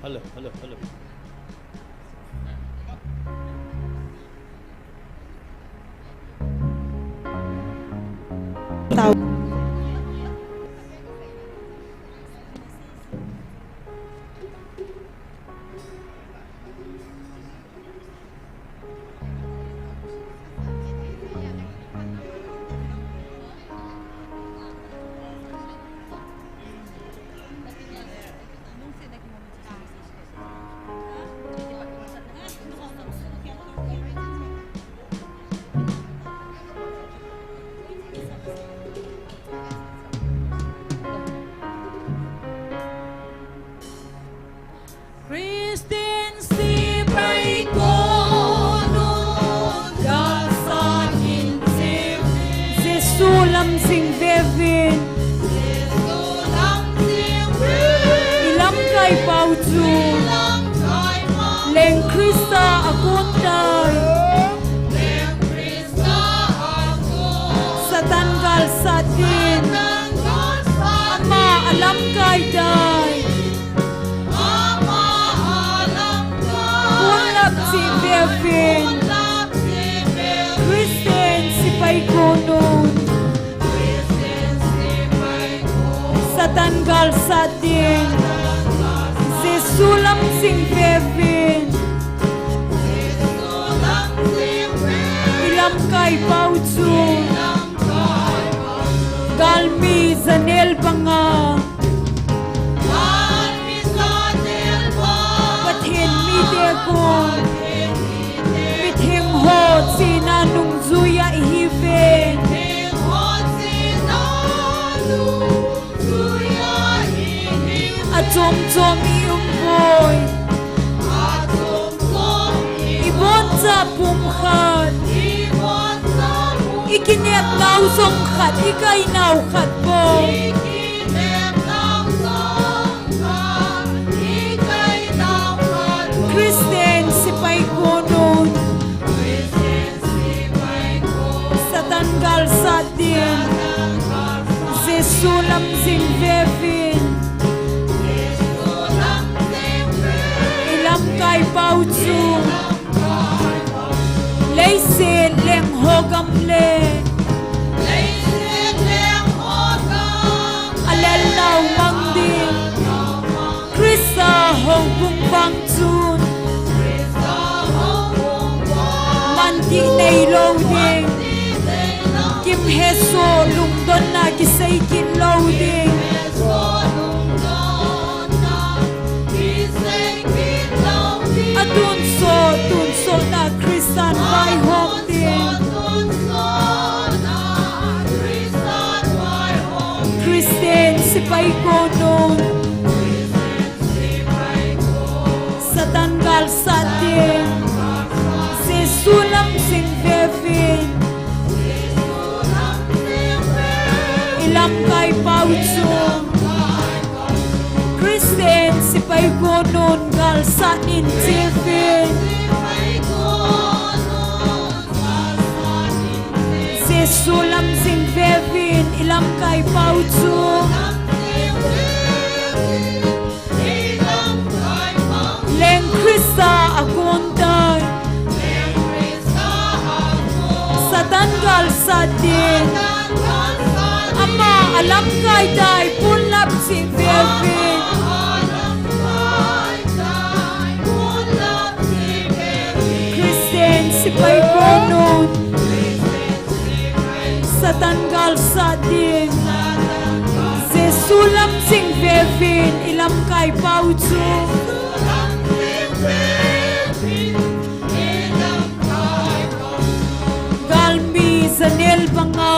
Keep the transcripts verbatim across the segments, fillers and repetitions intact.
Hello, hello, hello. Christian sepai konon, galsat in jing uvin. Jesu lam jing veuvin. Jesu lam jing uvin. I lamkai pau chu. I lamkai pau chu. Leng Christa a kon tai. Leng Christa a kon. Satan galsat in. Satan galsat in. Ama a lamkai tai. Punlap jing veuvin. Christian sepai konon. Satan galsat in. Jesu lam jing veuvin. I lamkai pau chu. Galmi janel banga. Galmi janel banga. Pathen mite kon. Mitheng ho chena nungjui a ihiuve. Mitheng ho chena nungjui a ihiuve. Achom chom i um poi. Achom chom i um poi. I boncha pum khat. I boncha pum khat. I kinepnau jong khat, i kainau khat bou. I kinepnau jong khat, i kainau khat bou. Christian sepai konon. Christian sepai konon. Satan galsat in. Jesu lam jing veuvin. I lamkai pau chu. Leiset leng ho gam le. A lelnau mang ding. Christa houbung vang chun. Manti neilou ding. Kimhesoh lungdonna kisei kit lou ding. Atonsot, tonsotna Christan vaihom ding. Christian sepai konon. Satan galsat in. Jesu lam jing veuvin. I lamkai pau chu. Christian sepai konon galsat in jing uvin. Jesu lam jing veuvin i lamkai pau chu. Leng Christa a kon tai. Satan galsat in. Ama a lamkai tai punlap jing veuvin. Christian sepai konon. Satan galsat in. Jesu lam jing veuvin i lamkai pau chu. Galmi janel banga.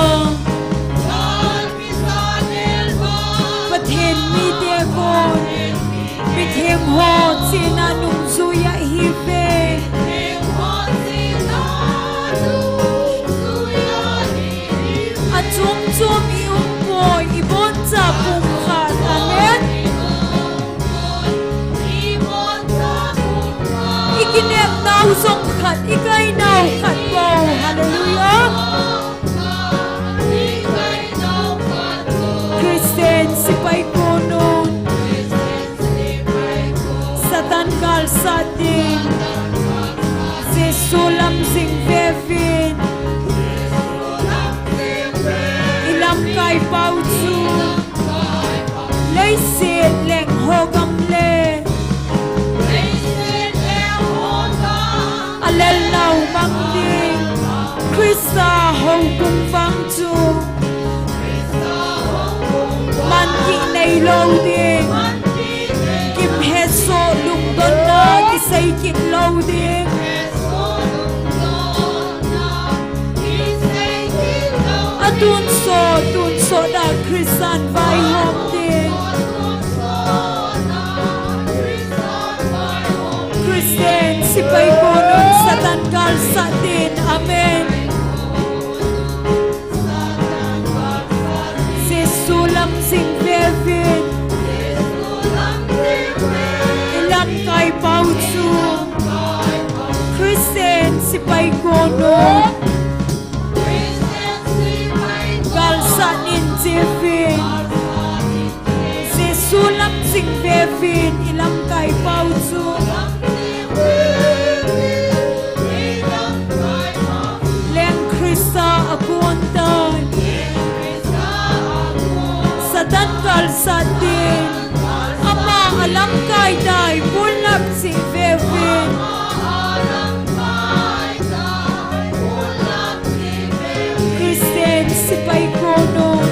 Pathen mite kon. Mitheng ho chena nungjui a ihiuve. Achom chom i um poi, i boncha pum khat. Amen. I kinepnau jong khat, i kainau khat bou. Hallelujah. Christian sepai konon. Sat ding, Jesu lam jing vevin. I lamkai pau chu leiset leng ho gam le a lel nau mang ding, Christa houbung vang chu man kit nei lo ding, kim hesoh lungdonna kisei kit lo ding. A tonsot, tonsot a Christa'n vaihom ding. Christian, sepai konun Satan gal sat ding. Amen. Jesu lam jing vevin. I lamkai pau chu Christian, sepai konun gal sat in jivin. Jesu lam jing vevin, i lamkai pau chu leng Christa a kon tai. Satan gal sat ding, ama a lamkai tai, pulnap jing vevin. Christian, sepai konun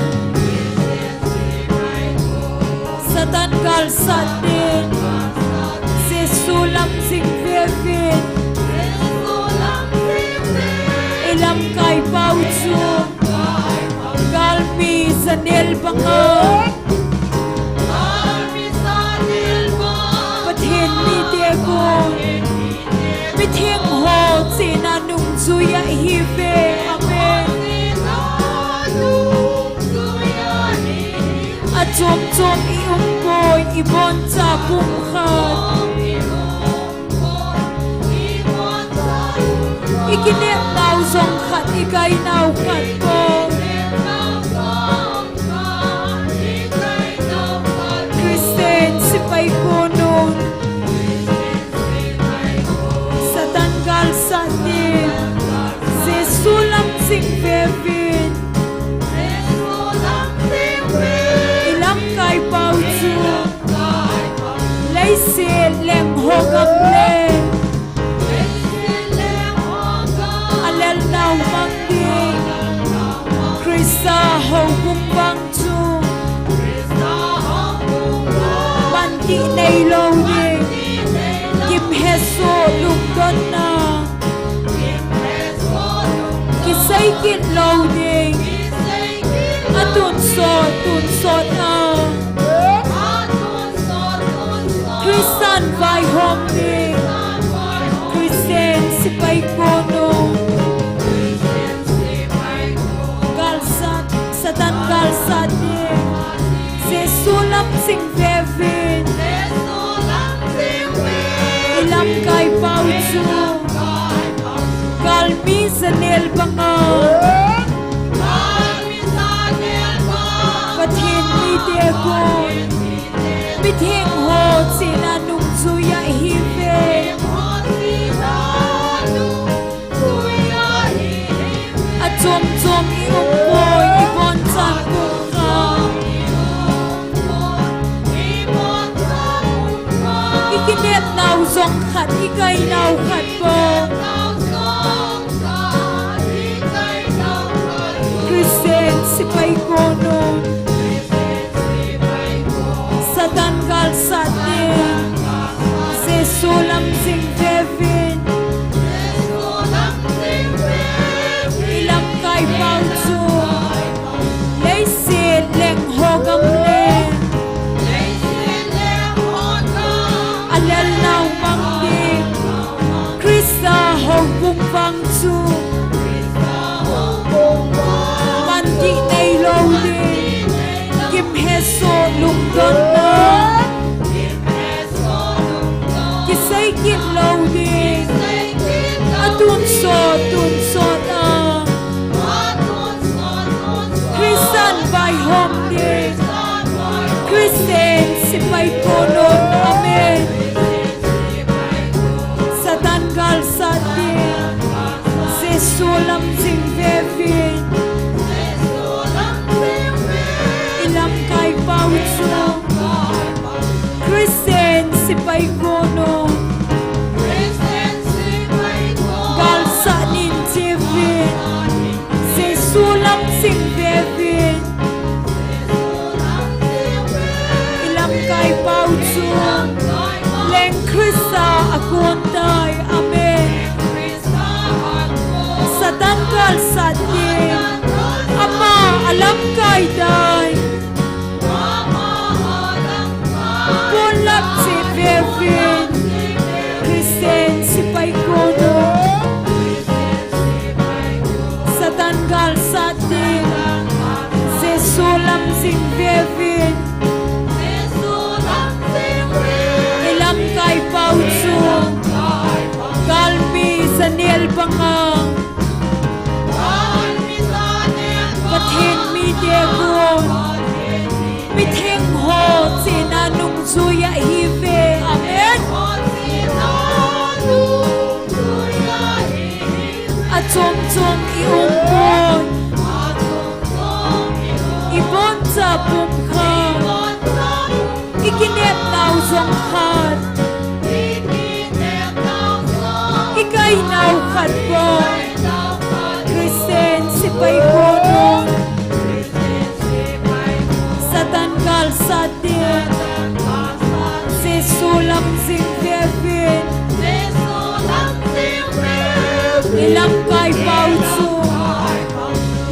Satan gal sat ding, Jesu lam jing vevin. I lamkai pau chu galmi janel banga Pathen mite kon mitheng ho chena nungjui ahi ve. Amen. A chom chom i um poi, i boncha pumkhat. I kinep nau jong khat, i kai nau khat bou. Christian, sepai konun Satan gal sat ding, Jesu lam jing vevin. I lamkai pau chu leiset leng ho gam le a lel nau mang ding, Christa houbung vang chu man kit nei lo ding, kim hesoh lungdonna kisei kit lo ding. A tonsot, tonsot a Christa'n vaihom ding, Christian, sepai konun gal sat, Satan gal sat ding, Jesu lam jing vevin. I lamkai pau chu galmi janel banga Pathen mite kon mitheng ho chena nungjui ahi ve. A chom chom i um poi, i boncha pumkhat. I kinep nau jong khat, i kai nau khat bou. Christian, sepai konun Satan gal sat ding, Jesu lam jing vevin. I lamkai pau chu leiset leng ho gam le a lel nau mang ding, Christa houbung vang chu man kit nei lo ding, kim hesoh lungdonna kisei kit lo ding. A tonsot, tonsot a Christa'n vaihom ding, Christian, sepai konun. Amen. Pau chu Christian sepai kono. Galsat nin chevin, Jesu lam jing vevin. I lamkai pau chu leng Christa a kon tai. Amen. Satan galsat nin ama a lamkai tai. Pon lam jing vevin, Christian sepai kono. Satan galsat nin, Jesu lam jing vevin. I lamkai pau chu galmi janel banga Pathen mite kon, mitheng ho chena nungjui ahiuve. Amen. Achom chom i um poi. I boncha pumkhat, i kinepnau jong khat, i kainau khat bou. Christian sepai kono. Satan galsat nin, Jesu lam jing vevin. I lamkai pau chu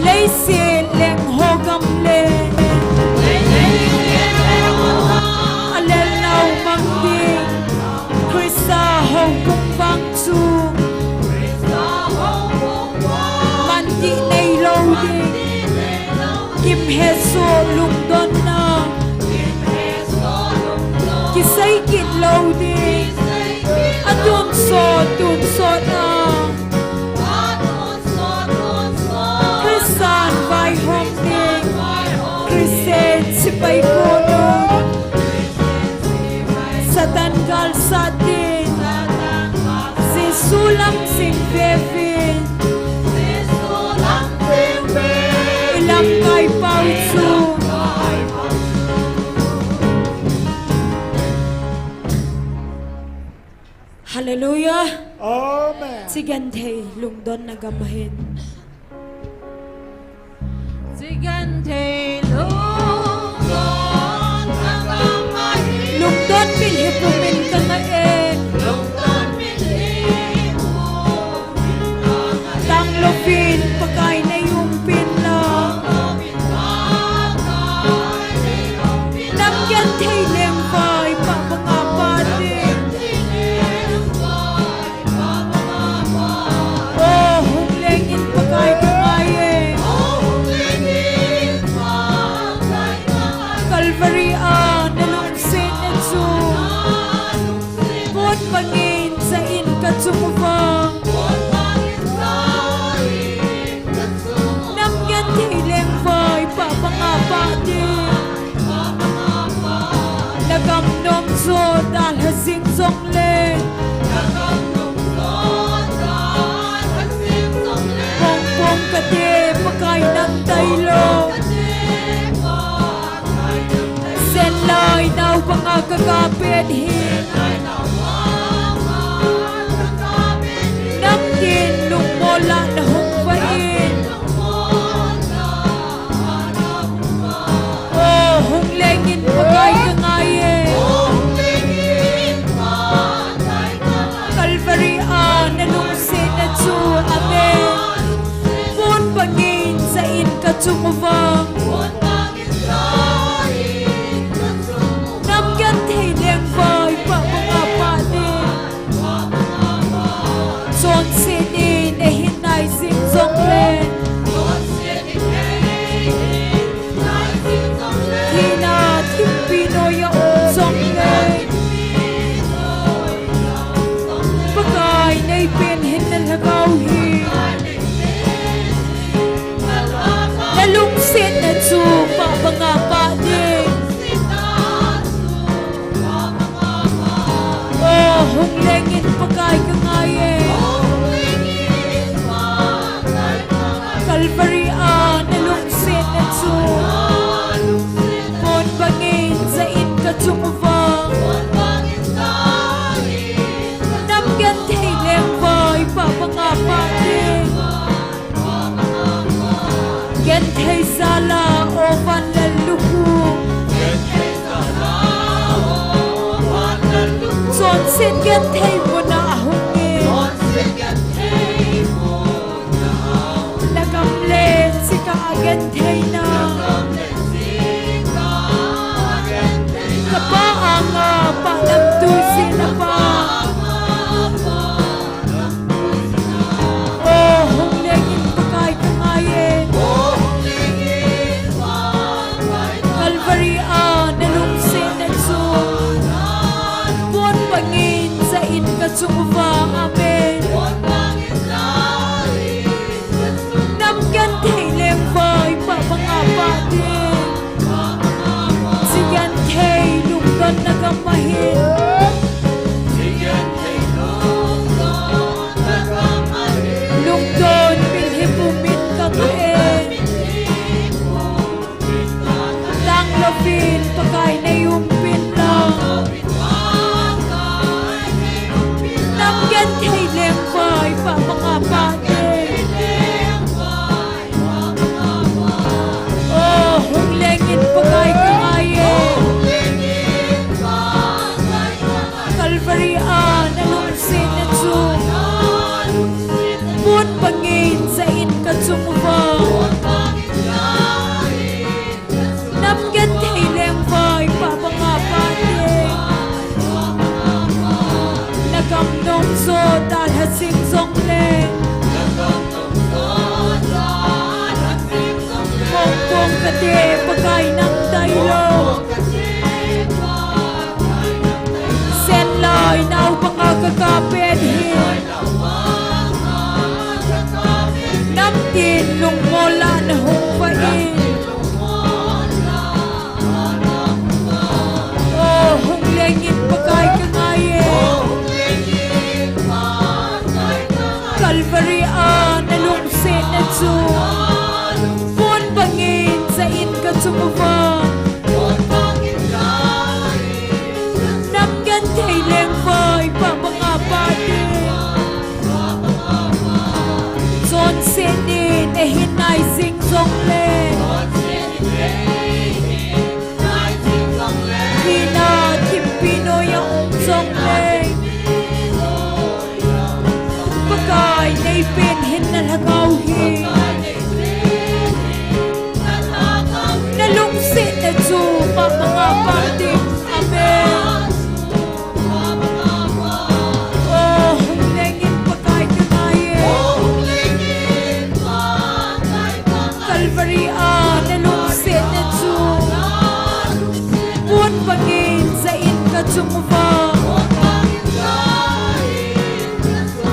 leiset leng ho gam le a lelnau mang ding, Christa houbung vang chu manti neilou ding, kimhesoh lungdonna kisei kit lou ding, atonsot tonsot a Christan vaihom ding, Christian sepai kono. Satan galsat nin, Jesu lam jing vevin. I lamkai pau chu Hallelujah. Amen. Chi genthei lungdonna gam ahin. Chi genthei lungdonna gam ahin. Lungdon min hi pumin ka ngah e. Lungdon min hi pumin ka ngah e. Tanglouvin Pakai nei umpin lang. Nam genthei lengvai pah banga pah ding. O hung lengin Pakai ka ngai e. Calvary a na lungsetna chu pon bangin ja in ka chung uva. Nam genthei lengvai pah banga pah ding. Na gam nom jo dalha jing jongle, pong pong kate Pakai nang tailou. Sen lai nau banga ka ga pet hi. Nangin lungmol a na hung vah in. O hung lengin Pakai ka ngai e. Calvary a na lungsetna chu, amen, pon bangin ja in ka chung uva. Nam genthei lengvai pah banga pah ding. Genthei muna ahung in. Nagam le chika gentheina. Kapa anga pa namtui sina pa. O hung lengin Pakai ka ngai e. Calvary a na lungsetna chu pon bangin ja in ka chung uva. Amen. Nam genthei lengvai pa banga pa ding. Chi genthei lungdonna gam ahin. Lungdon milhim umin ka ngai e. Tanglouvin Pakai nei umpin lang. Nam genthei lengvai pa banga pa ding. O hung lengin Pakai ka ngai e. Calvary a na lungsetna chu pon bangin ja in ka chung uva. Nam genthei lengvai pa banga pa ding. Na gam nung jo dalha jing jongle. Kong kong kate Pakai nang tailou. Sen lai nau banga ka kap in hi. Namtin lungmol a na hung vah in. O hung lengin Pakai ka ngai e. Calvary a na lungsetna chu pon bangin ja in ka chung uva. Nam genthei lengvai pa banga pa ding. Chonset in eihin nai jing jongle. Hina thimpi noiya um jongle. Pakai nei pen hin na lhagao hi. Na lungsetna chu pa banga pa ding. Amen. O hung lengin Pakai ka ngai e. Calvary a na lungsetna chu pon bangin ja in ka chung uva.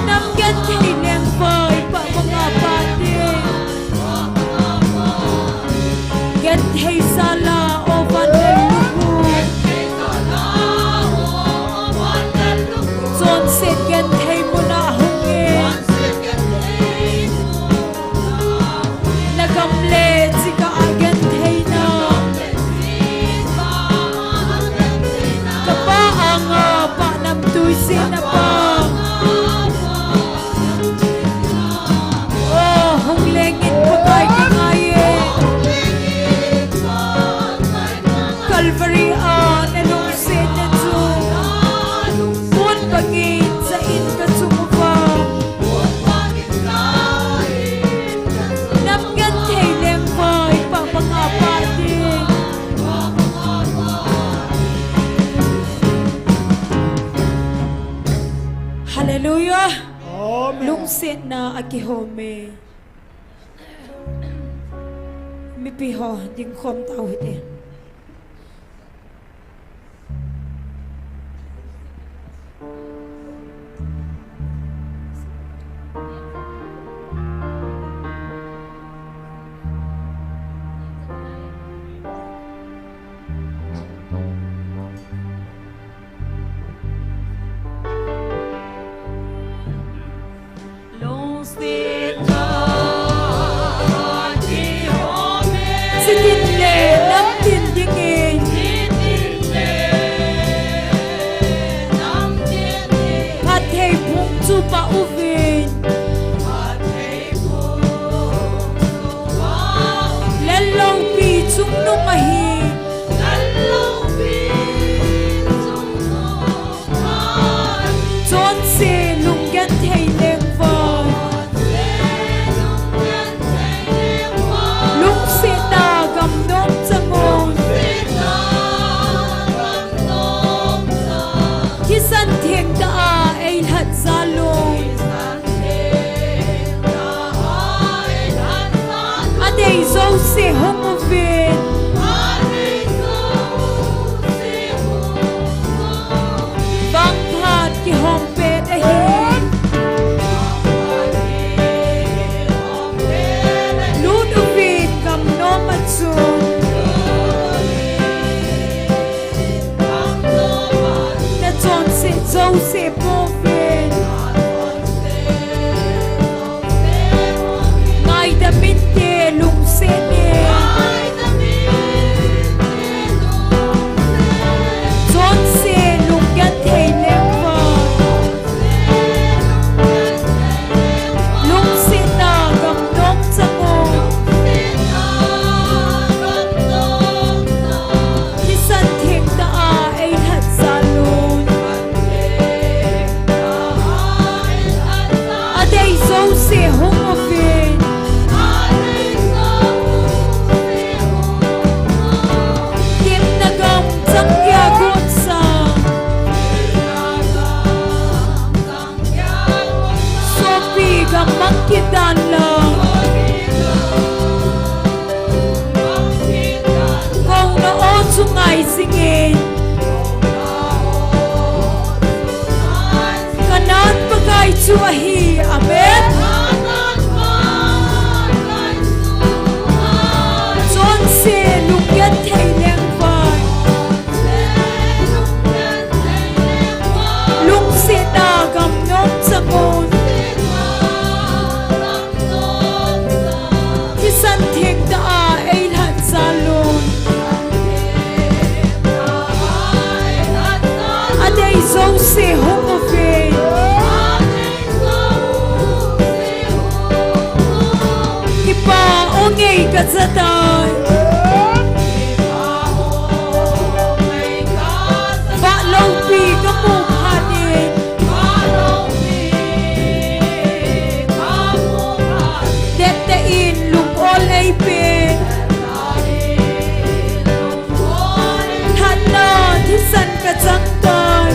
Nam genthei lengvai pa banga pa ding. Genthei jal a o vanlel lukhu. Chonset genthei muna hung e. Na gam le chika gentheina. Kapa anga pa namtui sina pa. O hung lengin Pakai ka ngai e. Calvary a na lungsetna chu pon bangin ja in ka chung uva. Nam genthei lengvai pa banga pa ding. Hallelujah. Amen. Lungsetna a kihome. Mipi ho dingkhom tau hite. Sitin le namti Jouse pouvin. Ngaidam inte, lungset in. Chonse lunggenthei lengvai. Lungsetna gamnom chang un. Thisan theng tah a eilhat jal un. Adei jouse hung uvin. Tepna gam chang geiya got sang. Sopi gam mang kit dan lang. Kouna aw chu ngai jingin. Kanan Pakai chu ahi. Amen. Chonse lunggenthei lengvai. Lungsetna gamnom chang un. Thisan theng tah a eilhat jal un. Adei jouse hung uvin. Kipa aw ngei kaja tai. Vah loupi kamu phat in. Teptep in lung ol eipen. Lhatna thisan kachang tai.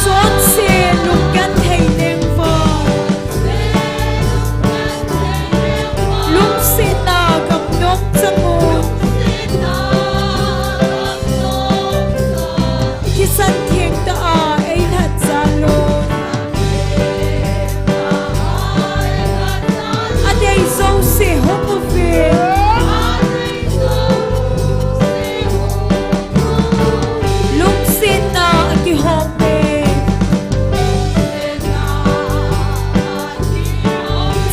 Chonse lunggenthei lengvai. Lungsetna gamnom chang un. Thisan theng tah a eilhat jal un. Adei jouse hung uvin. Lungsetna akihong e.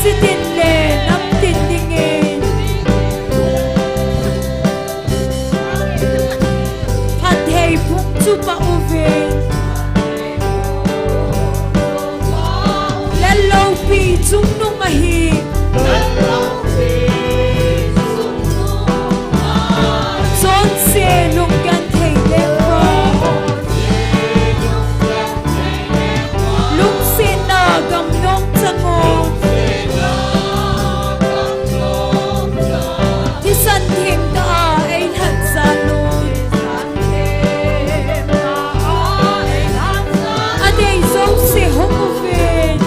Chitin le namtin dingin. Phattheiphung chu pah uvin. Lel loupi chungnung ahi. Chonse lunggenthei lengvai. Lungsetna gamnom chang un. Thisan theng tah a eilhat jal un. Adei jouse hung uvin.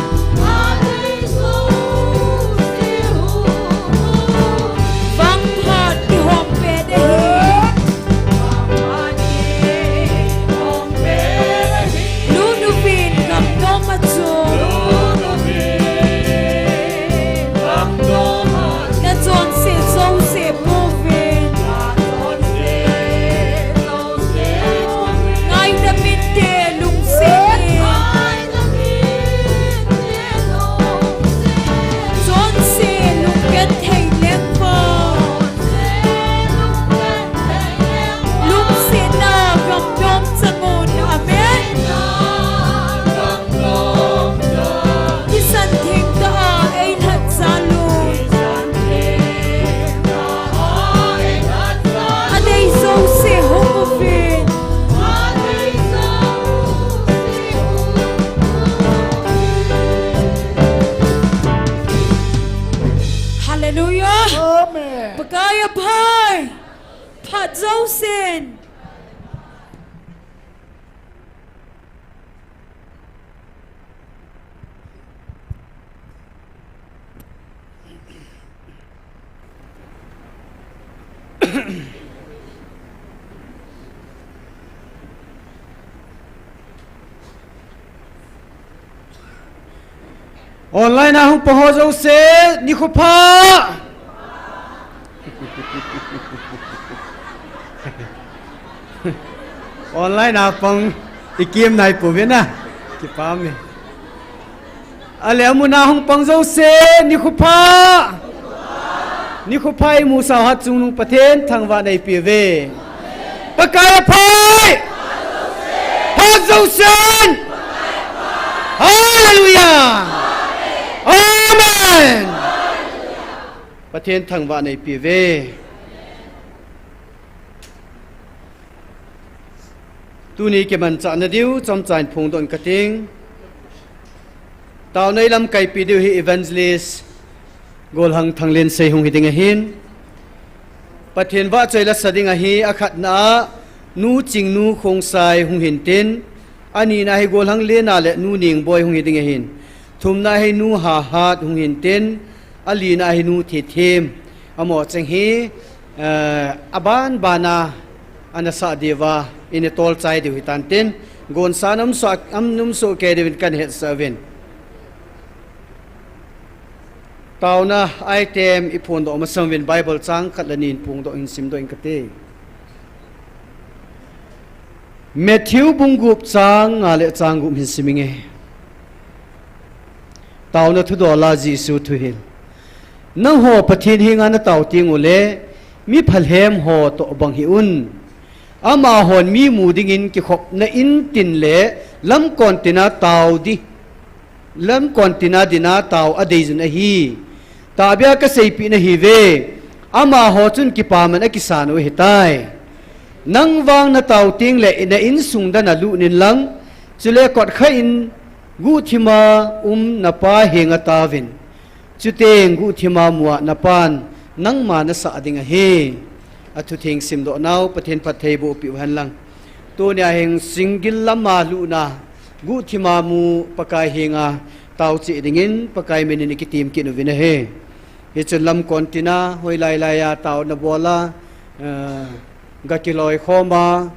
Vangphat kihong pet ahi. Lut uvin gamnom a chun. Nachonse jouse pouvin. Ngaidam inte, lungset in. Chonse lunggenthei lengvai. Lungsetna gamnom chang un. Amen. Thisan theng tah a eilhat jal un. Adei jouse hung uvin. Hallelujah. Amen. Pakai aphai. Phat jousen. Online a hung pang ho jouse, nikho pha. Online a pang ikim nai pu vin a. Kipah e. Ale amun a hung pang jouse, nikho pha. Nikho pha imu sau hat chungnung Pathen thangvahna eipeuve. Pakai aphai. Phat jousen. Hallelujah. Amen. Pathen thangvahna eipeuve. Tuni kimanchahna diu chomcha in phongdoh inge kati. Taona ilamkaipi diu hi Evangelist Golhang Thanglensei hung hiding ahin. Pathen vahchoi lasa ding ahi, akhatna a Nu Chingnu Khongsai hung hintin, anina hi Golhang Lena le Nu Ningboi hung hiding ahin. Thumna hi Nu Hahat hung hintin, alina hi Nu Thethem. Amaho cheng hi, eh, aban bana ana sah diuva, ina tolchai diu hitan tin, gonsa nam so, am num so ke diuvin kan hetsah uvin. Taona item iphondoh masang uvin Bible chang khat le ni in phongdoh hin simdoh inge kati. Matthew bung gup chang nga le chang gup hin sim inge. Taona thudola Jesu thuhil. Nangho Pathen henga natao teng uleh, mi phalhem ho toh bang hih un. Amahon mi mu dingin kikhopna in tin le lamkon tina tao di, lamkon tina dinga tao adeijun ahi. Tahbeh a kaseipeh nahiuve, amaho chun kipaman akisan u ahitai. Nang vang natao teng le na insung dana lut in lang, chule kotkha in guhthima um napa henga taovin. Chuteng guhthima mua napan nangma nasah ding ahi. Athutheng simdoh nau Pathen phatthei boh peh u hen lang. Tunia hin single lama lutna guhthima mu Pakai henga tao cheh dingin Pakai minin ikitem kit uvin ahi. Hichun lamkon tina hoilai lai a taona bola, eh, gakiloi khoma,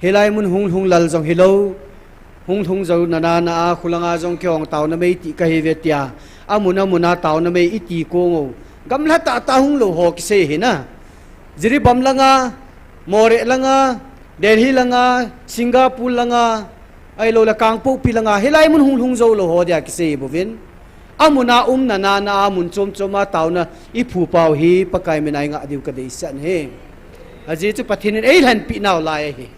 hilai mun hung lhung lal jong hilou, hung lhung jou nana na a khulanga jong kihong taona mei ti kahiuve tia, amun amun a taona mei iti kong u. Gamla tah tah hung lou ho kisei hina. Jiribam langa, Moreh langa, Delhi langa, Singapore langa, ahilouleh Kangpokpi langa, hilai mun hung lhung jou lou ho dia kisei bouvin. Amun a um nana na a mun chom chom a taona iphu pau hi Pakai mina ingah diu kadeisah ahi. Ajeh chu Pathen in eilhenpi nau lai ahi.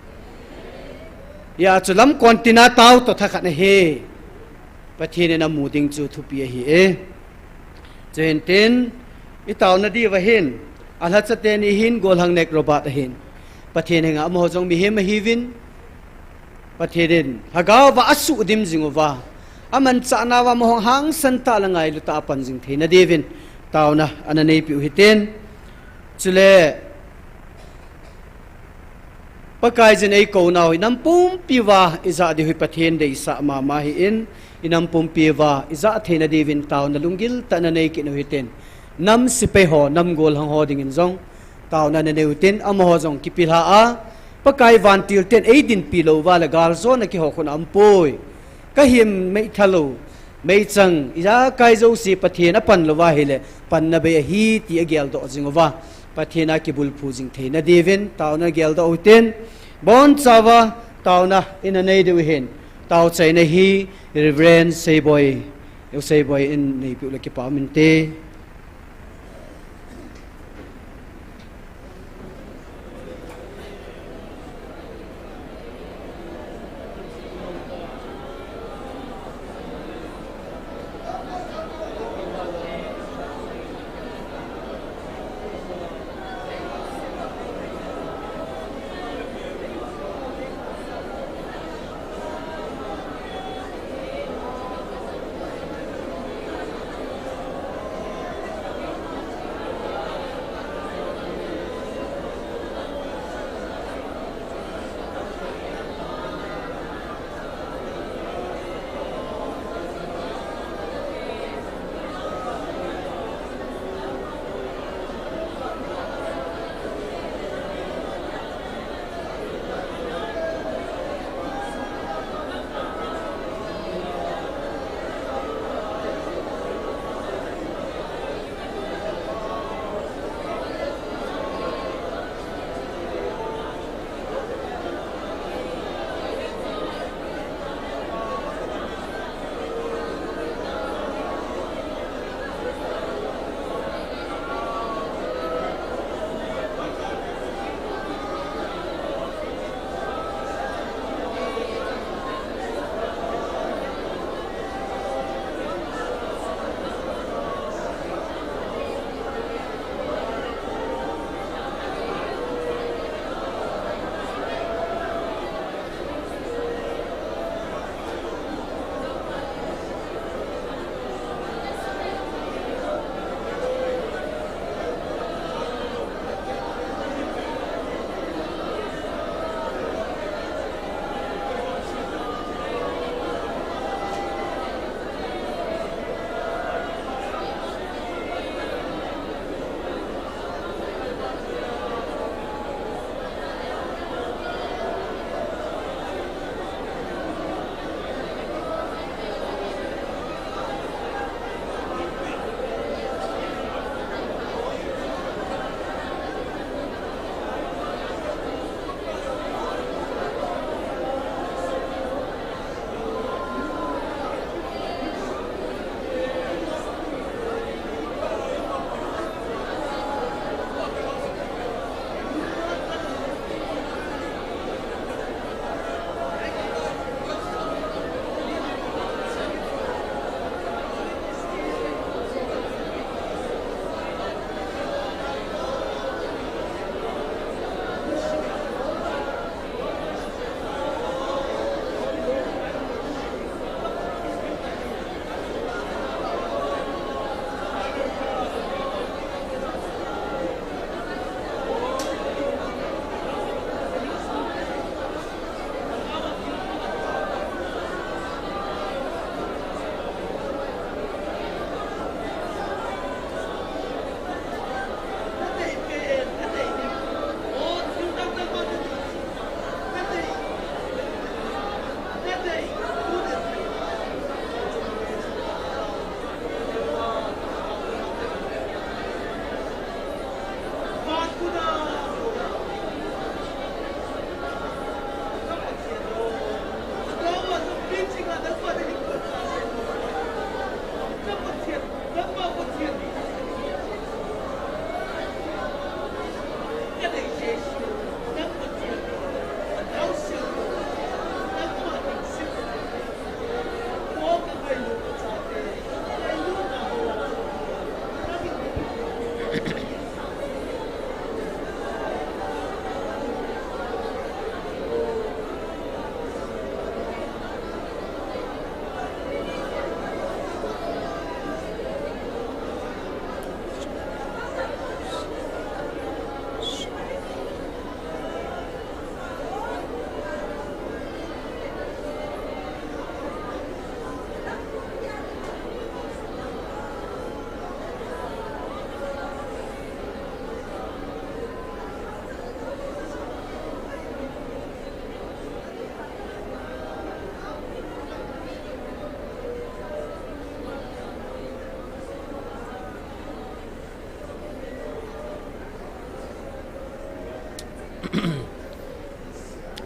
Hijeh chun lamkon tina tao toh thakhat ahi. Pathen in amu ding chu thupi ahi e. Chuin tin, itaona diuva hin, alhacha teni hin, Golhang Nek Robert ahin. Pathen henga amaho jong mihem ahiuvin, Pathen in lhagao va asuhdim jing uva, amanchah nauva amahon hangsan tah le ngailu tah a pan jing theina diuvin taona ana neipeh u hitin. Chule Pakaiyin eikou nau hi nam pumpi uva ijah diu hi Pathen deisah mama ahin, inam pumpi uva ijah theina diuvin taona lunggil tah in ana nei kit u hitin. Nam sepai ho, nam golhang ho dingin jong taona ana nei u hitin, amaho jong kipilha a, Pakai vantil ten eidinpi lou uva le galjona kihou khun aumpoi. Kahin meithal u, meichang, ijakai jouse Pathen apan lou uva ahile, panna bei ahi ti ageldoh jing uva, Pathen a kibulphu jing theina diuvin taona geldoh u hitin, bonchauva taona ina nei diu ahin, taochaina hi Reverend Seiboi, U Seiboi in neipeh u le kipa um inte.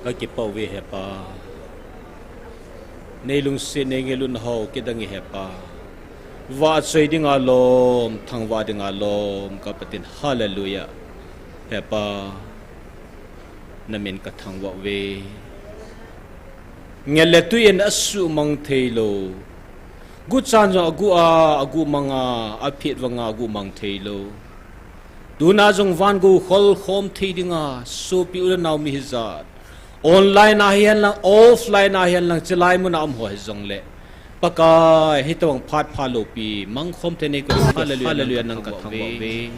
Kakipah uve Hepa. Neilungset, neingailutna ho kidang e Hepa. Vahchoi dinga lom, thangvah dinga lom, ka Pathen, hallelujah. Hepa, namin kathangvah uve. Ngel le tui in asuhmang theilou. Guchan jong agu a, agu mang a, aphet vanga agu mang theilou. Tuna jong van gou kholkhom thei dinga, sopi u le nao mi hijat. Online a hihen lang, offline a hihen lang, chilai mun a um ho hijongle. Pakai, hitobang phat phalou pi, mangkhom thei nei ko, hallelujah, hallelujah, nang kathangvah uve.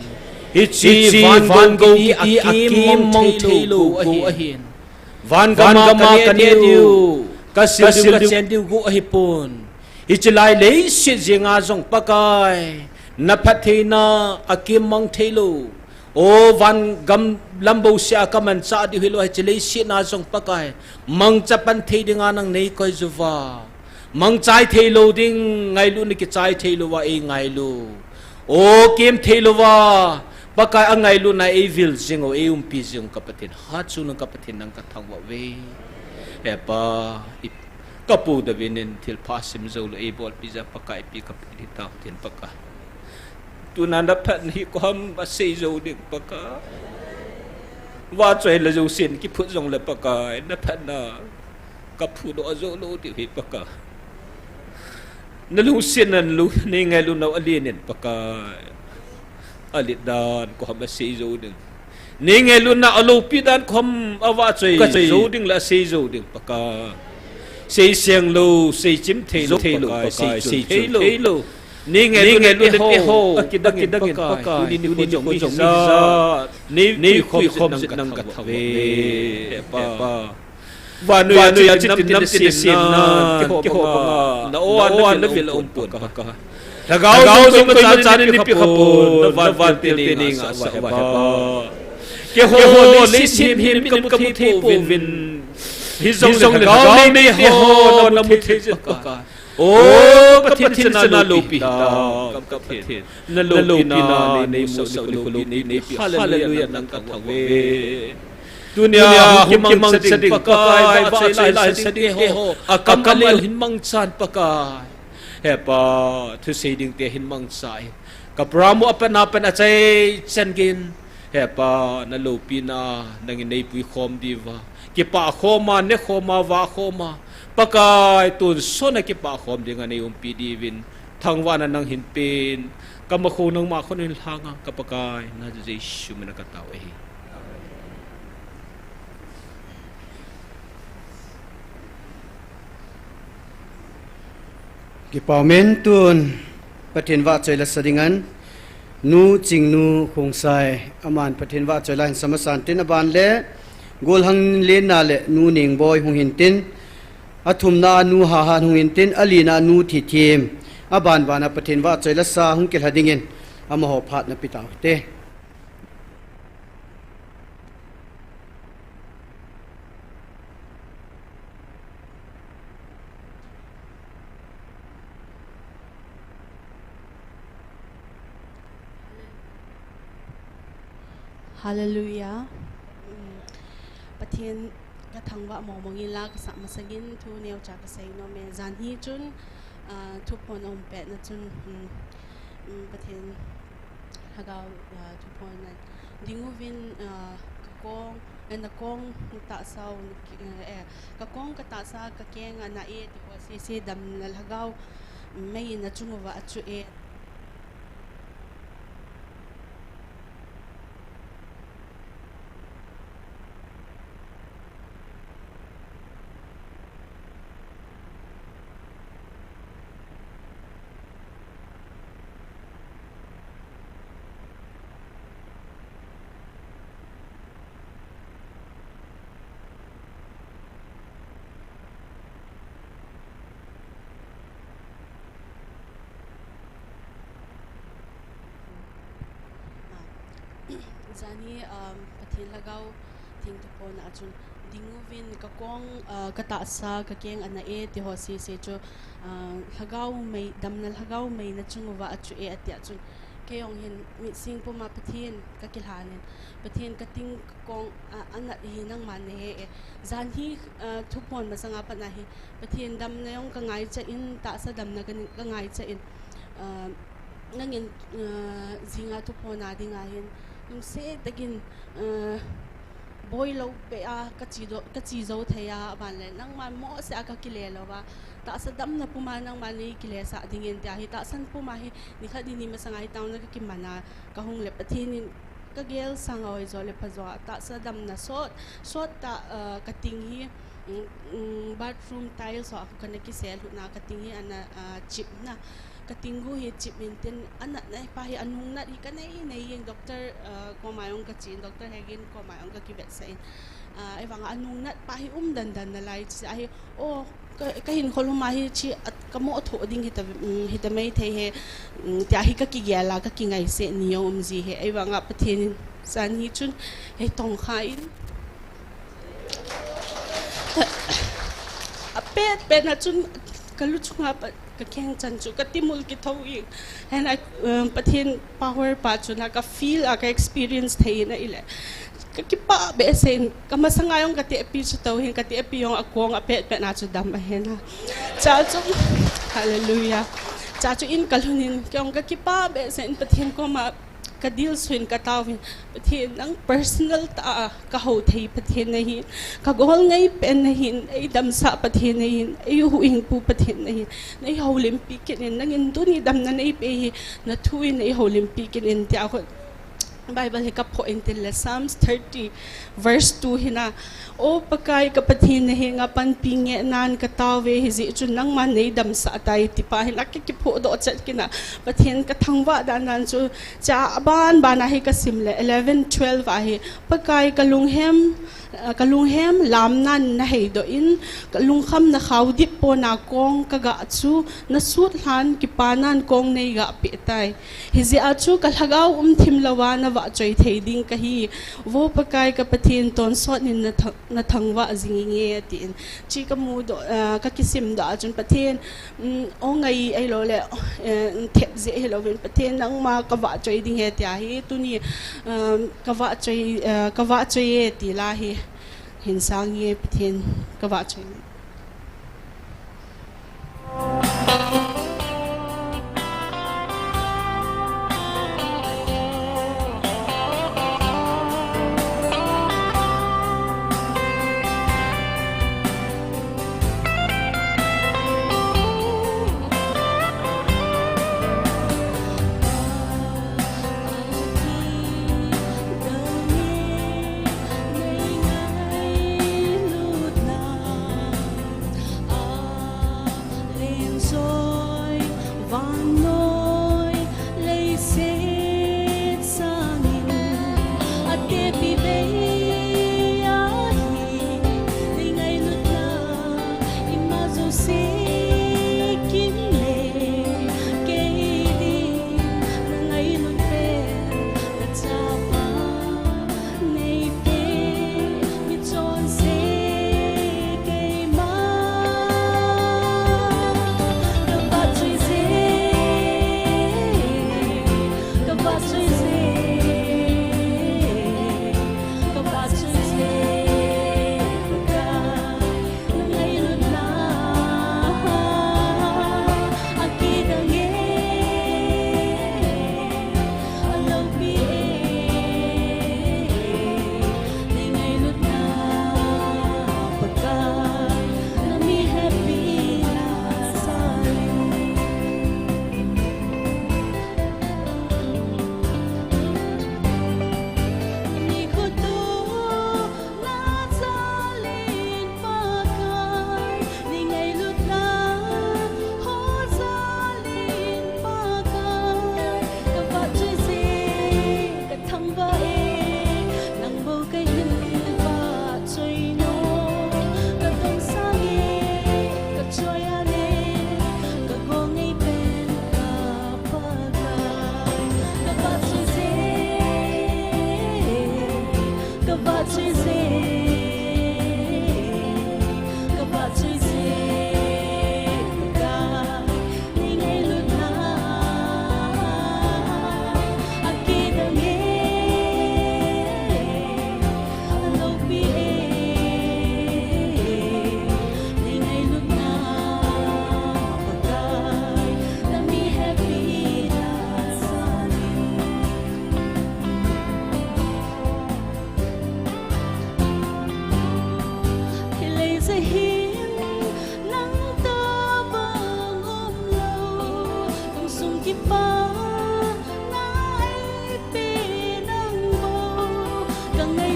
Hiche van gou kiti akim mang theilou gou ahin. Van gam a kaneh diu, kasil diu, kachen diu gou ahipon. Hiche lai leiset jenga jong Pakai, na phattheina akim mang theilou. O van gam lam bouseh a kamanchah diu hilou, hiche leiset na jong Pakai, mangcha pan thei dinga nang neikoi uva. Mangchai theilou ding, ngailutna kichai theilou va eingailu. O kem theilou va, Pakai angailutna eivil jing u, eiumpi jing u ka Pathen, hatchungnung ka Pathen nang kathangvah uve. Hepa, i kapu David in thilpha sim joulou eibolpi jeh a Pakai ipi kapeh ding tauvin Pakai. Tuna na phatna hi koi ham asei jou ding Pakai. Vahchoi la jousen kiphut jongle Pakai, na phatna kaphudoh joulou diu hi Pakai. Na lungsetna, na lung, neingailutna u alen in Pakai. Alet dan koi ham asei jou ding. Neingailutna aloupi dan koi ham avahchoi jou ding le asei jou ding Pakai. Sei senglou, sei chim theilou Pakai, sei chun theilou. Neingailutna eiho akidang in Pakai. Tuni nikho jong mi hijat, neipui khom jing nang kathangvah uve. Hepa. Vannoi a hiche tin namtin nasemna, keiho banga na o a na vil aumpon Pakai. Lhagao jong koimachan in neipeh khapon, na vantil te neingahsah uva Hepa. Keiho leiset himhim in kamu thei pouvin. Hijongle lhagao neite ho namu thei jin Pakai. O ka Pathen, chana loupi hitam, ka Pathen. Na loupina neimusah u nikho loupi neipe, hallelujah, nang kathangvah uve. Tunia hung kimangcha ding Pakai, vahchoi laisa ding keiho akam a lei hin mangchan Pakai. Hepa, thusei dingte hin mangcha in, ka program u apat na pat achaichan geiyin. Hepa, na loupina nangin neipui khom diuva, kipah khoma, ne khoma, vah khoma, Pakai, tonsot a kipah khom dinga neiumpi diuvin thangvahna nang hin pen, ka makho nangma khut in lhanga, ka Pakai, na Jesu mina katao ahi. Kipa umen. Tun Pathen vahchoi lasa dinga, Nu Chingnu Khongsai, aman Pathen vahchoi la hin sa masan tin, aban le Golhang Lenna le Nu Nengboi hung hin tin, athumna Nu Hahan hung hin tin, alina Nu Thithem, aban bana Pathen vahchoi lasa hung kilha dingin, amaho phat na pe tau hite. Hallelujah. Um, Pathen kathangvah mongmong inla, kasah masangin thu neocha kasei nome. Jan hi chun, ah, thuphon aum petna chun, um, um, Pathen Lhagao, ah, thuphon a ding uvin, ah, kakong, eh, nakong tahsa u, eh, eh, kakong katahsa kakeng ana e, tiho sese damna Lhagao mei in nachung uva achu e. Ah, jan hi, um, Pathen Lhagao thengthaphon a chun, ding uvin kakong, ah, katahsa kakeng ana e, tiho sese chu, ah, Lhagao mei, damna Lhagao mei nachung uva achu e, atia chun, Kei jong hin mitsing puma Pathen kakilhan in, Pathen kating kakong, a, anat hi nangman nahe e. Jan hi, a, thuphon masanga pat na hi, Pathen damna jong kangaicha in, tahsa damna ka, kangaicha in, a, nangin, a, jinga thuphon a dinga hin, lungset takin, a, boilou peh a, kachi do, kachi jou thei a, aban le, nangman mohseh a kakile louva, tahsa damna puma nangman neikilesah dingin tia hi, tahsan puma hi, nikhat ni ni masanga hi town a kakiman a, kahung le Pathen in kagel sanga hoijo le phajo a, tahsa damna sot, sot tah, ah, kating hi, mm, mm, bathroom tiles ho a kana kisel lhutna kating hi ana, ah, chip na. Kating gu hi chip in tin anatna pa hi anungnat hi kanei, nei jeng doctor, ah, koma jong kachen, Doctor Hegin koma jong kakivetsah in. Ah, ahivanga anungnat pa hi um dandan nalai, chua hi, o, ka, kahinkho lhum a hi chi, a, kamoh tho ding hita, mm, hita mai thei e, mm, tia hi kakigel a, kakingaiset ni jong um ji e, ahivanga Pathen in jan hi chun, hei tongkha in. Apet pet na chun kalu chunga pat kakeng chan chu katimul kitho in. Hena, um, Pathen power pa chu na kafeel a, ka experience thei in ahile. Kakipah behseh in, kamasanga jong katehpi chu tou hin, katehpi jong akong apet pet na chu dam ahi na. Chua chu, hallelujah. Chua chu in kalhun in, kei jong kakipah behseh in Pathen koma kadilsuh in kataovin, Pathen nang personal tah a kahou thei Pathen nahin, kagol ngai pen nahin, eidamsah Pathen nahin, eihuhhingpu Pathen nahin, neihoulimpi kit in, nangin tuni damna neipe hi, nathu in neihoulimpi kit in, tia khu Bible hi kaphoh in tin le Psalms thirty verse two hi na, O Pakai ka Pathen, nahenga panpi ngehnan kataove, hijeh chun nangman neidamsah tai, tipa hi na kakiphoh doh chet kit na, Pathen kathangvah dan dan chu, chua aban ban a hi kasim le eleven, twelve a hi, Pakai kalunghem, ah, kalunghem lamnan naheidoh in, kalungkham nakhaodip pona kong kagah chu, nasut lhan kipanan kong neigah peh tai. Hijeh a chu kalhagao umthim louva navahchoi thei ding kahi. Vo Pakai ka Pathen, tonsot in natha-, nathangvah jing inge, atin. Chi kamudoh, ah, kakisimdoh a chun Pathen, um, o ngai ahilou le, eh, thep jeh hilouvin Pathen nangma kavahchoi ding ahi tia hi, tuni, um, kavahchoi, ah, kavahchoi e ti la hi, hin sang e Pathen kavahchoi.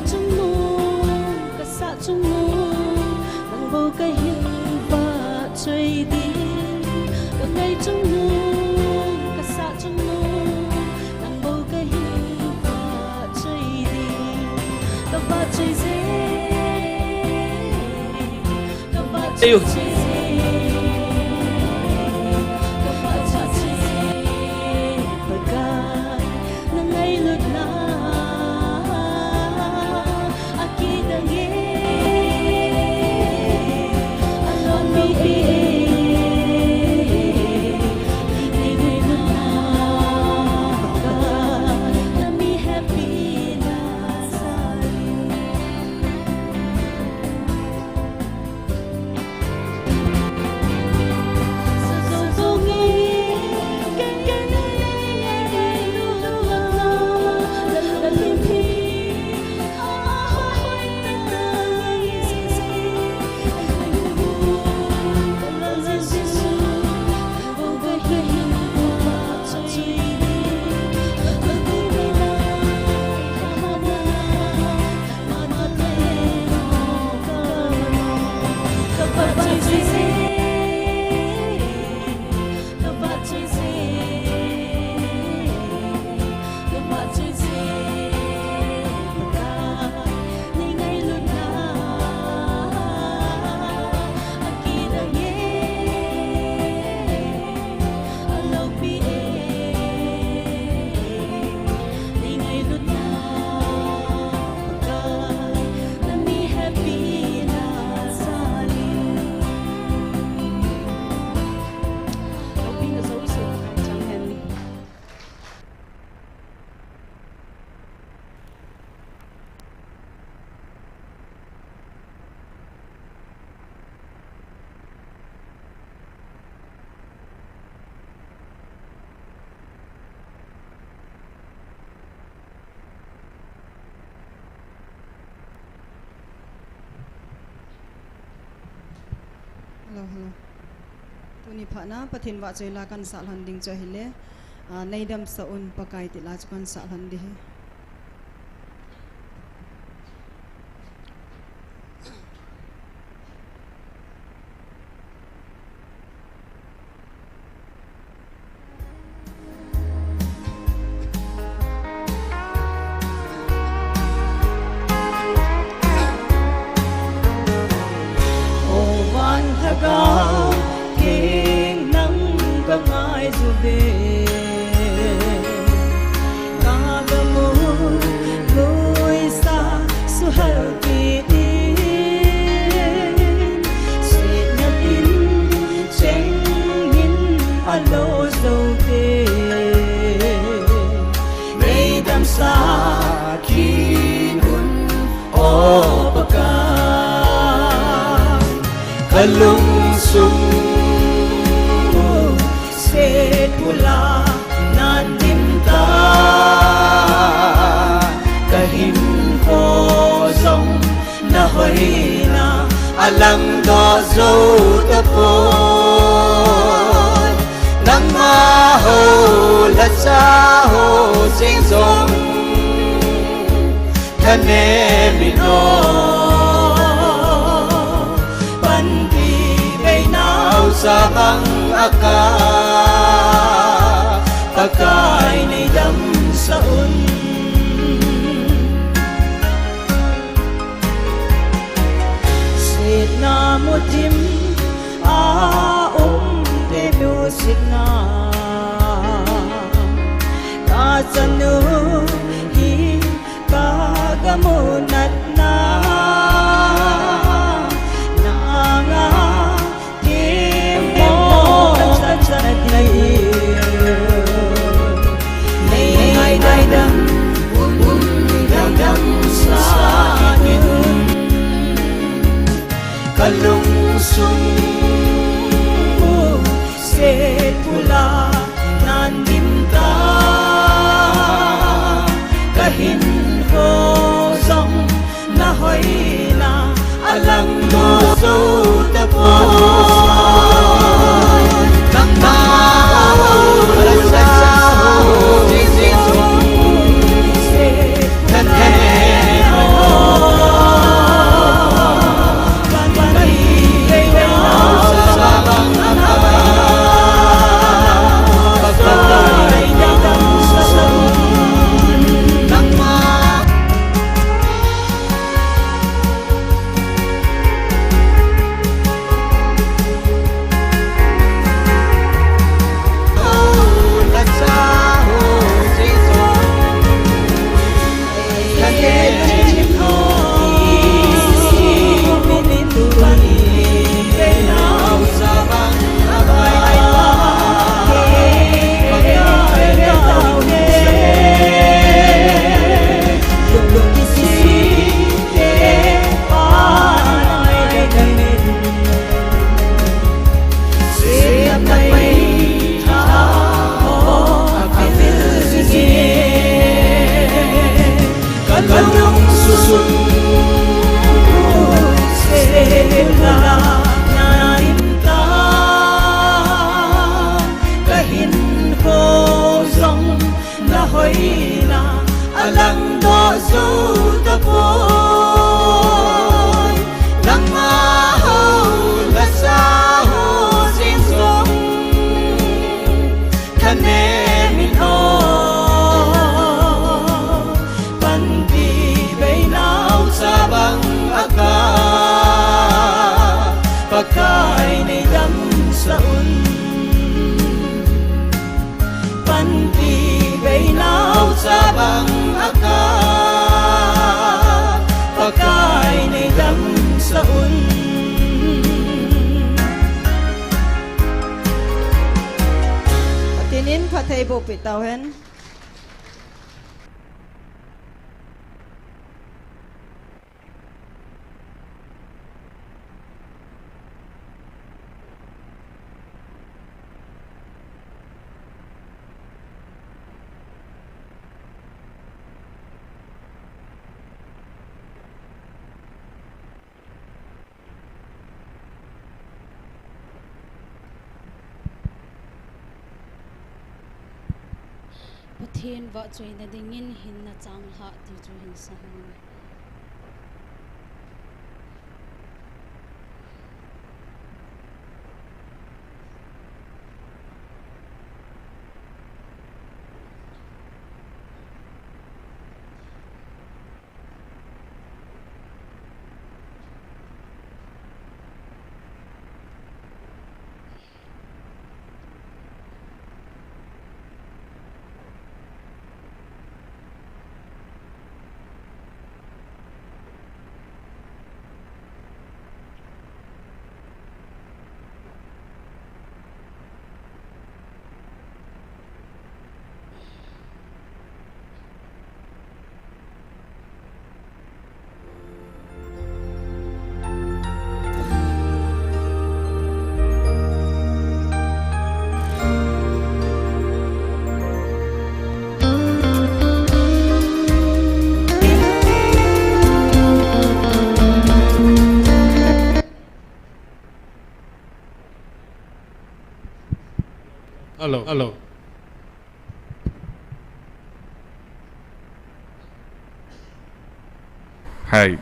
Chungnung, kasah chungnung, nang bou kahin vahchoi ding. Ka ngai chungnung, kasah chungnung, nang bou kahin vahchoi ding. Ka vahchoi jeng, ka vahchoi jeng, ka vahchoi jeng, Pakai. Hello, hello. Tuni phatna Pathen vahchoi la kahin sah lhon ding chu ahile, ah, Neidam sah un Pakai ti la chu kahin sah lhon ding ahi. O van Lhagao Theng, nang kangai uve. Kagamu nuisat suhal kit in, setna tin cheng in alo jou te. Neidam sah kit un, O Pakai. Kalungsung u setpula nadim ta, kahinkho jong nahoina alangdoh jou tapoi. Nangma hou lhacha ho jeng jong thanem in o, panpi bei nau chavang a ka, Pakai neidam sah un. Setna mudim a um te music na kachanu hi kagamu natna, nanga themmo kachat nei. Nei ngai dam, um dam dam sa in. Kalungsung u setpula nadim ta, Kopi tau hen. Pathen vahchoina dingin hinna changlhah ti chu hin sang. Hello, hello. Hi.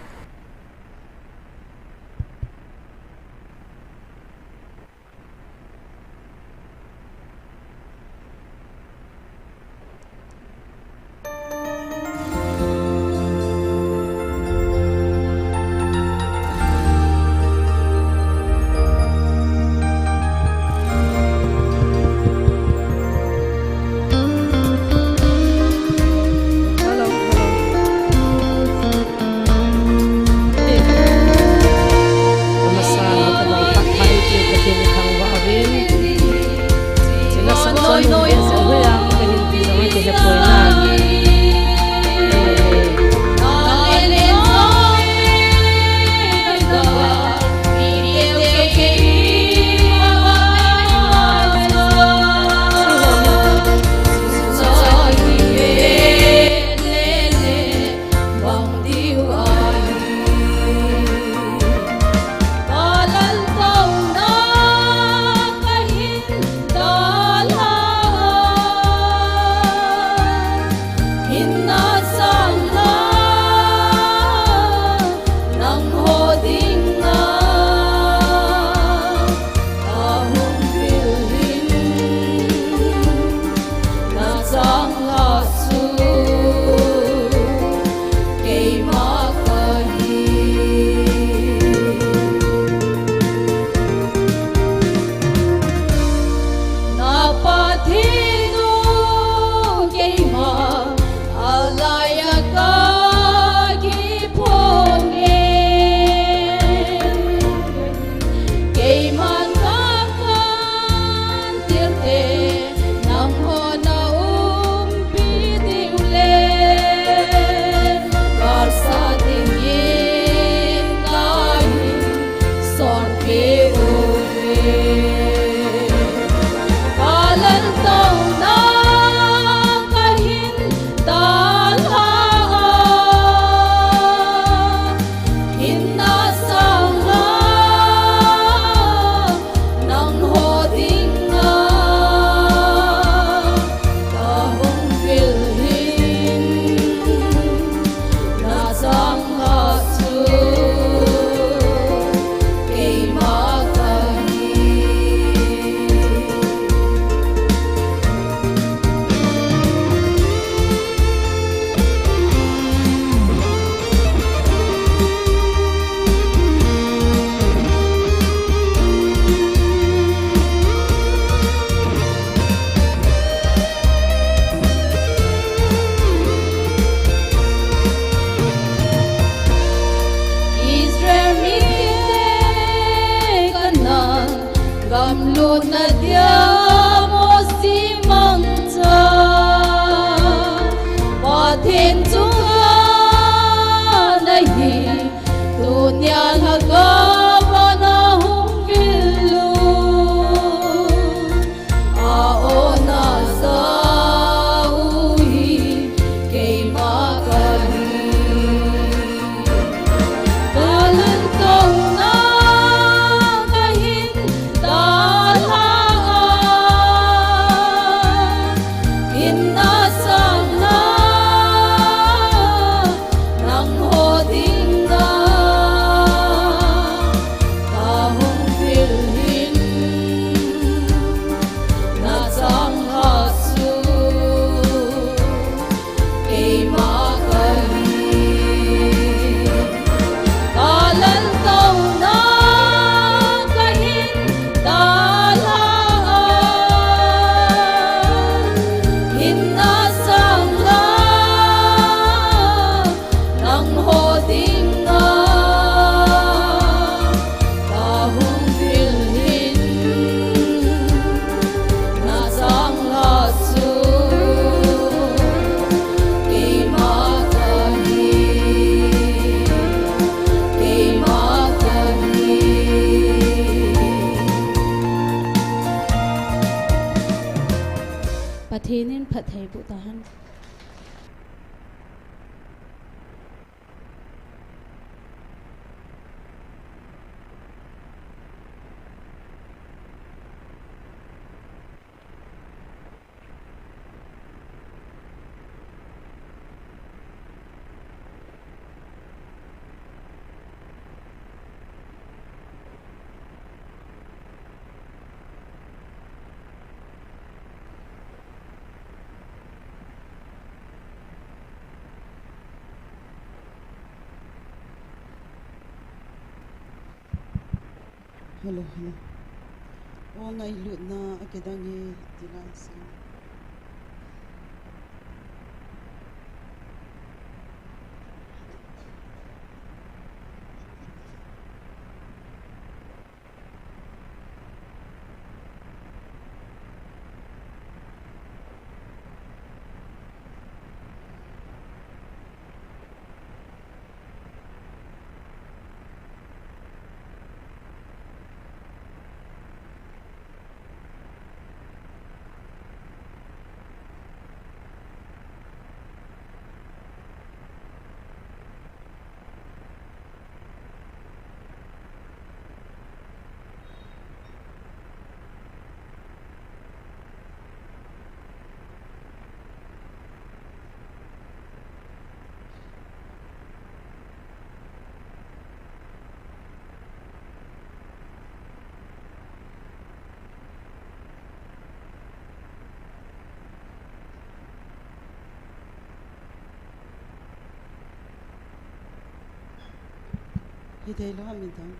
Israel mite Canaan gam lutna dia Mosi mangcha Nia lhagao a nahung vil u, a-o najah u hi keima kahi. Kalungtona kahin dalha a, in nasang na nangho dinga kahung vil hin, nachanglhah chu keima kahi. Kalungtona kahin dalha a, in nasang na nangho dinga kahung vil hin, nachanglhah chu keima kahi, keima kahi. Pathen in phattheiboh tahen. Hello, hello. O ngailutna akidang e, ti lai sin. Hithei lou ham midang.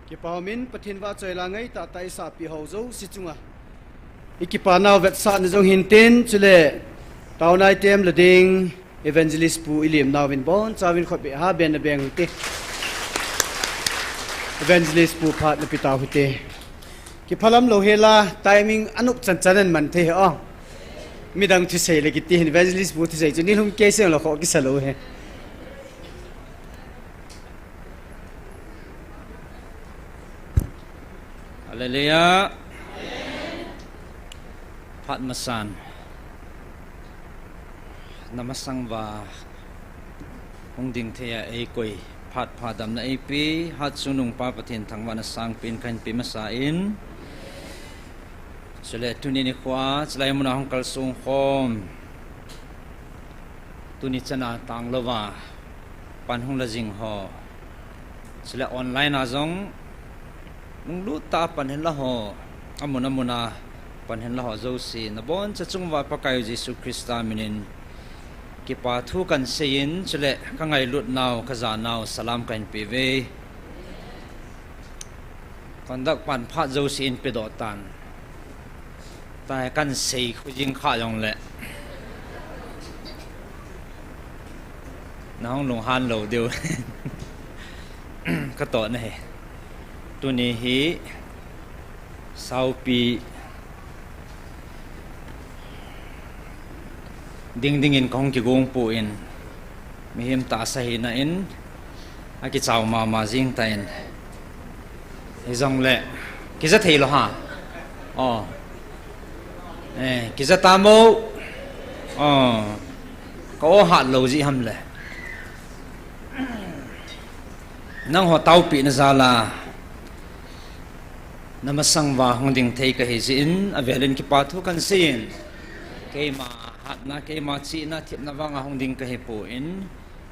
Kipa umin Pathen vahchoila ngai tahtah isahpeh ho jouse chunga ikipa nau vetsahna jong hintin, chule taona item lou ding Evangelist Pu ilim nauvin bonchauvin khutbeh ha beng na beng hite. Evangelist Pu phat napeh tau hite. Kiphalam lou hela, timing anop chan chan in man thei hi o. Midang thusei le kiti hin Evangelist Pu thusei chu nilhum kei seng lou kho kisa lou hi. Hallelujah. Phat masan. Namasang uva hung ding thei a eikoi, phat pha damna eipeh, hatchungnungpa Pathen thangvahna sangpen kahin pe masa in. Chule tuni nikho a, chulai muna hung kalsong khom, tuni chana tanglouva pan hung la jing ho, chule online a jong lunglut tah a pan hin la ho, amun amun a pan hin la ho jouse, naboncha chung uva Pakai u Jesu Christa minin kipa thu kahin seiyin, chule kangailut nau, kajanau salam kahin pe uve. Conduct pan phat jouse in pedoh tan. Tua kahin sei khu jing kha jongle nahung lunghan lou diu katohna hi. Tuni hi saupi ding dingin kahung kigong poi, mihem tahsa hina in akichao mama jing tan. Hijongle kija thei lou ha. O. Eh, kija tamo. O. Ka o hat lou ji ham le. Nangho taopehna jal a namasang uva hung ding thei kahi jeh in, avelin kipa thu kahin seiyin, keima hatna, keima chihna, thepna vanga hung ding kahi poi,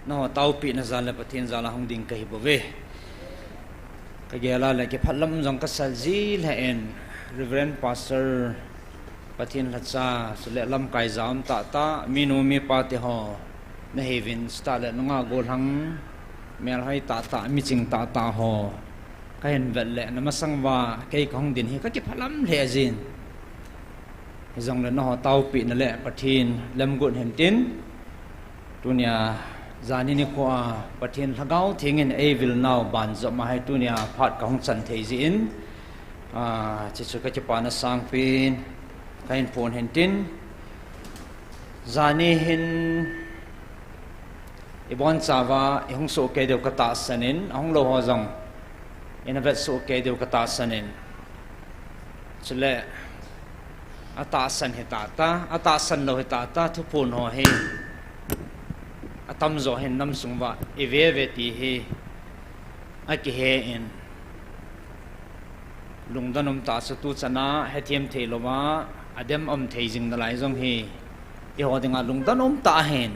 nangho taopehna jal le Pathen jal a hung ding kahi bouve. Kagel a le kiphalam jong kasah ji lheh in, Reverend Pastor Pathen lhacha, chule lamkai ja um tahtah, minu mipa te ho nahiuvin, chutah le nungah gollhang, melhoi tahtah, miching tahtah ho kahin vet le, namasang uva kei kahung din hi kakiphalam lheh jin. Hijongle nangho taopehna le Pathen lemguh hintin, tunia jani nikho a Pathen Lhagao Theng in eivil nau banjom a hi tunia phat kahung chan thei jeh in, a, chuchu kakipana sangpen kahin phong hintin, jani hin ibonchauva ihung soh kei diu katahsan in, ahung lou ho jong ina vet soh kei diu katahsan in, chule atahsan hi tahtah, atahsan lou hi tahtah, thuphon ho hi atamjo hin namsung uva ive uve ti hi akihe in, lungdon umtah chu tuchan a hethem theilouva adem um thei jing nalai jong hi, eiho dinga lungdon umtah ahin.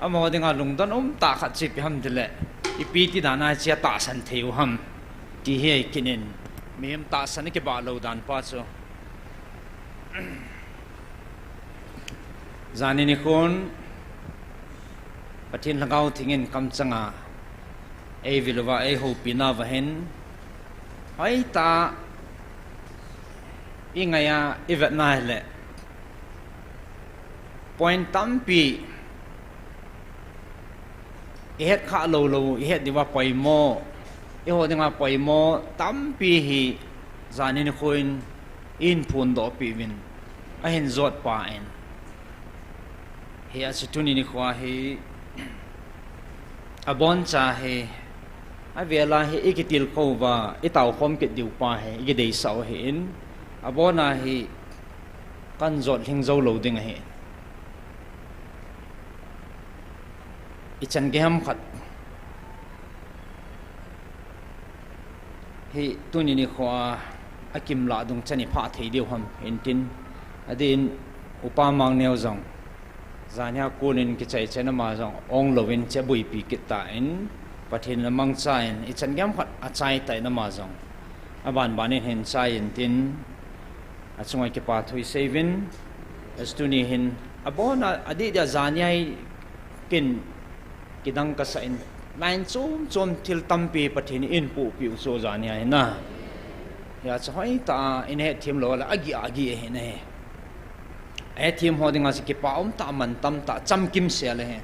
Amaho dinga lungdon umtah khat chu ipi ham tile, ipi ti dan a hiche atahsan thei u ham ti hi ahi kit in, mihem tahsan akibah lou dan pa chu. Jani nikhon Pathen Lhagao Theng in kamchanga eivil uva, eihoupi nauva hin, hoitah a ingai a ivet na hile, point tampi ihet khah lou lou, ihet diuva poimo, eiho dinga poimo tampi hi jani nikho in eihin phondoh peh uvin, ahin jotpa in. Hijeh a chu tuni nikho hi aboncha hi, avela hi ikitilkhou uva, itaokhom kit diu pa hi ikideisah u ahin, abona hi kahin jot lhing jou lou ding ahi. Ichan gei ham khat hi tuni nikho a akimlah dung chan iphah thei diu ham, hintin, adeh in Upa Mangneo jong jania kon in kichai chan ama jong ong louvin hiche abuipi kit tan, Pathen in amangchan ichan gei ham khat achai tan, ama jong abanban in hin chai intin, achunga kipathu isei uvin. Hiche tuni hin abona adeh dia jania hi ken kidang kasah in, Line chom chom thil tampi Pathen in eipohpeh u chu jani ahi na. Hia chu hoitah a, in hetthem lou le, agih agih ahi na hi. Hetthem ho dinga chu kipa umtah, mantam tah, chamkim sel ahi.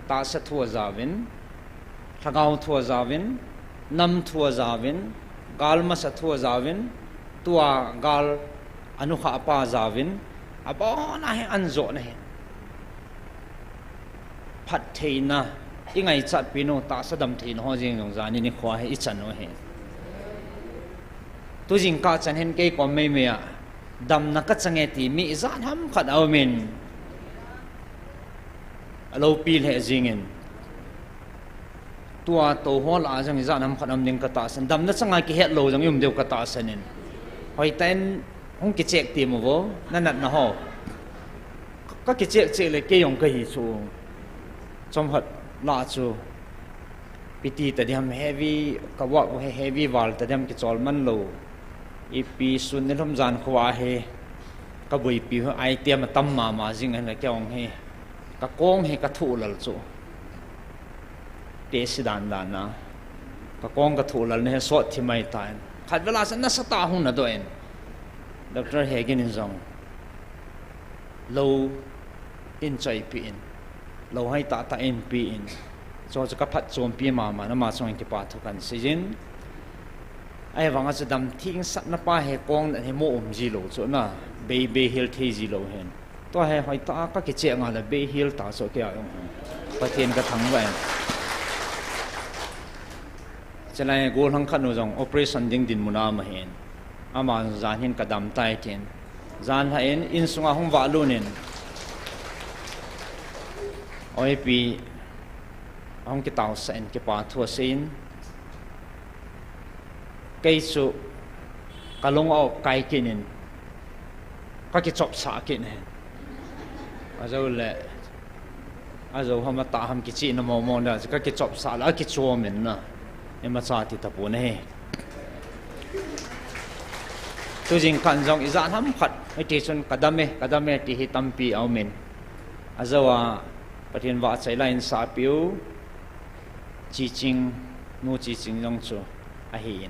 Tahsa thu ajaovin, lhagao thu ajaovin, nam thu ajaovin, gal masa thu ajaovin, tua gal anukhah pa ajaovin, abon a hi anjoh na hi. Phattheina, ingaichatpi nu, tahsa damtheina ho jeng jong jani nikho hi ichan u hi. Tu jingkah chan hin kei kom meimei a, damna kachang e ti mi ijat ham khat aumin, aloupi lheh jingin. Tua tou ho lah a jong ijat ham khat aum ding katahsan. Damna changa kihet lou jong ium diu katahsan in. Hoitah in hung kichek temo vo, nanatna ho. Ka, kakichek chek le kei jong kahi chu. Chomkhat lah chu. Piti tadiham heavy, ka work u hi heavy val tadiham kichol man lou. Ipi sun nilhum jan khovah hi kaboipi u item atam mama jing ahin la kei jong hi. Kakong hi kathuh lal chu. Tesi dan dan a. Kakong kathuh lal na hi sot thim ahitan. Khatvela sa nasatah a hung nadoh in. Doctor Hegin in jong lou eichoipeh in. Lou hoitah tah eipe in. Chu chu kaphatchompi mama in ama chunga kipa thu kahin seijin. Ahivanga chu damthengsahna pa hi kong na hi mo um jilou chu na. Bei, bei hel thei jilou hin. Tua hi hoitah a kakicheh nga le bei hel ta chu kei a jong. Pathen kathangvah in. Chulai gollhang khat nu jong operation ding dinmun a um ahin. Ama jan hin kadam tai tin. Jan lhah in, insunga hung valut in. Oipi, ahung kitaosah in kipa thu aseiyin. Kei chu kalung a-op kai kit in, kakichopsah kit in. Ajou le, ajou ham atah ham kichihna mong mong dan chu kakichopsah le akichom in na. Imacha ti tapon ahi. Tu jingkah jong ijat ham khat, hitichun kadam e, kadam e ti hi tampi aumin. Ajou a, Pathen vahchoi la insahpiu, Chiching, Nu Chiching jong chu ahin.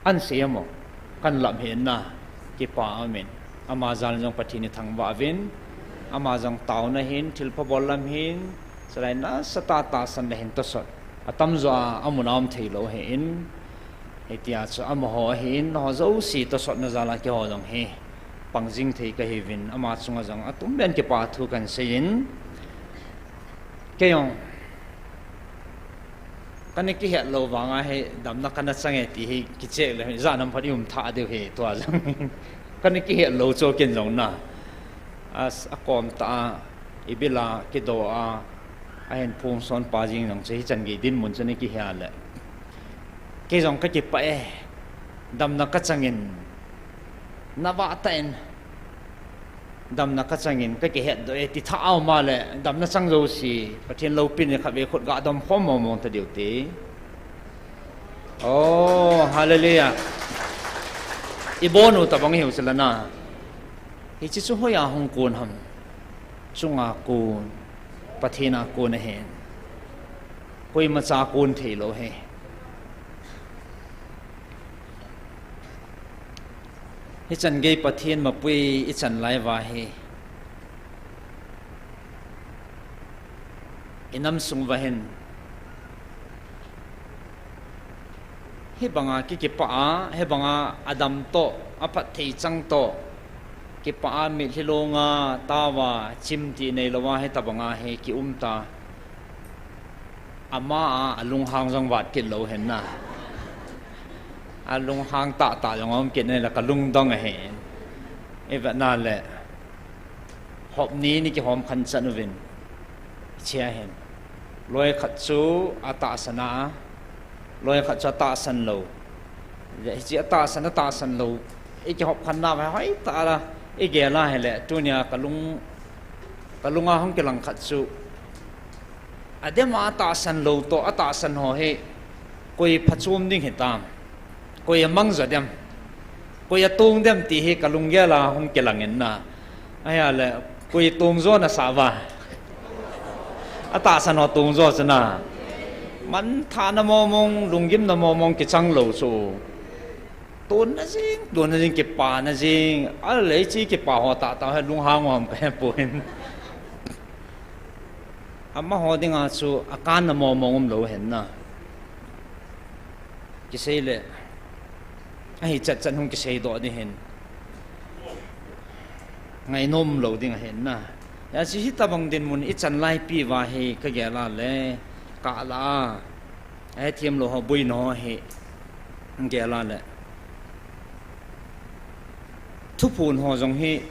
Ansei mo, kahin lam hih in na, kipa aumin. Ama jal jong Pathen ithangvah uvin, ama jong taona hin, thilpha bol lam hin, chulai nasatah tahsan le hin tosot. Atamjo a, amun a um theilou ahin, hitia chu amaho ahin, ho jouse tosotna jal a keiho jong hi pangjing thei kahiuvin, ama chunga jong atumbeh in kipa thu kahin seiyin. Kei jong, kana kihet lou vanga hi damna kana chang e ti hi kicheh le, ijat ham khat ium tha diu hi tua jong. Kana kihet lou chu ken jong na. As, akom tah a, ibil a, kido a, ahin phongson pa jeng jong chu hichan gei dinmun chu ana kihe le. Kei jong kakipah e, damna kachangin, navah tah in, damna kachangin kakihetdoh e ti tha aum a le, damna chang jouse, Pathen loupina khatvei khut gadom khom mong mong ta diu te. Oh, hallelujah. Ibonu tabang hiu chu la na. Hiche chu hoiya hung kon ham. Chunga kon, Pathen a kon ahi. Koimacha kon theilou ahi. Hichan gei Pathen mapui ichan lai uva hi, inam sung uva hin hibanga ki, kipah a, hibanga adam toh, aphatthei chang toh, kipah a mitlhi longa taova, chimtih neilouva hitabanga hi kium ta. Ama a, alunghang jong vat kit lou hen na. Alunghang tahtah jong aum kit nai la kalungdong ahi. Ivet na le, hop ni ni kihom khan chan uvin, hichea hin, loi khat chu atahsan a, loi khat chu atahsan lou. Hiche atahsan, atahsan lou, ikihop khan nauva hoitah la igel a hile, tunia kalung, kalunga hung kilang khat chu, adem a atahsan lou toh atahsan ho hi koi phachom ding hitam, koi amang jo dem, koi atong dem ti hi kalunggel a hung kilang in na. Ahile, koi tong jo nasah uva? Atahsan ho tong jo chu na. Manthahna momong, lunggimna momong kichang lou chu. Tonna jing, tonna jing, kipana jing. Ahile hiche kipa ho tahtah hi lunghang ham kahepoi. Amaho dinga chu akanna momong umlou hen na. Kisei le, ahi chatchat hung kiseidoh ding hin, ngainom lou ding ahin na. Hijeh chun hitobang dinmun ichan laipi uva hi kagel a le, kalah a, ahethem lou ho boina ho hi gel a le, thuphon ho jong hi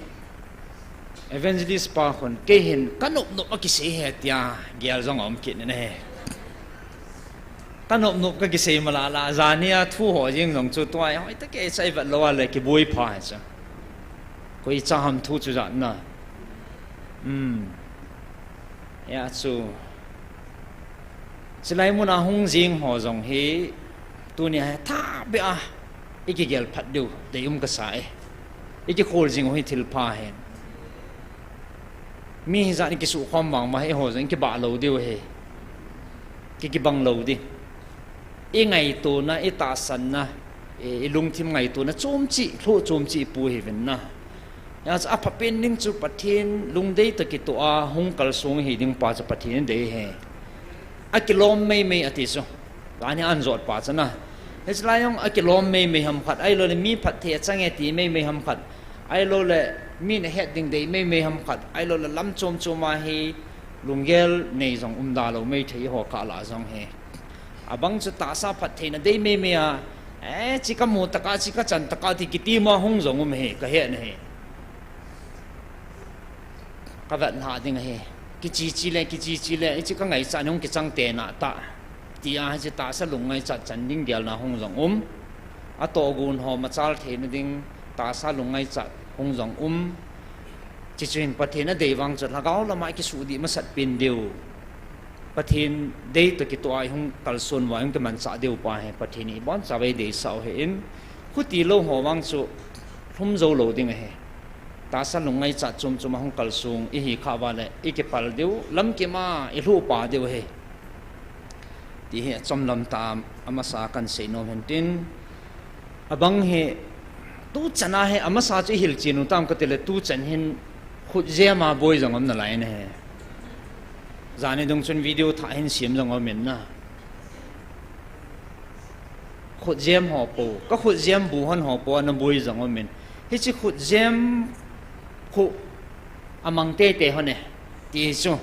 evangelist pa khun, kei hin kanop nop a kisei ahi tia gel jong aum kit in ahi. Kanop nop kakisei malala, jania thu ho jeng jong chu tua hi hoitah kei cha ivet lou a le kiboi pha hi chu. Koi cha ham thu chu jatna. Hijeh chun, chulai muna hung jeng ho jong hi, tunia hi thahbeh a ikigel phat diu deium kasa e. Ikikhol jing u hi thilpha ahi. Mi hijat in kisukhom vangma hi eiho jong kibah lou diu ahi. Ki, kibang lou ding. Ingaitona, itahsanna, i, ilungthim ngaitona chomcheh, lhuh chomcheh pu hiuvin na. Hijeh chun aphapen ding chu Pathen lungdei toh kitoh a hung kalsong hiding pa chu Pathen in adei ahi. Akilom meimei ati chu. Tuni anjot pa chu na. Hiche lai jong akilom meimei ham khat, ahiloule mi phatthei achang e ti meimei ham khat, ahiloule mi nahet ding dei meimei ham khat, ahiloule lam chom chom a hi lunggel nei jong umda lou mei thei ho kalah jong hi. Abang chu tahsa phattheina dei meimei a, eh, hiche kamu tah a, hiche kachan tah a ti kiti ma hung jong um ahi, kahet ahi. Kavet lha ding ahi. Kiche che le, kiche che le, hiche kangaichat hung kichang tena tah, tia hiche tahsa lungngaichat chan ding gelna hung jong um. Atohgon ho machal theina ding tahsa lungngaichat hung jong um. Chuche chu hin Pathen adei vang chu lhagao lama ikisuhdih masat pen diu. Pathen dei toh kitoh a ihung kalson uva ihung kimanchah diu pa hi Pathen in iboncha uva eideisah u ahin, khuti lou ho vang chu lhum jou lou ding ahi. Tahsa lungngaichat chom chom a hung kalsong ihi khah uva le ikipal diu, lamkim a ilhuhpa diu ahi, ti hi achomlam tah a amasa a kahin seinom hin tin. Abang hi, tuchan a hi amasa chu ihilchen u tam katile, tuchan hin khutjem a boi jong um nalai in ahi. Jani dung chun video thah hin sem jong um in na. Khutjem ho po, kakhutjem bu hon ho po ana boi jong um in. Hiche khutjem khu amang teitei hon e, ti chu.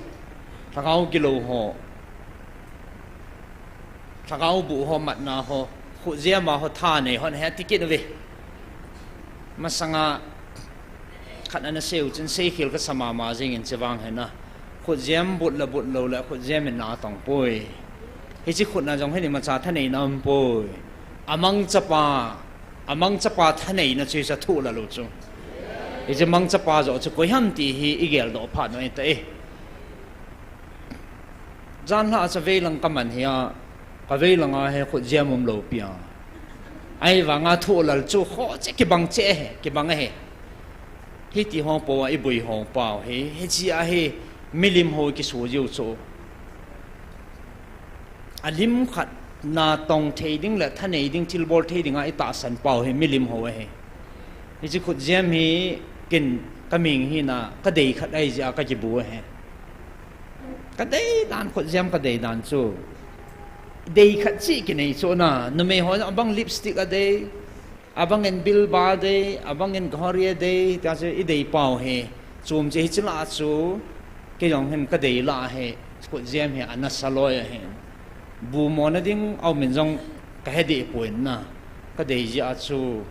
Lhagao gilou ho, lhagao bu ho, matna ho, khutjem a ho tha nei hon ahi ati kit uve. Masanga khat ana sei u chun seikhel kasa mama jeng in, chuvang hi na. Khutjem but le but lou le khutjem in na atong poi. Hiche khut na jong hin imacha thaneina um poi. Amang chapa, amang chapa thaneina chu hiche thohlal u chu. Hiche mang chapa joh chu koi ham ti hi igeldoh phat u ahitai. Janhi a chu veilang kaman hi a, kaveilang a hi khutjem umlou pi a. Ahivang a thohlal chu khoh cheh, kibang cheh ahi, kibang ahi. Hiti ho po a iboi ho pau hi, hiche a hi milim ho kisu jiu chu. Alim khat natong thei ding le thanei ding, thilbol thei dinga itahsan pau hi milim ho ahi. Hiche khutjem hi ken kaming hina, kadei khat ahijeh a kakibu ahi. Kadei dan, khutjem kadei dan chu. Dei khat cheh kinei chu na, numei ho abang lipstick adei, abang in bilba adei, abang in ghari adei, tia chu idei pau hi. Chom cheh hiche lah chu, kei jong hin kadei lah hi, khutjem hi anasa loi ahi. Bu mona ding aum in jong kahe deh poi na, kadei jeh a chu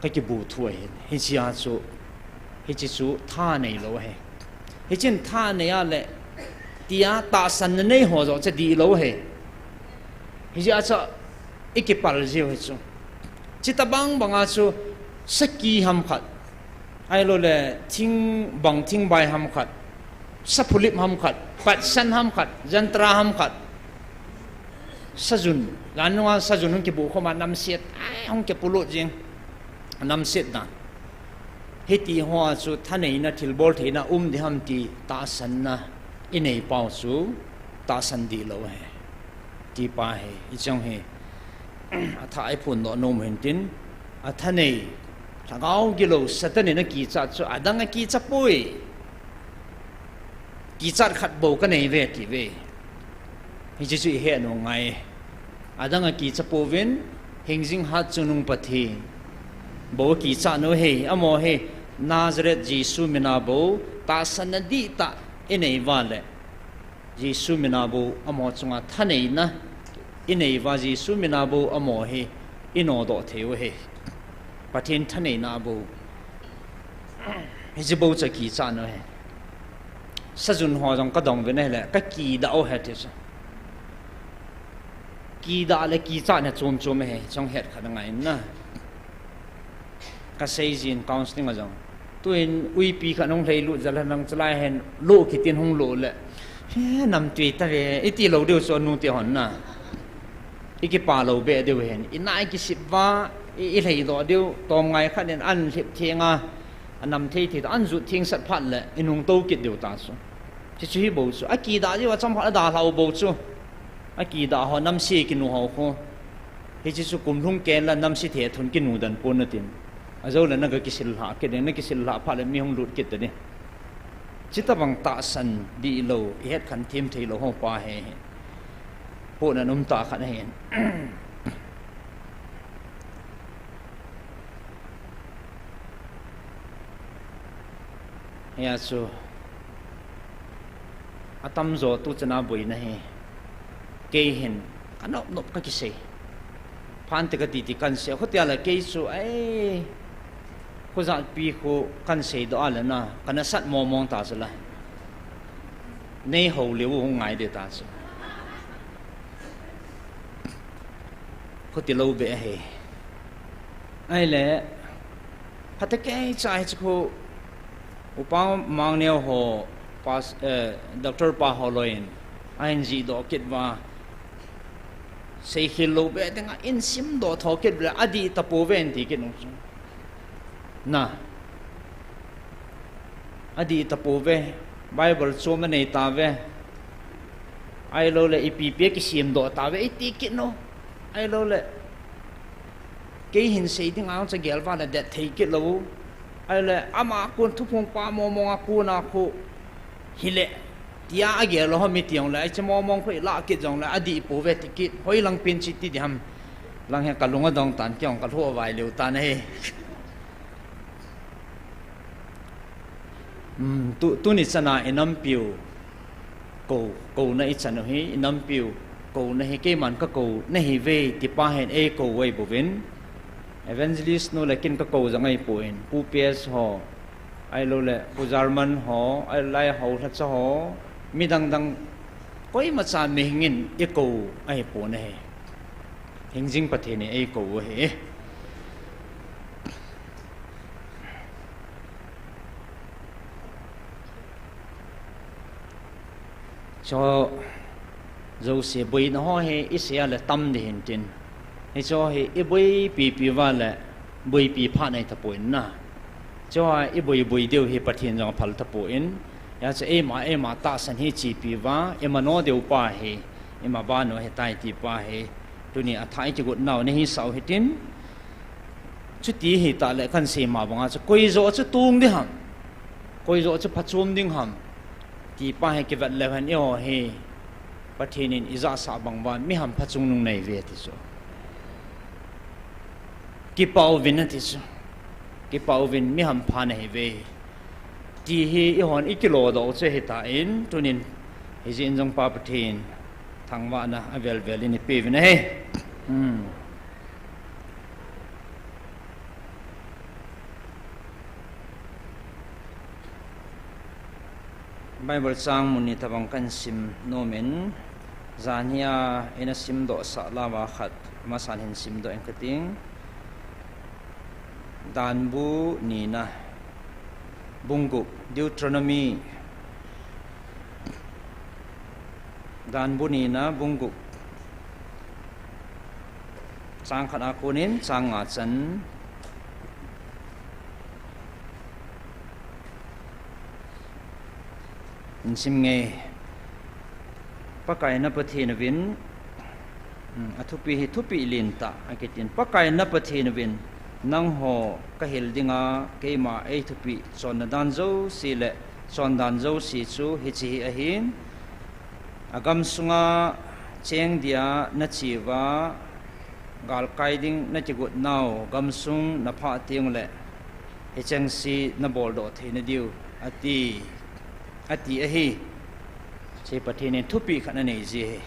kakibu thu ahi. Hiche a chu, hiche chu tha neilou ahi. Hichun tha nei a le, tia tahsanna nei ho joh chu dihlou ahi. Hijeh a chu ikipal jiu hi chu. Chutobang banga chu saki ham khat, ahiloule thingbang thingbai ham khat, saphulip ham khat, patsan ham khat, jantra ham khat, sajun, jan nunga sajun hung kibuh khoma namset, ai, hung kipulut jing, namset dan. Hiti hoa chu thaneina, thilbol theina um ding ham ti tahsanna inei pau chu, tahsan dihlou ahi. Tipa hi, hiche hi, athah a iphondoh nom u hintin, athanei, lhagao gilou, Satan in akichat chu, adang akicha poi. Kichat khat bou kanei uve, ati uve. Hiche chu ihet u ngai. Adang akicha pouvin, hingjing hat chungnung Pathen bou akichat u ahi, amaho hi, Nazareth Jesu mina bou, tahsanna dihtah inei uva le, Jesu mina bou amaho chunga thaneina inei uva, Jesu mina bou amaho hi inodoh thei u ahi. Pathen thaneina bou. Hiche bou chu akichat u ahi. Sajun ho jong kadong uvin ahile, kakidah u ahi ati chu. Kidah le kichat hi chom chom ahi, chong het khat angai na. Kaseijin counseling a jong. Tuin uipi khat hung lheilut jal hen lang chulai hin lo kitin hung lo le. He, namtui tave, iti lou diu chu anute hon na. Ikipa lou beh diu hin. Ina ikisip uva, i, ilheidoh diu, tomngai khat in an lhip theng a, anam thei thei, an jut theng sat phat le, inung tou kit diu ta chu. Hichu hi bou chu. Akidah diu, achom khat adalhau bou chu. Akidah ho, namse kinu ho khu. Hiche chu kum lhung ken la namse thethun kinu den pon natin. Ajou le naga kisil lhah kit ding, nakisil lhah phat le mi hung lut kit ta ding. Chuti bang tahsan dihlou, ihet khen them theilou ho pa hi. Pohna um tah khat ahi. Hia chu atamjo tu chana boina hi kei hin kanop nop kakisei. Phan te kati ti kansei. Khutia le kei chu ai, khujat pi khu kansei doh a le na, kana sat mong mong ta chu la. Nei hou leu hung ngai de ta chu. Khuti lou beh ahi. Ahile, phatecha hiche khu, Upa Mangneo ho, pas-, eh, Doctor pa ho loiyin, ahin jihdoh kit uva, seikhel lou beh dinga, ahin simdoh tho kit uva, adih tapouve ahin ti kit nung chu. Na. Adih tapouve, Bible chom anei tauve. Ahilouleh ipi ipi akisemdoh tauve, iti kit nung. Ahilouleh kei hin sei dinga chu gel uva le det thei kit lou. Ahile ama kon thuphong pa mong mong a kona khu hile tia agel lou ham iti jongle, hiche mong mong khu ilah kit jongle, adih pouve ti kit, hoilang pen chu iti ding ham. Lang hi kalung adong tan, kei jong kalhoh vai leu tan ahi. Hmm, tu, tuni chana inampiu kou, kouna ichan u hi, inampiu kouna hi keiman kakou nahiuve, tipa hin eikou u ahibouvin. Evangelist nu le ken kakou jong ahipon, Pu P S ho, ahilouleh Pu German ho, ahilou le Haolhacha ho, midang dang koimacha mihing in eikou ahipon ahi. Hingjing Pathen in eikou u ahi. Chu jouse boina ho hi isei a le tam ding hintin. Hichu hi iboipi pi uva le boipi phat ahi tapon na. Chu iboi boi diu hi Pathen jong aphal tapon. Hijeh chun eima, eima tahsan hi chepi uva, imano diu pa hi, ima banu ahitai tipa hi. Tuni athah ikigot nau nahisah u hitin. Chuti hitah le kansei ma banga chu, koi joh chu tong ding ham, koi joh chu phachom ding ham, tipa hi kivet leu hen eiho hi Pathen in ijahsah bang uva mi hampha chungnung nahiuve ti chu. Kipah uvin ati chu. Kipah uvin mi hampha nahiuve. Ti hi eihon ikilodoh u chu ahitan, tunin hijeh in jong Pa Pathen thangvahna avel vel in ipeuvin ahi. Hmm. Bible chang mun ni tabang kahin sim nomin, jan hia ina simdoh sah lauva khat amasan hin simdoh inge kating. Danbu nina, bung gup, Deuteronomy, Danbu nina, bung gup, chang khat a konin chang nga chan. Hin sim inge. Pakai na Pathen uvin, um, athupi hi thupi lentah akitin. Pakai na Pathen uvin, nangho kahil dinga, keima eithupi chonna dan jouse le chondan jouse chu hiche hi ahin, agam sunga cheng dia nache uva, galkai ding nakigot nau gamsung naphah teng uleh, hichengse nabol doh theina diu, ati, ati ahi. Hiche Pathen in thupi khat anei ji ahi.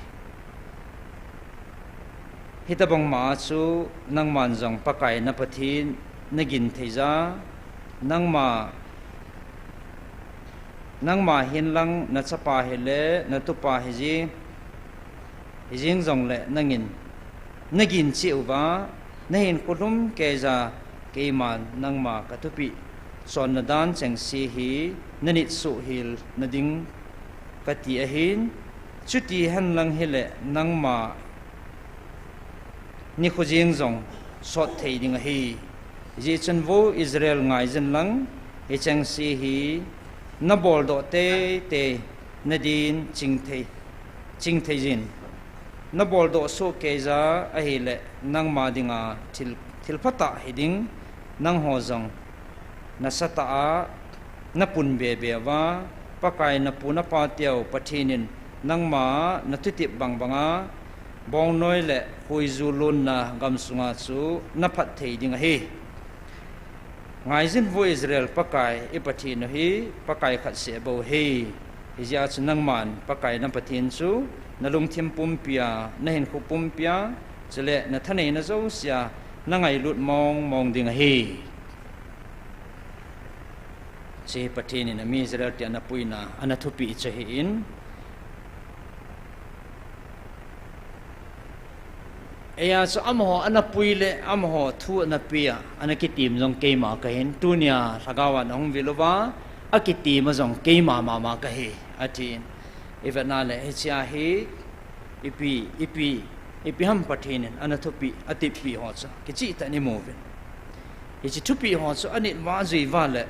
Hitobang ma chu nangman jong Pakai na Pathen nagin thei ja, nangma, nangma hinlang nachapa hile, natupa hiji, hijeng jongle nangin nagin cheh uva, nahinkho lhum keija, keiman nangma kathupi chonna dan chengse hi nanit soh hel nading kati ahin, chuti henlang hile nangma nikho jeng jong sot thei ding ahi. Hijeh chun vo Israel ngaijin lang, hichengse hi nabol doh teitei nadin chingthei, chingthei jin. Nabol doh soh keija ahile nangma dinga thil, thil phatah hiding, nangho jong nasatah a napun bebe uva, Pakai napu napa teu Pathen in nangma nathutep bang banga bongnoi le huiju lonna gamsunga chu naphat thei ding ahi. Ngaijin vo Israel Pakai i Pathen u hi Pakai khat seh bou ahi. Hijeh a chu nangman Pakai na Pathen chu nalungthim pumpia, nahinkho pumpia, chule nathaneina jousea nangailut mong mong ding ahi. Hiche Pathen in ami Israel te anapuina, anathupeh chu ahin. Eia chu amaho anapui le amaho thu anapea anakitem jong keima kahin, tunia lhagaova nahung vil uva akitema jong keima mama kahi, atin. Ivetna le hichea hi ipi, ipi, ipi ham Pathen in anathupeh, ateppeh ho chu kichehtah in imuvin. Hiche thupeh ho chu anit uva ajui uva le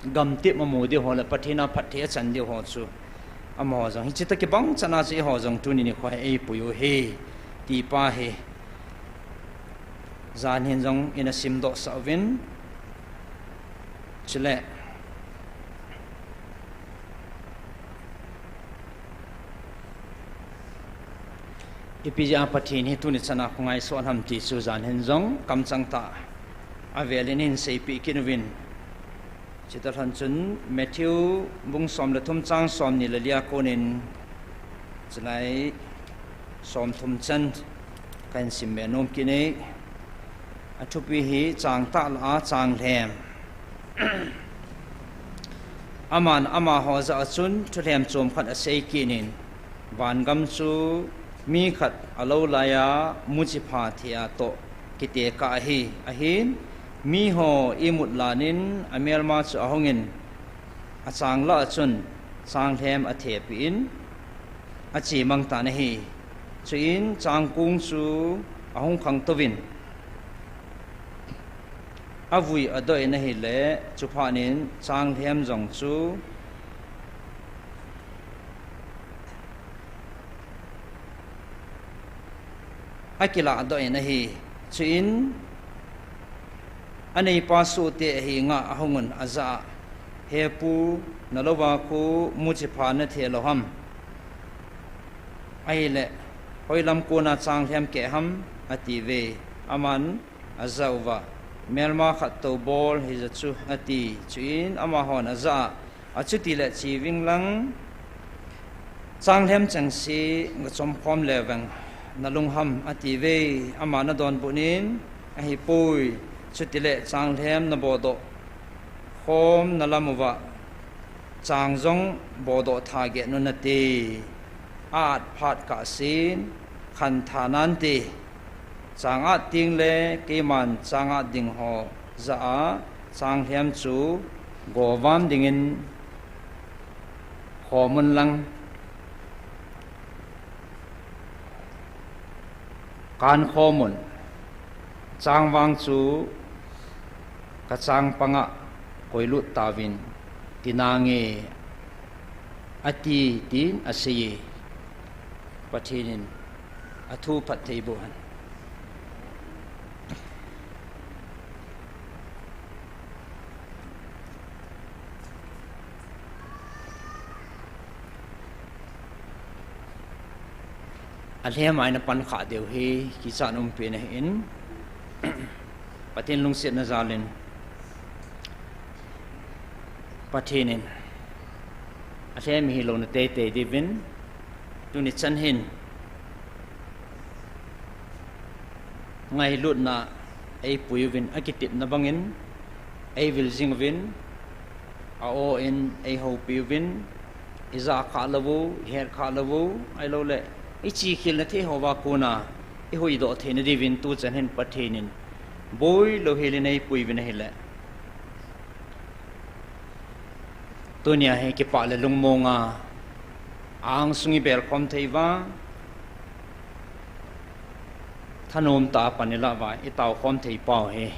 gamtep amu diu ho le Pathen a phatthei achan diu ho chu amaho jong hiche toh kibang chan a chu eiho jong tuni nikho hi eipui u ahi, ti pa hi jan hin jong ina simdohsah uvin. Chule ipi jeh a Pathen hi tuni chan a khongai soh ham ti chu jan hin jong kamchang tah a vel in hin seipeh kit uvin. Chuti lhon chun Matthew bung som le thum chang somni le li a konin chulai somthum chan kahin sim be nom kit e. Athupi hi changtah lah a changlhem. Aman amaho jah a chun thulhem chom khat asei kit in, vangam chu mi khat alou laiya muchipha thei a toh kitekah ahi. Ahin, miho imut lan in amelma chu ahungin, achang lah a chun changlhem athepeh in achemang tan ahi. Chuin changkong chu ahung khangtouvin, avui adoh in ahile, chuphat in changlhem jong chu akilahdoh in ahi. Chuin aneipa sohte ahenga ahungun ajah a, He pu, nalouva khu muchipha nathei lou ham? Ahile, hoilam kona changlhem keh ham? atiuve. Aman ajah uva, Melma khat toubol hija chu, ati. Chuin amahon ajah a, Achutile cheuving lang, changlhem chengse gachom khom leuveng nalung ham? atiuve. Aman adonbut in, Ahipoi, chutile changlhem nabodoh khomna lam uva chang jong bodoh tha get un nate. A-at phat kahsen khantha nante. Chang at tengle keiman chang at dingho jah a changlhem chu govam dingin khomun lang, kankhomun, changvang chu kachangpanga koilut tauvin tinange, ati, tin aseiye. Pathen in athu phatthei boh hen. Alhem a ina pan khah diu hi kichat umpen ahin, Pathen lungsetna jal in, Pathen in alhem ihilouna teitei diuvin, tuni chan hin ngailutna eipui uvin, akitepna bangin eivil jing uvin, a-o in eihoupi uvin, ija khah lou u, ihet khah lou u, ahilouleh ichihkhelna thei hoa kona ihuhdoh theina diuvin tuchan hin Pathen in boilou helin eipui uvin ahile, tunia hi kipah le lungmonga angsung ibelkhom thei uva, thanom tah a pan ilah uva itaokhom thei pau hi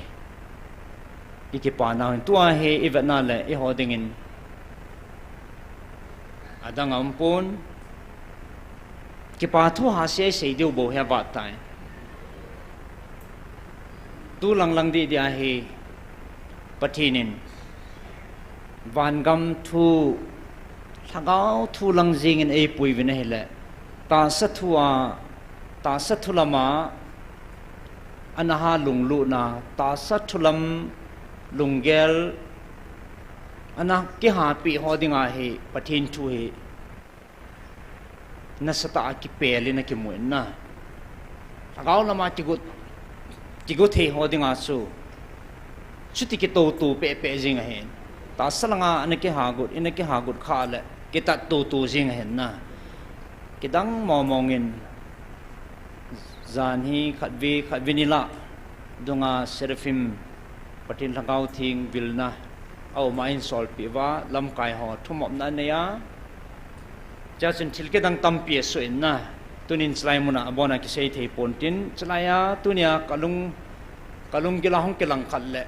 ikipa nau hin, tua hi ivetna le eiho dingin adang aumpon. Kipa thu hahsa sei diu bou hi avat tai. Tu langlang didi ahi, Pathen in vangam thu, lhagao thu lang jengin eipui uvin ahile, tahsa thu a, tahsa thu lama ana ha lunglutna, tahsa thu lam lunggel ana kihapeh ho dinga hi Pathen thu hi nasatah a kipelin akimun ahi. Lhagao lama kigot, kigot thei ho dinga chu chuti kitoutou pehpeh jeng ahin. Tahsa langa ana kihagot, ina kihagot khah le kitat toutou jeng ahin ahi. Kidang mongmong in, jan hi khatvei, khatvei ni lah dunga Seraphim Pathen Lhagao Theng vilna auma ahin solpeh uva, lamkai ho thumopna anei a. Chuin thil kidang tampi asoh in ahi. Tunin chulai muna abona kisei thei ponte, chulai a tunia kalung, kalunggil a hung kilang khat le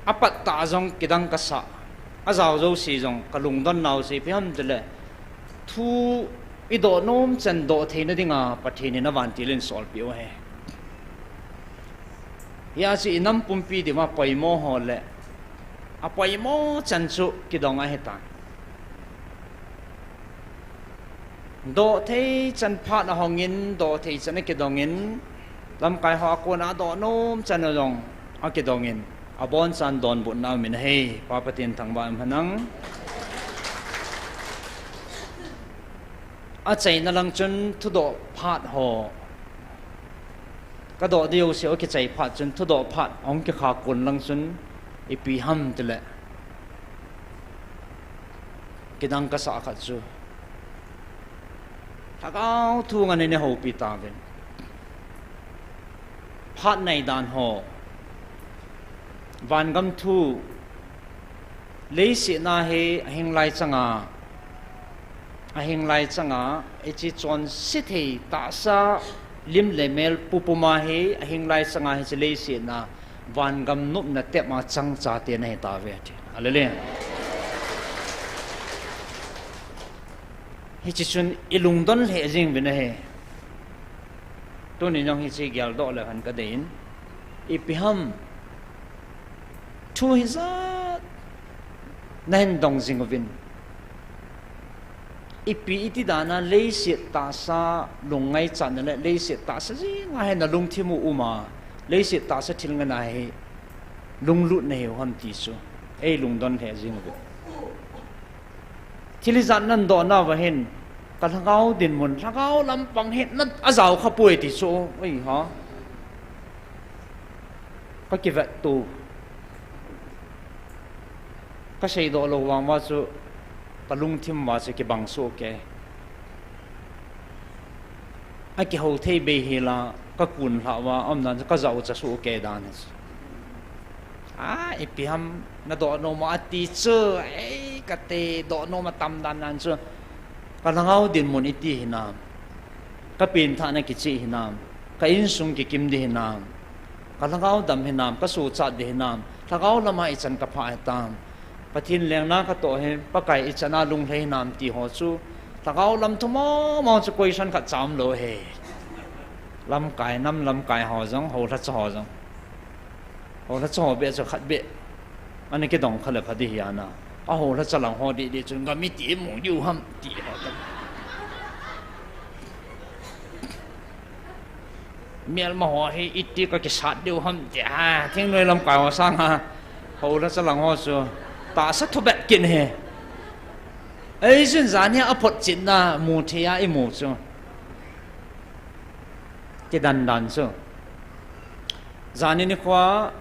apat tah jong kidang kasah, ajao jouse jong kalungdon nau chu ipi ham itile, thu idoh nom chan doh theina dinga Pathen in avantil in solpeh u ahi. Hijeh chun inam pumpi dinga poimo ho le apoimo chan chu kidong ahitai. Doh thei chan phat ahungin, doh thei chan akidongin, lamkai ho a kona doh nom chan jong akidongin, abonchan donbutna aumin ahi. Pa Pathen thangvah in umhen lang. Achaina lang chun thudoh phat ho, kadoh diu jouse akichai phat chun thudoh phat ahung kikhah kon lang chun ipi ham itile, kidang kasah khat chu Lhagao thu ngen in eihoupi tauvin. Phat nai dan ho, vangam thu, leiset a hi ahing lai changa, ahing lai changa, hiche chonse thei tahsa lim le mel pupuma hi ahing lai changa hiche leiset a vangam nopna tep a chang chate ana hitauve ati. Hallelujah. Hiche chun ilungdon lheh jeng uvin ahi. Tuni jong hiche geldoh leu hen kadeiyin, ipi ham thu hijat nahin dong jing uvin, ipi iti dan a leiset tahsa lungngaichatna le leiset tahsa jenga hi nalungthim u um a, leiset tahsa thil ngen a hi lunglut nahiu ham ti chu eilungdon lheh jeng uvin. Thil hijat nahin doh nauva hin, ka lhagao dinmun, lhagao lampang hi na ajao khapoi ti chu, eiha, kakivetto, kaseidoh lou vang uva chu kalungthim uva chu kibang soh kei. Akihou thei bei hel a, kakun lhah uva aumdan chu kajah u cha soh kei dan ahi chu. A, ipi ham nadoh nom a ati chu, ei, kate doh nom atam dan dan chu. Ka lhagao dinmun iti hinam, kapenthahna kicheh hinam, ka insung kikim ding hinam, ka lhagao dam hinam, kasochat ding hinam, lhagao lama ichan kaphah hitam, Pathen lengna katoh hi Pakai ichan a lunglhai hinam ti ho chu Lhagao lam thu mong mong chu question khat cha umlou hi. Lamkai, nam lamkai ho jong, houlhacha ho jong. Houlhacha ho beh chu khat beh ana kidong kha le pha ding hi ana. A houlhacha lang ho didi chun gam iti imu diu ham ti ho ta. Melma ho hi iti ka kisat diu ham ti a, thingnoi lamkai ho sanga houlhacha lang ho chu tahsa thu beh kin hi. Ei, jun jan hi a photchetna mu thei a imu chu. Kidan dan chu. Jani nikho a,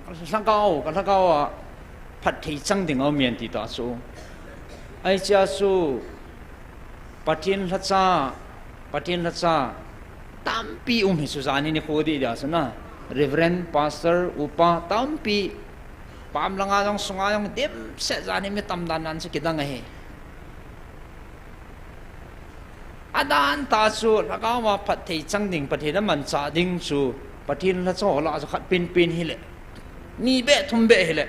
ka lhagao, ka lhagao a phatthei chang ding aum e ti ta chu. Ahi chea chu, Pathen lhacha, Pathen lhacha tampi um hi chu jani nikho didi a chu na. Reverend, Pastor, upa tampi, pam langa jong sunga jong dimset jani mi tam dan dan chu kidang ahi. Adan ta chu lhagao a phatthei chang ding, Pathen a manchah ding chu, Pathen lhacha ho lah a chu khat penpen hile, ni beh thum beh hile,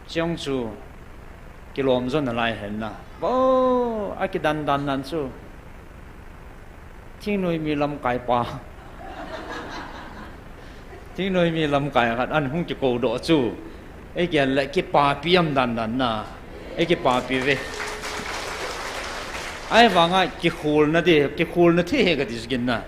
chong chu kilom jo nalai hen na. Bo, a kidan dan dan chu. Thingnoi mi lamkai pa. Thingnoi mi lamkai khat an hung kikou doh chu. Ei gel le kipapi am dan dan na. Ei kipapi ve. Ahivanga kikhulna di, kikhulna thei hi kati chu kin na.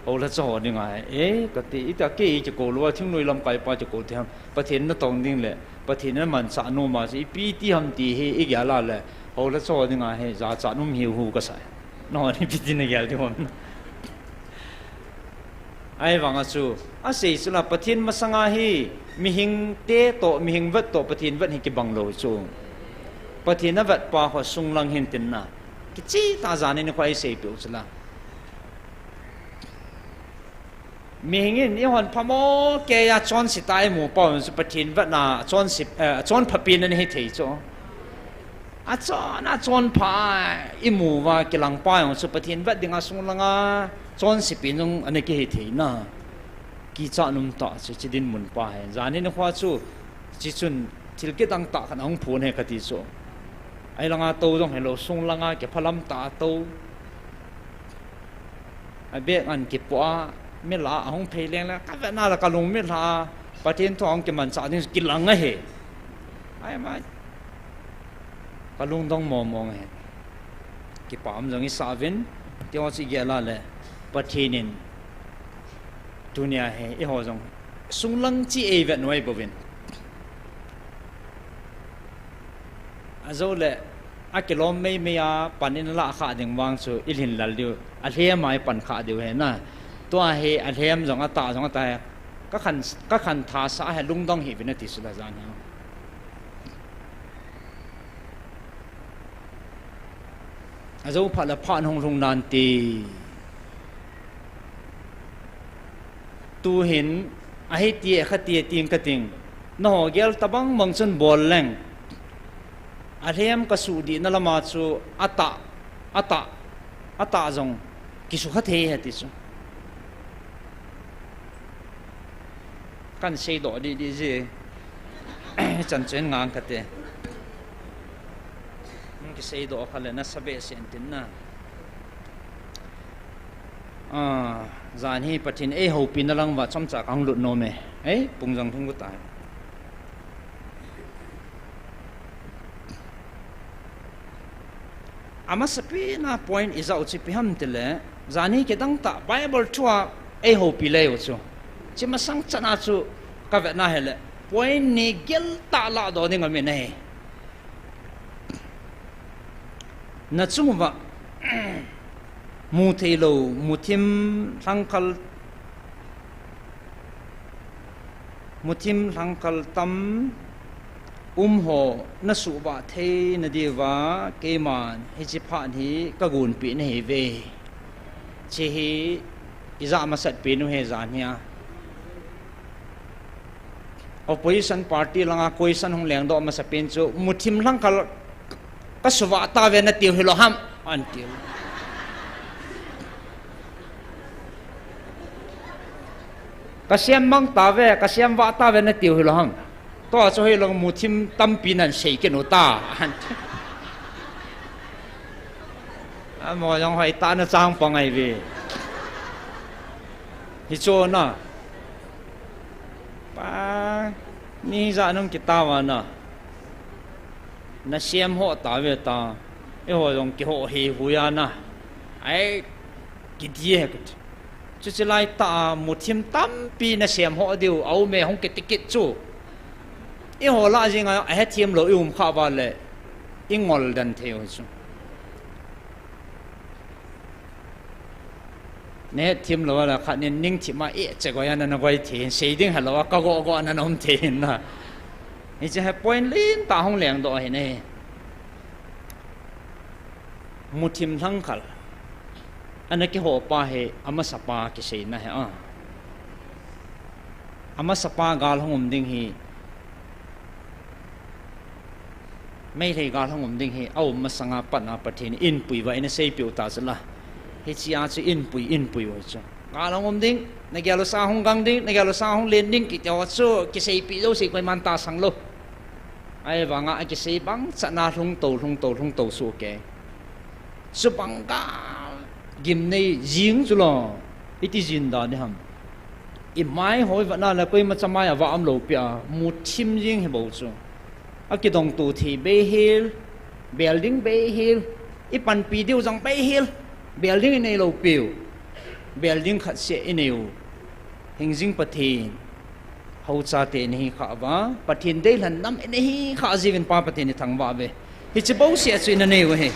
Houlhacha ho dinga, eh, kati, ita kei kikou lou a, thingnoi lamkai pa kikou thei ham. Pathen natong ding le, Pathen a manchah nom a chu ipi ti ham ti hi igel a le, houlhacha ho dinga hi jachat um hiu hu kasa. Nangho ni ipi ti nagel diu ham. Ahivanga chu, asei chu la Pathen masanga hi, mihing te toh, mihing vet toh, Pathen vet hi kibang lou chu. Pathen a vet pa ho sunglang hin tin na. Kicheh tah jani nikho a isei peh u chu la. Mihing in ihon phamo kei a chonse tah imu pa un chu Pathen vetna chonse, eh, chonpha pen ana hithei chu. Achon, achonpha imu uva kilang pa jong chu Pathen vet dinga sunglanga chonse pen jong ana kihithei na. Kichat um tah chu, chi dinmun pa hi. Jani nikho a chu, chi chun thil kidang tah khat ahung phon hi kati chu. Ahilanga tou jong hilou, sunglanga kiphalam tah a tou. A bag an kipoh a, mi lah a ahung phei leng le, ka vetna la ka lung mi lah a, Pathen thu ahung kimanchah ding kilang ahi. Ai mai. Ka lungdong mong mong ahi. Kipa um jong isah uvin, tiho chu igel a le, Pathen in tunia hi, eiho jong sunglang chi eivet nai bouvin. Ajou le, akilom mei mei a, pan in alah kha ding vang chu, ilhin lal diu, alhem a ipan kha diu hi na. Tua hi, alhem jong atah jong atah hi, ka khan, ka khan tha sa hi lungdong hih uvin ati chu la jan hi. Ajou phat le phat hung lhung nan ti. Tuhin, ahi ti, kha ti, ting ka ting. Naho gel tabang bang chun bol leng. Alhem ka suhdih na lama chu atah, atah, atah jong kisukha thei ahi ti chu. Kan seidoh didi ji. Chan chen ngang kate. Kiseidoh kha le nasa behseh in tin na. Ah, jan hi Pathen eihoupi na lang uva chomcha kahung lut nom e. Ei, pung jong lhung got tai. Amasapen a point ijah u chu ipi ham tile, jan hi kidang tah Bible thua eihoupi lei u chu. Chi masang chan a chu ka vetna hile, point ni gel tah ladoh ding aum in ahi. Na chung uva, mu thei lou, muthim lhangkhal, muthim lhangkhal tam um ho na suhbah thei na diuva, keiman hiche phat hi ka gonpeh na hi ve. Hiche hi ijah masat pen u hi jan hi a. Opposition party langa question hung lengdoh masapen chu, muthim lhangkhal ka suvah tauve na tiu hilou ham, an tiu. Ka sem mang tauve, ka sem vah tauve na tiu hilou ham. Tua chu hoilang muthim tampi nan sei kit u ta. Amaho jong hoitah na chang pang ahi ve. Hichu na. Pa, ni ja nung kita va na. Na sem ho ta ve ta. Eiho jong kiho hi huya na. Ai, kiti he kit. Chuche laitah a muthim tampi na sem ho diu, a um e hung kiti kit chu. Eiho lah jeng a, ahethem lou i um kha va le, i ngol den thei u chu. Na hethem lou a la khat nin ning thim a i che goi a na na goi thei, sei ding helou a ka go go a na na um thei na. Hiche hi point lentah hung lengdoh ahi ne. Muthim lhangkhal. Ana kiho pa hi, amasa pa kiseina hi a. Amasa pa gal hung um ding hi. Meitei gal hung um ding hi, a um masanga pat na Pathen in inpui va ina seipeh u ta chu la. Hichea chu inpui, inpui u chu. Gal hung um ding, na gel u sa hung gang ding, na gel u sa hung len ding, kiti ho chu, kiseipeh jouse koiman tahsan lou. Ahivanga akisei bang chan a lhung tou, lhung tou, lhung tou soh kei. Chubang gal gimnei jing chu lo, iti jin da ding ham. I mai hoi va na le koima cha mai a va um lou pi a, muthim jing hi bou chu. Akidong tou thei bei hel, building bei hel, i panpi diu jong bei hel, building i nei lou piu. Building khat seh i nei u. Hingjing Pathen. Hou chate i nei kha va, Pathen deilhen nam i nei kha jiuvin Pa Pathen i thangvah uve. Hiche bouseh chu i na nei u ahi.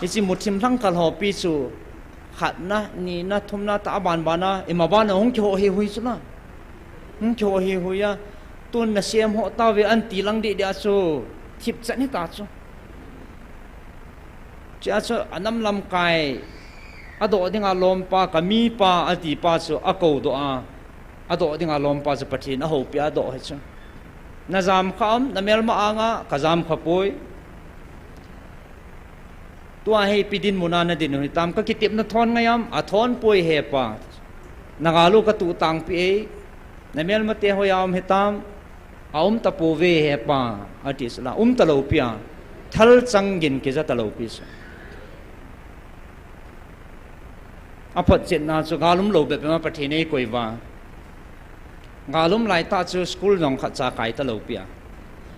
Hiche muthim lhangkhal ho pi chu khatna, nina, thumna tah a ban ban a, i ma ban a hung kiho hi hui chu na. Hung kiho hi hui a, tun na sem ho ta ve an ti lang dih dih a chu, thip chan hi ta chu. Chea chu a nam lamkai, a doh dinga lompa, ka mipa, a tipa chu a kou doh a, a doh dinga lompa chu Pathen a houpi a doh hi chu. Na jam kha am, na melma anga, ka jam kha poi. Tua hi ipi dinmun a na din u hitam, ka kitepna thon ngai am, a thon poi he Pa. Na gal u ka tuh tangpi e, na melmate hoiya um hitam, a um tapouve he Pa, ati sala, um talou pi a, thalchang gin kija talou pi sa. A photchetna chu gal um lou bep bep a Pathen eikoi uva. Gal um laitah chu school jong khatcha kai talou pi a.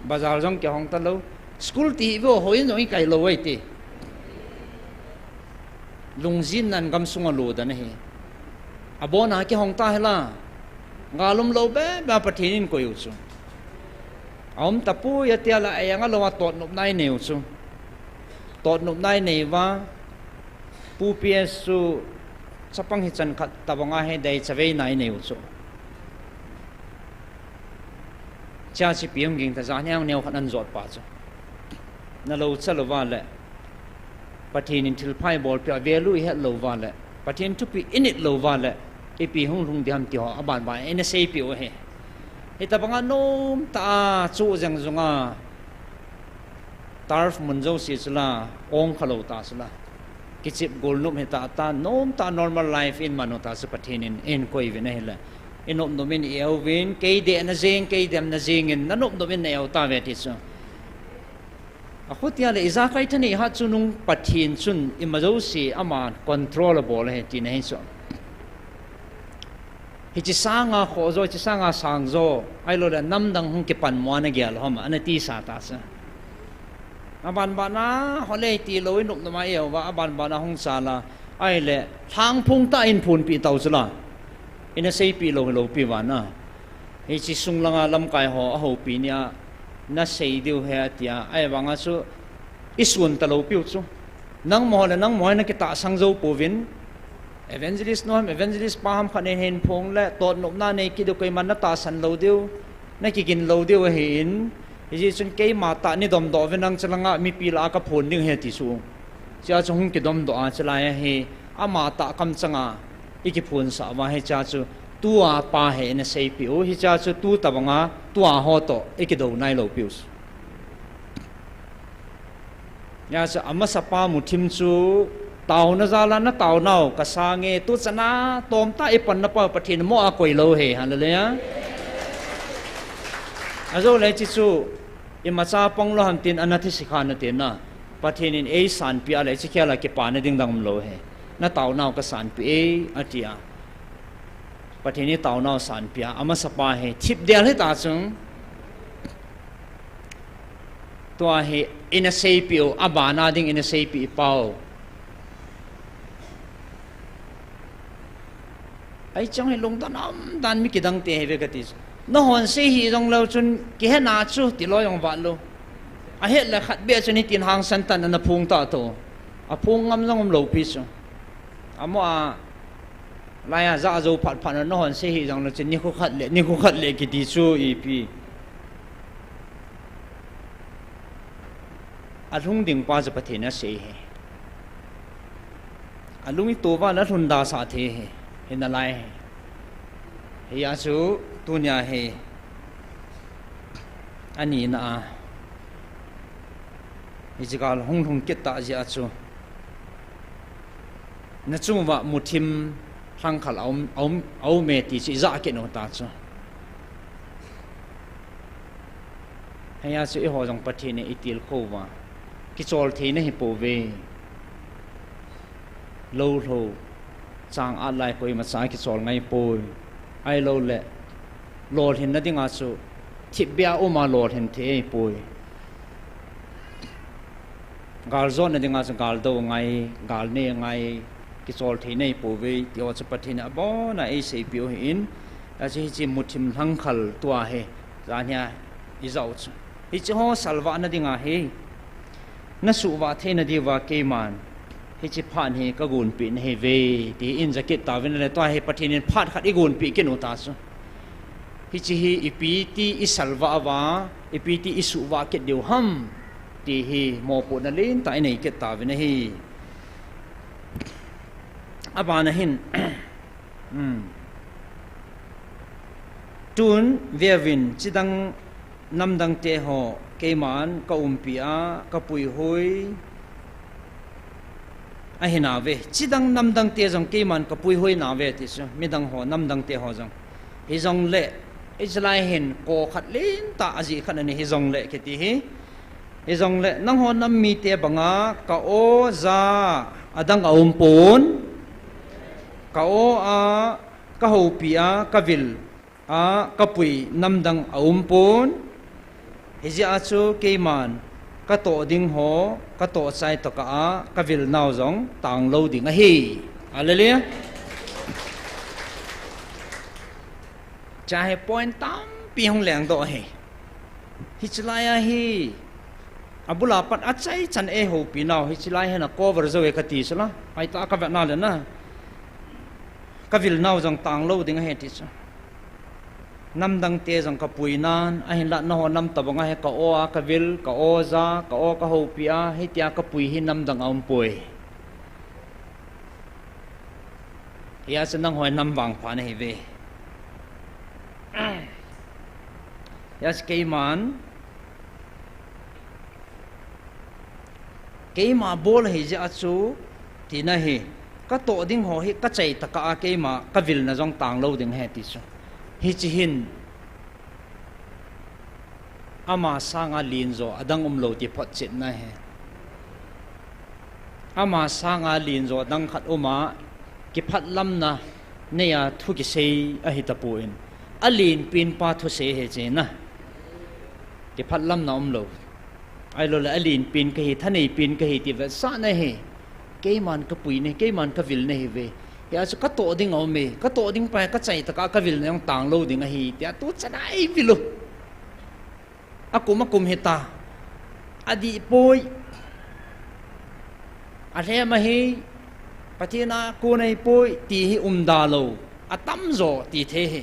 Bazar jong kihong talou. School ti hi vo, houin jong ikai lou ahi ti. Lungjin nan gamsung a lo dan ahi. Abon a kihong ta hila. Gal um lou bep bep a Pathen in koi u chu. A um tapoi atia la, a eng a lou a totnopna i nei u chu. Totnopna i nei uva. Pu P S chu chapang hichan khat tabang a hi dei chaveina i nei u chu. Chea chu ipi hung ging ta, jan hi a neo khat an jot pa chu. Na lou cha lou uva le, Pathen in thilpha i bolpeh a value i het lou uva le, Pathen thupeh i nit lou uva le, ipi hung lhung ding ham ti ho, a ban ban, i na seipeh u ahi. Hitabang a nomtah a, chu jeng jung a, turf mun jouse chu la, ong kha lou ta chu la. Kichep golnop hita ta, nomtah normal life in man u ta chu Pathen in, in koi uvin ahile. I nopnop in i euvin, kei dehna jeng, kei demna jeng in, na nopnop in na eu ta ve ti chu. A khutia le, ijakai thanei hat chu nung Pathen chun, ima jouse, ama control a bol ahi, tina hi chu. Hiche sanga khoh jo, hiche sanga sang jo, ahilou le namdang hung kipan mo ana gel hom, ana tisa ta sa. Aban ban a, holei tilou i nopnop a i eu va, aban ban a hung chal a, ahile, lhangphong tah in phonpeh tau chu la. I na seipeh lou hilou pi vana. Hiche sung langa lamkai ho a houpi nia, na sei diu he atia, ahivanga chu, i sun talou piu chu. Nangma ho le nangma ho na kitahsang jou pouvin, evangelist nu ham, evangelist pa ham khat in hin phong le, totnopna nei kit diu, koiman na tahsan lou diu, na kigin lou diu ahin, hijeh chun keima tah nei domdoh uvin nang chalanga mipi lah a ka phon ding ahi ti chu. Chea chu hung kidomdoh a, chulai a hi, ama tah kamchanga, i kiphonsah uva hichea chu, tua pa hi i na seipeh u, hichea chu tu tabanga, tua ho toh, i kidou nailou piu chu. Hijeh chun amasa pa muthim chu, taona jal a na taonau, ka sange, tuchan a, tomtah i panna pa, Pathen mo a koi lou hi, hallelujah. Ajole hiche chu imacha ponglou ham tin ana thi sikha na tina. Pathen in eisanpi a le hiche khel a kipana ding dang umlou hi. Nataonau kasanpi e, ati a. Pathen in taonau sanpi a, amasapa hi thipdel hita chu. Tua hi ina seipiu, abana ding ina seipih pau. Ahi chang hi lungdon umdan mi kidangte hi ve kati chu. Nahon sei hih jongleu chun kihena chu tilou jong vat lou. Ahet le khat beh chun hitin hangsan tah in ana phong ta to. Aphong ngam jong umlou pi chu. Amo a laiya ja jou phat phat na nahon sei hih jongleu chun nikho khat le, nikho khat le kiti chu ipi. Alhung ding pa chu Pathen in asei hi. Alung ito uva le alhun dasah thei hi. Hinalai hi. Hia chu tunia hi. Anina a. Hiche gal hung lhung kit tah jeh a chu. Nachung uva muthim lhangkhal aum, aum, aume ti chu ijah kit u ta chu. Hia chu eiho jong Pathen in eitilkhou uva. Kichol thei nahi pouve. Lou lhou. Chang at lai koimacha kichol ngai poi. Ahilouleh. Lolhinna dinga chu. Thipbeh a uma lolhin thei ahipoi. Gal jotna dinga chu gal do ngai, gal ne ngai, kichol thei nahi pouve, ti ho chu Pathen in abona eiseipeh u ahin, achu hiche muthim lhangkhal tua hi, jan hia ijah u chu. Hiche ho salvahna dinga hi, nasuhvah theina diuva keiman, hiche phat hi kagonpeh nahiuve, ti hi ijah kit tauvin ahile tua hi Pathen in phat khat igonpeh kit u ta chu. Hiche hi ipi ti isalvah uva, ipi ti isuhvah kit diu ham, ti hi mopohna lentah inei kit tauvin ahi. Abana hin, hmm. Tun veuvin, chidang namdangte ho keiman kaumpi a, kapuihoi, ahinauve. Chidang namdangte jong keiman kapuihoi nauve ti chu, midang ho namdangte ho jong. Hijongle, hichelai hin ko khat lentah ajeh khat ana hijongle kiti hi. Hijongle, nangho nam mite banga ka-o ja adang aumpon, ka-o a, kahoupi a, kavil a, kapui namdang aumpon. Hijeh a chu keiman katoh ding ho, katoh chai tokah a, kavil nau jong tanglou ding ahi. Hallelujah. Hiche hi point tampi hung lengdoh ahi. Hichelai a hi, abul a pat achaichan eihoupi nau, hichelai hi ana cover jou e kati sela. Hoitah a kavetna le na. Kavil nau jong tanglou ding ahi ti chu. Namdangte jong kapui nan, ahinlah nangho nam tobang a hi ka-o a kavil, ka-o ja, ka-o kahoupi a, hitia kapui hi namdang aumpoi. Hia chu nangho hi nam vangpha nahiuve. Hia chu keiman, keima bol ahijeh a chu, tina hi, katoh ding ho hi kachai tokah a keima kavilna jong tanglou ding ahi ti chu. Hiche hin, ama sanga lenjo adang umlou ti photchetna ahi. Ama sanga lenjo adang khat uma, kiphatlamna neiya thu kisei ahitapon, alenpen pa thusei ahi chena. Kiphatlamna umlou. Ahiloule alenpen kahi, thaneipen kahi ti vetsahna ahi. Keiman kapui nahi, keiman kavil nahiuve. Hia chu katoh ding aume, katoh ding pa hi kachai tokah kavilna jong tanglou ding ahi, tia tuchan a eivil u. Akum akum hita. Adihpoi. Alhem ahi. Pathen a kon ahipoi, ti hi umda lou. Atamjo ti thei ahi.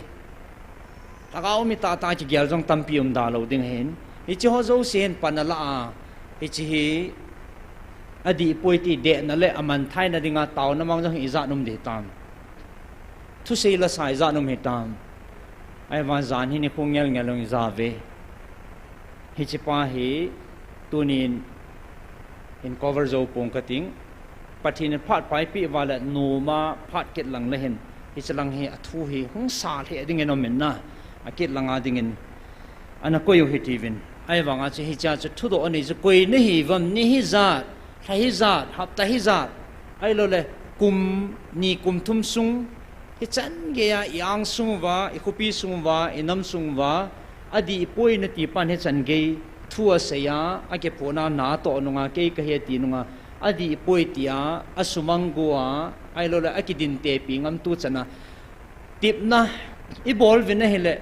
Lhagao mi tahtah kigel jong tampi umda lou ding ahin. Hiche ho jouse hin pan alah a. Hiche hi adihpoi ti dehna le amanthaina dinga taona mang jong hi ijat um ding hitam. Thusei lasa ijat um hitam. Ahivang jan hi nikho ngel ngel jong ijauve. Hiche pa hi tunin hin cover jou pong kating. Pathen in phat pa eipeh uva le noma phat kit lang le hin. Hiche lang hi athu hi hung sa lheh dingin aumin na. Akit langa dingin. Ana koi u hitiuvin. Ahivanga chu hichea chu thudoh anei chu koi nahiuvam, ni hijat, lha hijat, hapta hijat, ahiloule kum ni kum thum sung, hichan geiya i-ang sung uva, i khopi sung uva, i nam sung uva, adihpoi nati pan hichan gei thu aseiya, akiphohna natoh nunga kei kahi ati nunga, adihpoi tia asumang goa, ahiloule akidin tepi ngam tuchana tepna ibol uvin ahile,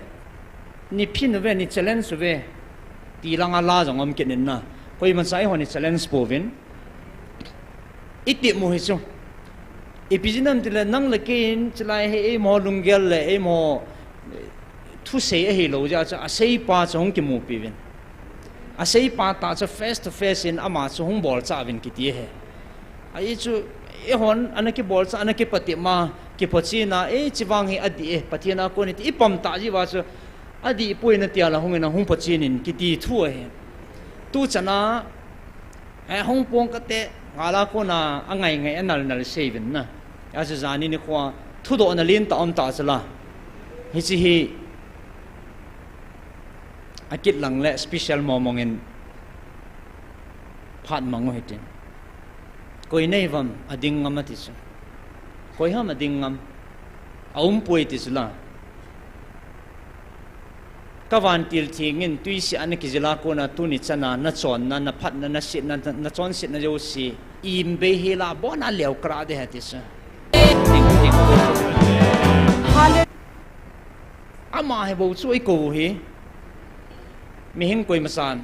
ni phin uve, ni challenge uve ti langa la jong um kit in na. Koimacha eihon i challenge pouvin, itep u hi chu. Ipi jeh ham tile nang le kei in chulai hi eimaho lunggel le eimaho thusei ahilou jeh chu aseipa chu hung kimupi uvin, aseipa tah chu face to face in ama chu hung bolchah uvin kiti ahi. Ahi chu, eihon ana kibolchah, ana kipatep ma, kiphachena, e, hiche vang hi adih e, Pathen a kon e ti ipamtah jeh uva chu, adihpoi natia la hungin, ahung phachen in kiti thu ahi. Tuchana, e, hung pong kate, ngal a kona angai ngai, anal nal seiuvin na. Achu jani nikhoa thudohna lentah umtah chu la. Hiche hi akit lang le special mongmong in phat mang u hitin. Koi nahiuvam, ading ngam ati chu. Koi ham ading ngam? Aumpoi ti chu la. Kavantil theng in twisih a nakijil a kona tuni chana nachonna, naphatna, nasetna, nachonsetna jouse, im bei hel a abona leo kara ding ahi ti chu. Ama hi bou chu eikou u hi. Mihing koimachan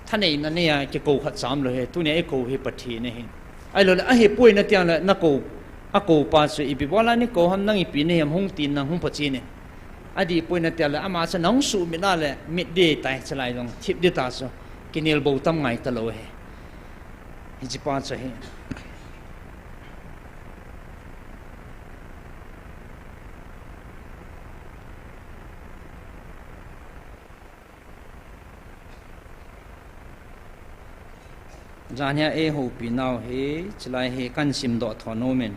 thaneina neiya kikou khat cha umlou hi, tunia eikou hi Pathen ahi. Ahiloule ahipoi natia le nakou, akoupa chu ipi bola nakou ham, nang ipi nahi ham hung tin nang hung phachen in. Adihpoi natia le ama chu nahung suhmit a le mit ding tai, chulai jong thip ding ta chu. Kinel bou tam ngai talou ahi. Hichepa chu ahi. Janhia eihoupinau hi, chulai hi kahin simdoh tho nomin.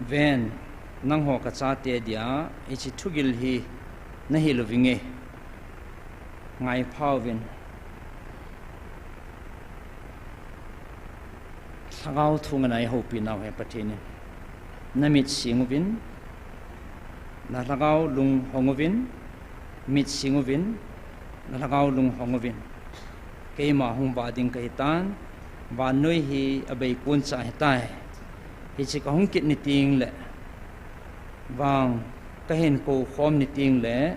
Ven, nangho kachate dia, hiche thugil hi nahil uvinge, ngaipha uvin. Lhagao thu ngana eihoupinau hi Pathen in, namit sing uvin, nalhagao lung hong uvin, mit sing uvin, nalhagao lung hong uvin. Keima hung vah ding kahitan, vannoi hi abeikon cha ahitai. Hiche kahung kit ni tengle, vang kahin koukhom ni tengle,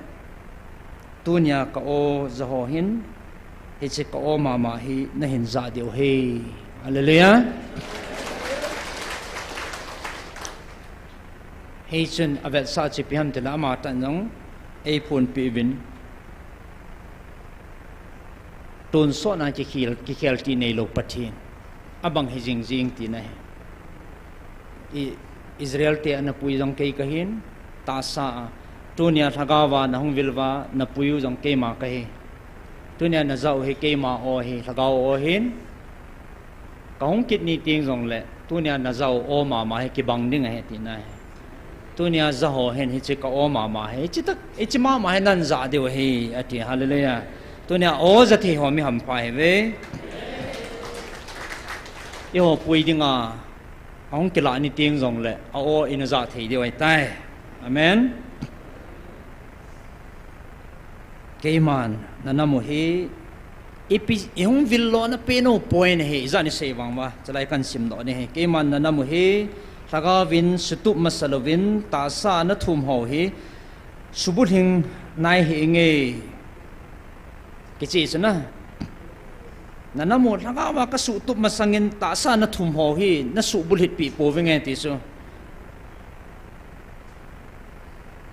tunia ka-o jaho hin, hiche ka-o mama hi nahin jah diu ahi. Hallelujah. Hichun avetsah chu ipi ham tile amatah in jong eiphonpeh uvin, tonsotna kikhel, kikhel tih neilou Pathen, abang hijing jing tina ahi. Israel te ana pui jong kei kahin, tahsa a, tunia lhagaova nahung vil uva napui u jong keima kahi. Tunia najah u hi keima o ahi, lhagao o ahin. Kahung kit ni teng jongle, tunia najah u o mama hi kibang ding ahi tina ahi. Tunia jaho hin hiche ka-o mama hi, hiche mama hi nahin jah diu ahi, ati, hallelujah. Tunia o jathei ho mi hampha ihiuve. Eiho pui dinga ahung kilah ni teng jongle, a-o ina jah thei diu ahitai. Amen. Keiman nanam u hi, ipi, ihung vil lona pen u poi ahi, ijat isei vang uva, chulai kahin simdoh ding ahi. Keiman nanam u hi, lhagaovin sutup masa louvin, tahsa nathum ho hi, subulhing nai hih inge. Kiche chu na. Nanam u lhagaova kasuhtup masangin tahsa nathum ho hi, nasuhbulhit peh pouvinge ti chu.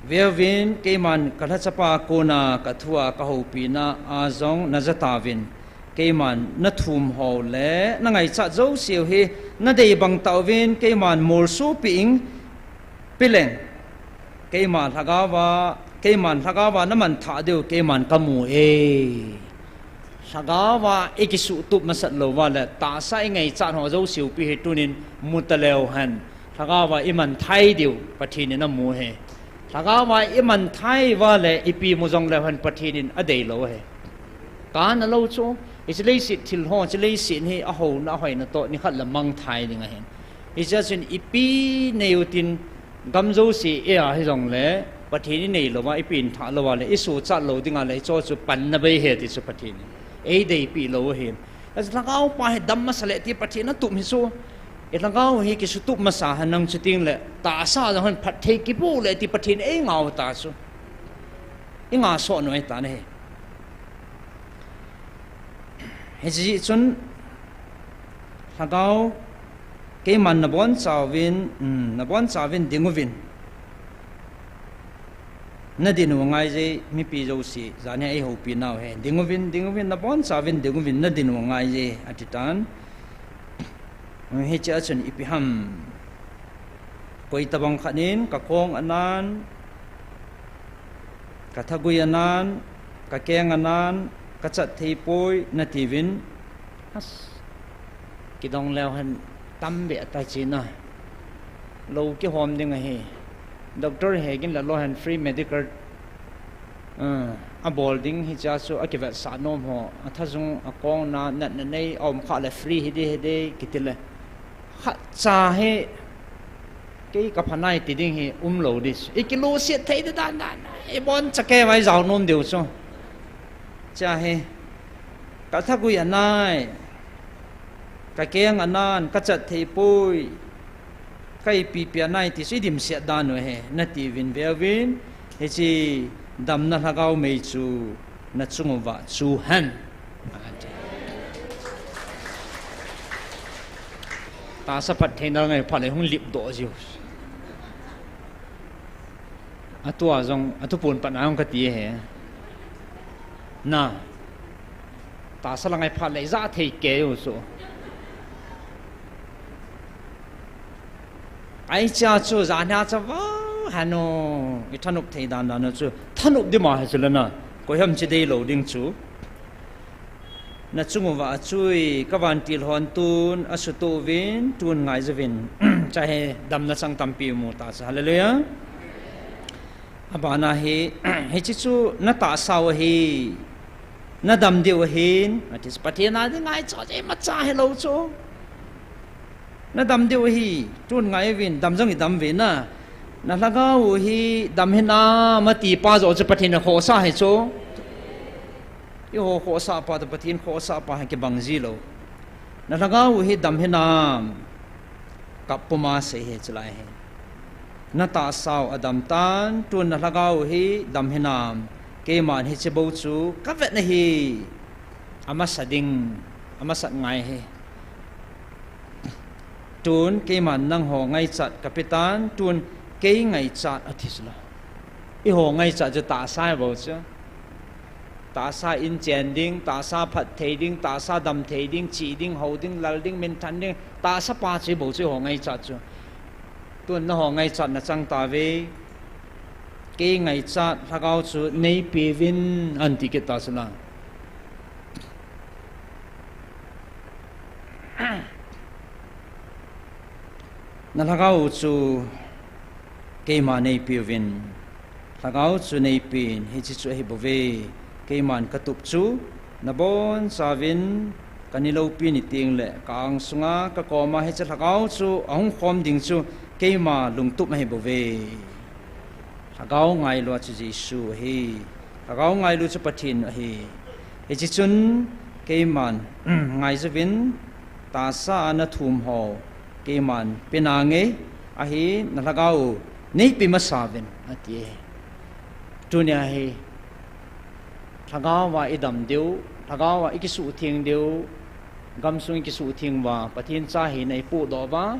Veuvin, keiman kalhachapa kona kathua kahoupina a jong najah tauvin, keiman nathum ho le nangaichat jouseu hi nadei bang tauvin, keiman molsopeh ing, peleng, keima lhagaova, keiman lhagaova namanthah diu keiman kamu e. Lhagao a ikisuhtup masat lou uva le, tahsa ingaichat ho jouse u pi hi tunin muta leu hen. Lhagao a iman thai diu Pathen in amu ahi. Lhagao a iman thai uva le, ipi mu jong leu hen Pathen in adei lou ahi. Kana lou chu, hiche leiset thil ho, hiche leiset hi ahouna, ahoina toh, nikhat le mang thai ding ahin. Hichea chun ipi nei utin, gam jouse ei a hijongle, Pathen inei lou uva, ipi in thah lou uva le, isuhchat lou dinga le, hicho chu panna bei ahi ti chu Pathen in eideipi lou ahin. Achu lhagao pa hi dam masa le ti Pathen atup hi chu. Ilhagao hi kisuhtup masa hen nang chuting le, tahsa jong hen phatthei kipu le ti Pathen eingao ta chu. Inga soh noi ta ahi. Hiche jeh chun, lhagao, keiman nabonchauvin, um, nabonchauvin dinguvin. Nadin u angaije, mipi jouse, janhi eihoupi nau hi. Dinguvin, dinguvin, nabonchauvin dinguvin, nadin u angaije, ati tan. Hichea chun ipi ham. Koitabang khat in, kakong anan, kathagui anan, kakeng anan, kachat theipoi, natiuvin. As, kidong leu hen tam beh ta china. Lou kihom ding ahi. Doctor hegin la lou hen free medical, uh, abol ding hichea chu akivetsah nom ho. Athajung akong na, natna nei, aum kha le free hiding, hiding, kiti le. Khatcha hi, kei kapha nai ti ding hi umlou ding. Ikiluhset thei di dan dan, iboncha kei vai jao nom diu chu. Chea hi, kathagui anai, kakeng anan, kachat theipoi, kaipipi anai ti chu idimset dan u ahi, natiuvin veuvin, hiche damna lhagao mei chu nachung uva chu hen. Tahsa phattheina ngaiphat le hung lipdoh jiu. Atua jong, atupon pat na jong kati ahi. Na, tahsa la ngaiphat le ijat thei kei u chu. Hichea chu, janhia chu vang henu, ithanop thei dan dan u chu, thanop dima hichu le na, koiham chi deilou ding chu. Nachung uva achui, kavantil hon tun, asutoh uvin, tun ngaijouvin. Chea hi damna chang tampi imu ta chu. Hallelujah. Abana hi, hiche chu natahsau ahi, nadam diu ahin, ati chu Pathen a ding ngaichat imacha hilou chu. Nadam diu ahi, tun ngaiuvin, dam jong idam uve na. Nalhagao u hi dam hinam ati pa joh chu Pathen in akhohsah ahi chu. Eiho khohsah pa toh Pathen khohsah pa hi kibang jilou. Nalhagao u hi dam hinam, kap puma sei ahi chulai hi. Natahsau adam tan, tun nalhagao u hi dam hinam, keiman hiche bou chu kavet ahi. Amasa ding, amasat ngai ahi. Tun keiman nangho ngaichat kapetan, tun kei ngaichat ati chula. Eiho ngaichat chu tahsa bou chu. Tahsa in chen ding, tahsa phatthei ding, tahsa damthei ding, che ding, hou ding, lal ding, minthan ding, tahsa pa chu bou chu eiho ngaichat chu. Tun nangho ngaichatna chang tauve. Kei ngaichat lhagao chu neipeuvin, ati kit ta chula. Nalhagao u chu keima neipeuvin, lhagao chu neipen, hiche chu ahibouve. Keiman katup chu nabonchauvin, kani loupi ni tengle ka angsunga kakoma hiche lhagao chu ahung khom ding chu keima lungtup ahibouve. Lhagao ngailua chu Jesu ahi. Lhagao ngailu chu Pathen ahi. Hiche chun keiman ngaijouvin, tahsa a nathum ho keiman penange, ahi nalhagao u neipe masauvin, ati. Tunia hi lhagao a idam diu, lhagao a ikisuhtheng diu, gamsung ikisuhtheng uva Pathen cha hina ipohdoh uva,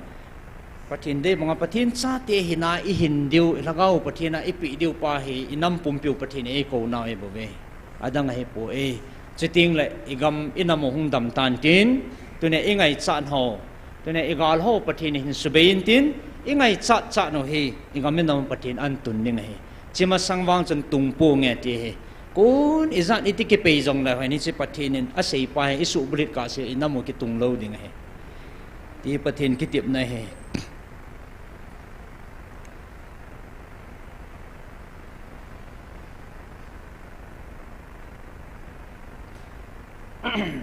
Pathen dei banga Pathen chate hina ihin diu, lhagao Pathen a ipeh diu pa hi inam pumpiu Pathen in eikou nau ahibouve. Adang ahipoi. Chutengle igam inam u hung dam tan tin, tunia ingaichat ho, tunia igal ho Pathen in hin subei intin, ingaichat chat u hi igam inam u Pathen in antun ding ahi. Hiche masang vang chun tungponge ti ahi. Pon ijat iti kipei jongle hoi ni chi Pathen in asei pa hi isuh bulit kah se inam u kitung lou ding ahi. Ti Pathen kitepna ahi.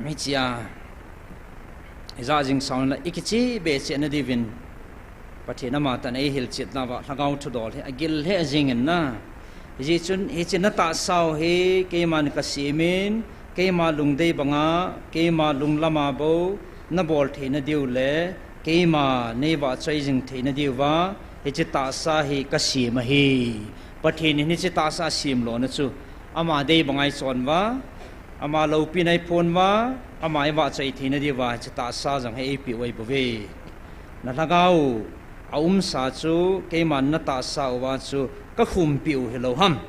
Hichea, ijat jing sauna ikichi be cheh na diuvin. Pathen ama tah in eihil chet nauva, lhagao thudol hi, agil hi ajing in na. Hijeh chun, hiche na tahsa u hi, keiman kasem in, keima lungdei banga, keima lunglama bou, nabol theina diu le, keima neivahchoi jing theina diuva, hiche tahsa hi kasem ahi. Pathen in hiche tahsa asem lona chu, ama dei banga ichon uva, ama loupina iphon uva, ama ivahchoi theina diuva, hiche tahsa jong hi eipeh u ahi bouve. Na lhagao aumsa chu, keiman na tahsa uva chu, kakhumpi u hilou ham.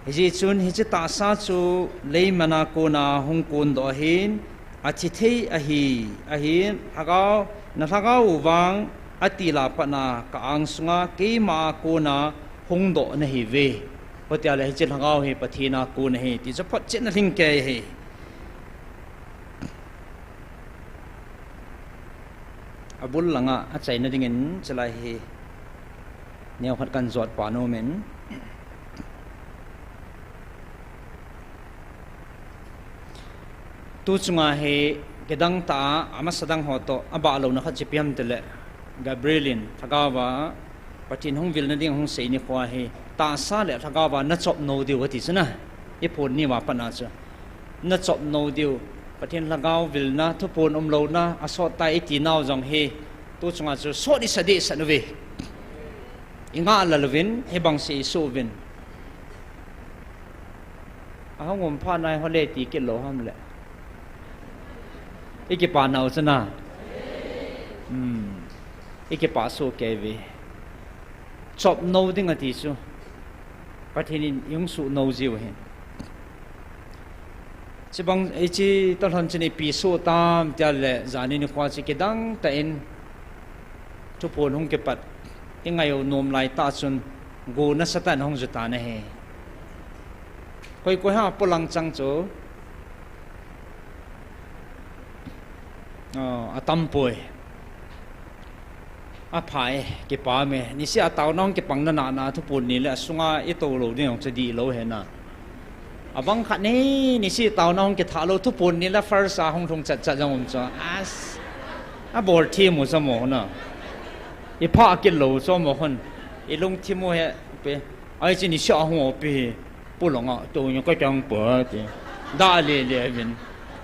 Hijeh chun, hiche tahsa chu, leimana kona hung kondoh ahin, athi thei ahi, ahin, lhagao, na lhagao u vang, atil a pat na ka ang sunga, keima a kona hung doh nahiuve. Hitia le hiche lhagao hi Pathen a kon ahi, ti chu photchetna lhingkei ahi. Abul langa achaina dingin chulai hi neokhat kan jot pan nom in. Tu chunga hi kidang tah a, amasa dang ho toh abah louna khat chu ipi ham itile, Gabriel in lhagao a Pathen hung vilna ding hung sei nikho hi, tahsa le lhagao a nachop nou diu ati chu na. Iphon ni uva pat na chu. Nachop nou diu. Pathen lhagao vilna, thuphon umlouna, asot tai iti nau jong hi, tu chunga chu sot isa dehset uve. Ingah lel uvin, hibang se isoh uvin. Ahung um phat na ihole ti kit lou ham le. Ikipah nau chu na. Hmm. Ikipah soh kei uve. Chop nou ding ati chu. Pathen in ihung suh nou jiu ahin. Chubang, hiche toh lhon chun ipi soh tam tia le, jani nikho chu kidang tah in thuphon hung kipat. Ingai u nom lai tah chun, go nasatah in ahung ju tan ahi. Koi koi ham polang chang chu. Oh, atam poi. Apha e, kipah e. Niseh a taona hung kipang na na, thuphon ni le asunga itou lou ding jong chu dih lou ahi na. Abang khat ni, niseh a taona hung kithah lou, thuphon ni le first a hung lhung chat chat jong um chu. As. Abol thim u chu mo na. Ipha kit lou chu mo hon. Ilungthim u hi pe. Ai chu niseh a hung o pe hi. Polang a, tou nyo ka chang pa ti. Da le le vin.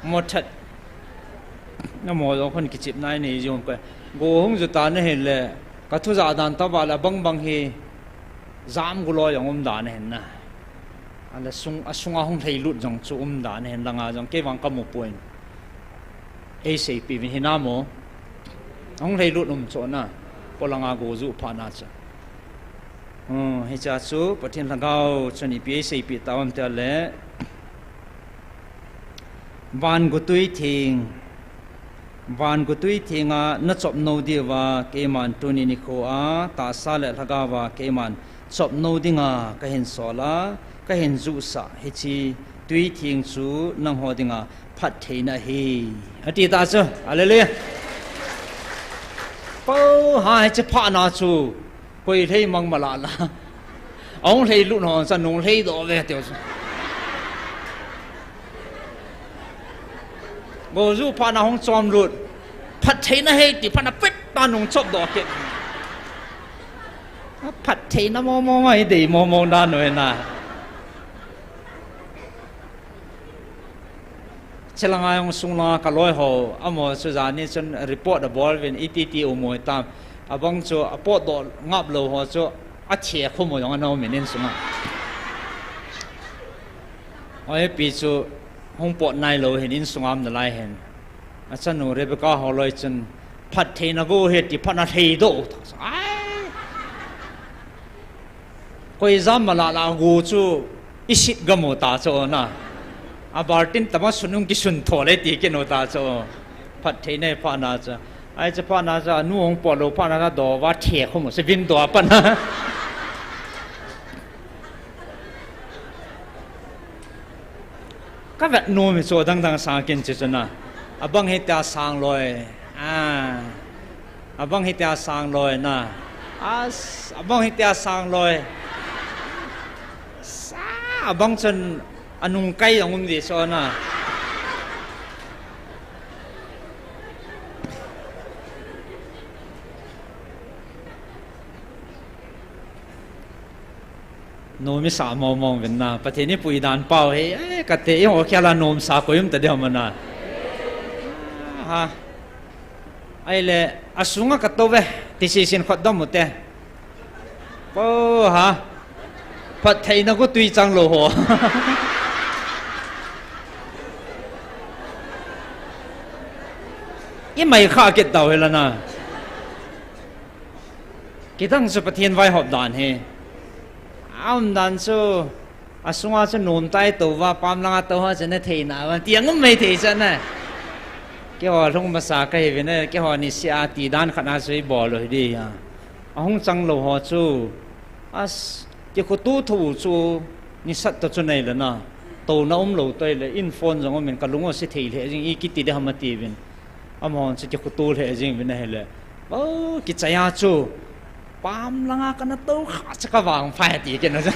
Mo that. Na mo jong khun kichep nai nei jong ka. Go hung ju tan ahile, ka thu ja dan tah uva le bang bang hi jam gu loi jong um dan ahin na. Ale sung, asunga hung lheilut jong chu um dan ahin langa jong kei vang ka mu poi. Eiseipeh uvin hinam o. Hung lheilut um chu na. Polanga go ju phat na chu. Hmm, hichea chu Pathen lhagao chun ipi eiseipeh tau ham tia le. Van gotui theng. Van gotui thenga nachop nou diuva keiman tuni nikho a tahsa le lhagao a keiman chop nou dinga kahin sol a, kahin jusah hiche tui theng chu nangho dinga phattheina ahi. Ati ta chu. Hallelujah. Pau ha hiche phatna chu. Koi lhei mang mala la. Ahung lheilut ho, cha nung lhei doh ve tiu chu. Go ju phatna hung chom lut. Phattheina ahi ti phatna pet ta nung chop doh kit. Phattheina mo mo ngai dei mo mo dan u ahi na. Chulanga jong sung langa ka loi ho, amaho chu jani chun report abol uvin iti ti um u tam. Abang chu apotdoh ngap lou ho chu ache khum u jong ana um in insunga. Oi pi chu hung pot nai lou hin insunga um nalai hin. Achanu Rebecca ho loi chun phattheina go ahi ti phatna lhei doh u ta. Ai. Koi jam mala la go chu isit gam u ta chu na. A baltin tama sun ung kisun tho le ti kit u ta chu. Phattheina ahi phatna chu. Ai chu phatna chu anu hung pot lou phatna chu doh uva the khum u se vin doh a phatna. Ka vet nom hi chu adang dang sang kin chi chu na. Abang hitia sang loi. A. Abang hitia sang loi na. As, abang hitia sang loi. Sa, abang chun anung kai ang um di chu na. Nom i sa mong mong vin na. Pathen in eipui dan pau hi, eh, kati, eiho khel a nom sa koi um ta ding ham na. Ha. Ahile, asunga katou ve, ti sisin khut dom u te. Po ha. Phattheina gu tui chang lou ho. I mai kha kit tau hi la na. Kidang chu Pathen vaihop dan hi. A um dan chu, asunga chu nom tai tou va, pam langa tou ho chu na thei na va, ti ang um mai thei chu na. Keiho lhung masa ka hi vin e, keiho ni sia ti dan khat na chu i bol u hi di a. Ahung chang lou ho chu, as, kikhutu tho u chu, ni sat ta chu nei le na. Touna um lou toi le, in phone jong um in ka lung u si thei le, jing i kiti di ham a ti vin. Amahon chu kikhutu lheh jing vin ahile. Bo, kichai a chu. Pam langa kana tou kha chu ka vangpha e ti kit na chu.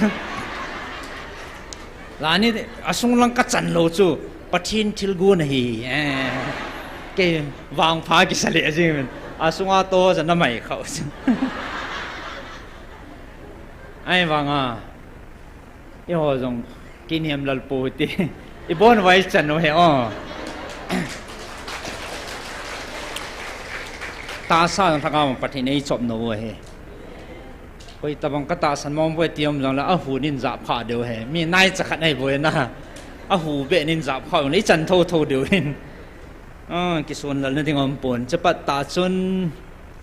Lani asung lang ka chan lou chu. Pathen thilgon ahi. Eh. Kei vangpha kisa lheh jing vin. Asunga tou chu na mai khau chu. Ahivanga. Eiho jong kiniam lal pou hite. I bon vai chan u he o. Tahsa jong lhagao Pathen in eichop nau u he. Koi tabang ka tahsan mong boi ti um jong le ahu nin japha diu he. Mi naicha khat nei boi na. Ahu be nin japha u le i chan tho tho diu hin. Ah, kisun lal na ding um pon. Chapat ta chun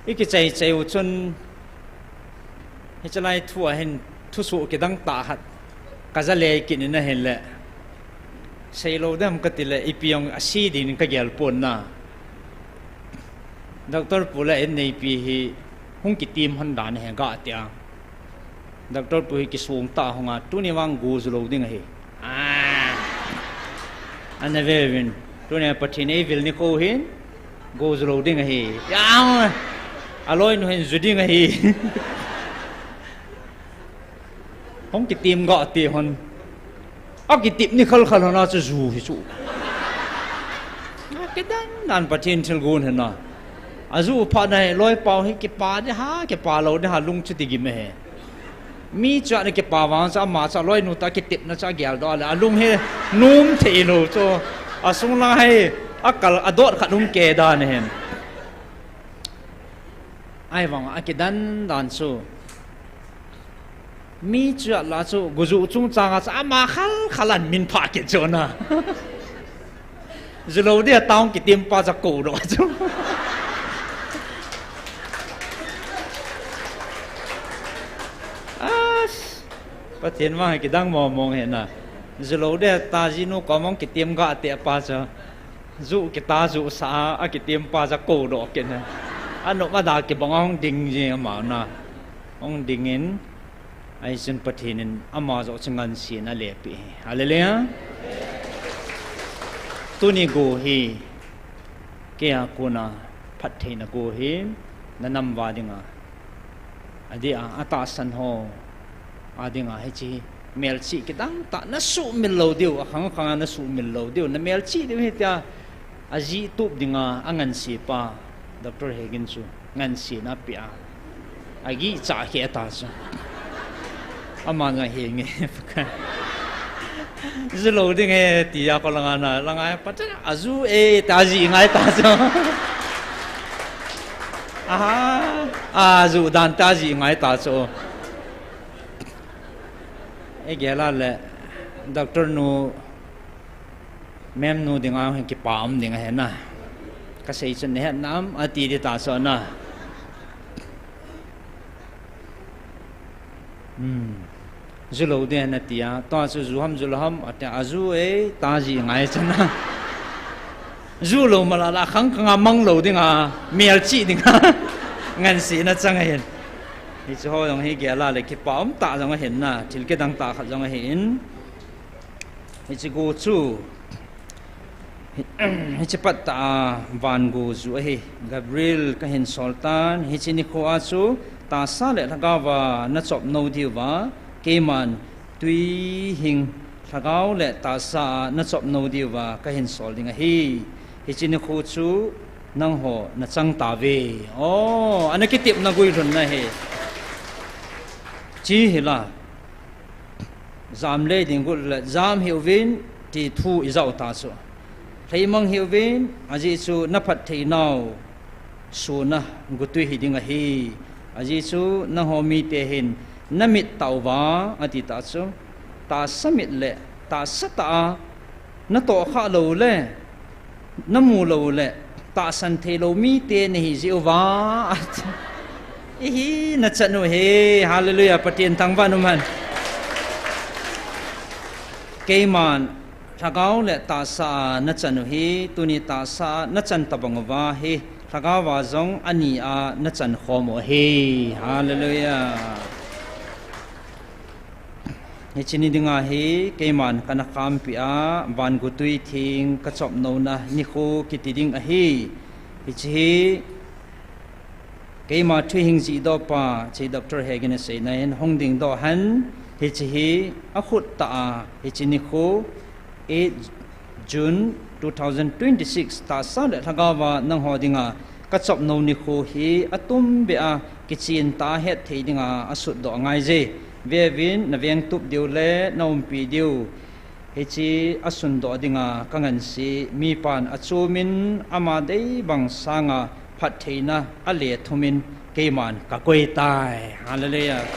i kichai chai u chun Hiche lai thu a hin thusoh kidang tah khat ka ja le kit in ahile, seilou dem kati le, ipi jong ase ding in ka gel pon na. Doctor pu le in neipi hi hung kitim hon dan ahi ga tia. Doctor pu hi kisong tah hung a, tuni vang go ju lou ding ahi. Ah. Ana ve uvin. Tuni Pathen in eivil nikho hin, go ju lou ding ahi. Ya, aloi nu hin ju ding ahi. Hung kitim ga ti hon. Akitip ni khal khal hon a chu ju hi chu. Akidan dan Pathen thilgon hin na. Aju phat na hi loipau hi kipa ding ham, kipa lou ding ham lung chu ti gim e he. Mi chu ana kipa vang chu ama chu aloinu toh kitepna chu agel doh le, alung hi nom thei lou chu. Asung lang hi akal adot khat um kei dan ahin. Ahivang a akidan dan chu. Mi chu ala chu, go ju chungchang a chu ama khal khal an min pha kit chu na. Ju lou dia tah hung kitim pa chu kou doh chu. As, Pathen vang kidang mong mong hi na. Ju lou dia tah jinu kom hung kitim ga te pa chu. Ju kita ju sa a, akitim pa chu kou doh kit na. Anop a da kibang a hung ding jing ama na. Hung ding in. Ahi chun Pathen in ama joh chu ngansi in alepeh hi. Hallelujah. Tuni go hi, kei a kona phattheina go hi, na nam uva dinga. Adeh a, atahsan ho. Adinga hiche hi, melchih kidang tah, na sumil lou diu, akhang khang a na sumil lou diu, na melchih diu hi tia, ajih tup dinga, angansi pa, Doctor Hegin chu. Ngansi na pia. Agih cha khe ta chu. Ama na he nge. Ju lou ding e, ti a ko langa na, langa pa ta, aju e, ta ji ngai ta chu. Aha, aju dan ta ji ngai ta chu. Ei gel a le, Doctor nu, Mem nu dinga hin kipa um ding ahi na. Kasei chun nahet nam ati di ta chu na. Hmm. Ju lou ding ahi na tia. Tua chu ju ham ju lou ham atia. Aju e ta ji ngai chu na. Ju lou mala la khang khang a mang lou dinga. Melchih dinga. Ngansi na chang ahin. Hichu ho jong hi gel a le kipa um ta jong ahin na. Thil kidang tah khat jong ahin. Hiche go chu, hi-, hiche pat tah a van go ju ahi. Gabriel kahin sol tan, hiche nikho a chu tahsa le lhagao va nachop nou diuva, keiman twi hing lhagao le tahsa a nachop nou diuva kahin sol ding ahi. Hiche nikho chu nangho nachang tauve. O, ana kitepna guilhunna ahi. Chi hila. Jam le ding got le jam hih uvin ti thu ijah u ta chu. Lheimang hih uvin, ajeh chu naphatthei nau suna gotwi hiding ahi. Ajeh chu nangho mite hin namit tauva, ati ta chu. Tahsa mit le, tahsa tah a natoh khah lou le, namu lou le, tahsan thei lou mite nahi jeh uva, ati. Ihi nachan u hi, hallelujah, Pathen thangvah in umhen. Keiman, lhagao le tahsa a nachan u hi, tuni tahsa a nachan tabang uva hi, lhagao va jong ani a nachan khom u ahi, hallelujah. Hiche ni dinga hi keiman kana khampi a, van gotwi thing kachop nouna nikho kiti ding ahi. Hiche hi keima thuhing jihdoh pa, hiche Doctor Hegin aseina hin hung dingdoh hen, hiche hi akhut tah a, hiche nikho, eight June two thousand twenty-six, tahsa le lhagao va nangho dinga kachop nou nikho hi atumbeh a kichen tah a hetthei dinga asutdoh angaije. Veuvin, navengtup diu le naumpi diu, hiche asundoh dinga kangansea mipan achomin ama deibang sanga phattheina alethumin keiman kakoi tai. Hallelujah.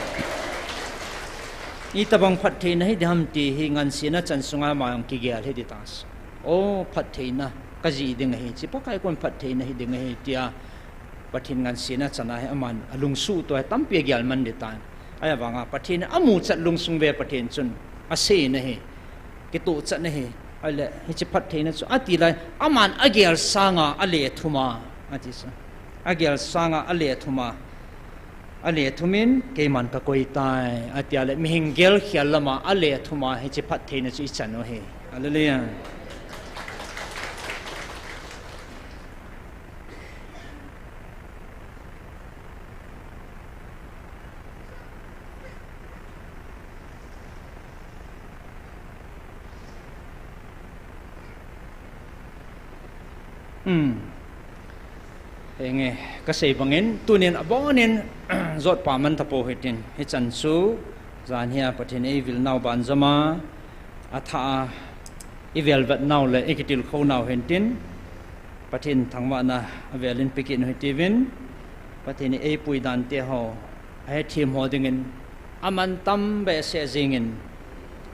Itobang phattheina hiding ham ti hi ngansena chan sunga ama jong kigel hiding tai. O, phattheina kajih ding ahi, hiche Pakai kon phattheina hiding ahi, tia Pathen ngansena chana hi aman alungsuhto hi tampi agel man ding tai. Ahivanga Pathen amuchat lungsung ve Pathen chun aseina ahi. Kitohchatna ahi. Ahile, hiche phattheina chu ati lai, aman agel sanga alethuma, ati chu. Agel sanga alethuma, alethumin keiman kakoi tai, ati a le, mihem gelkhel lama alethuma hiche phattheina chu ichan u ahi. Hallelujah. Henge, kasei bangin, tunin abonin jotpa man tapou hitin, hichan chu, jan hia Pathen eivil nau banjoma, athah a, ivelvet nau le ikitilkhou nau hintin, Pathen thangvahna avelin pekit u hitiuvin, Pathen in eipui dante ho, ahethem ho dingin, aman tam behseh jengin,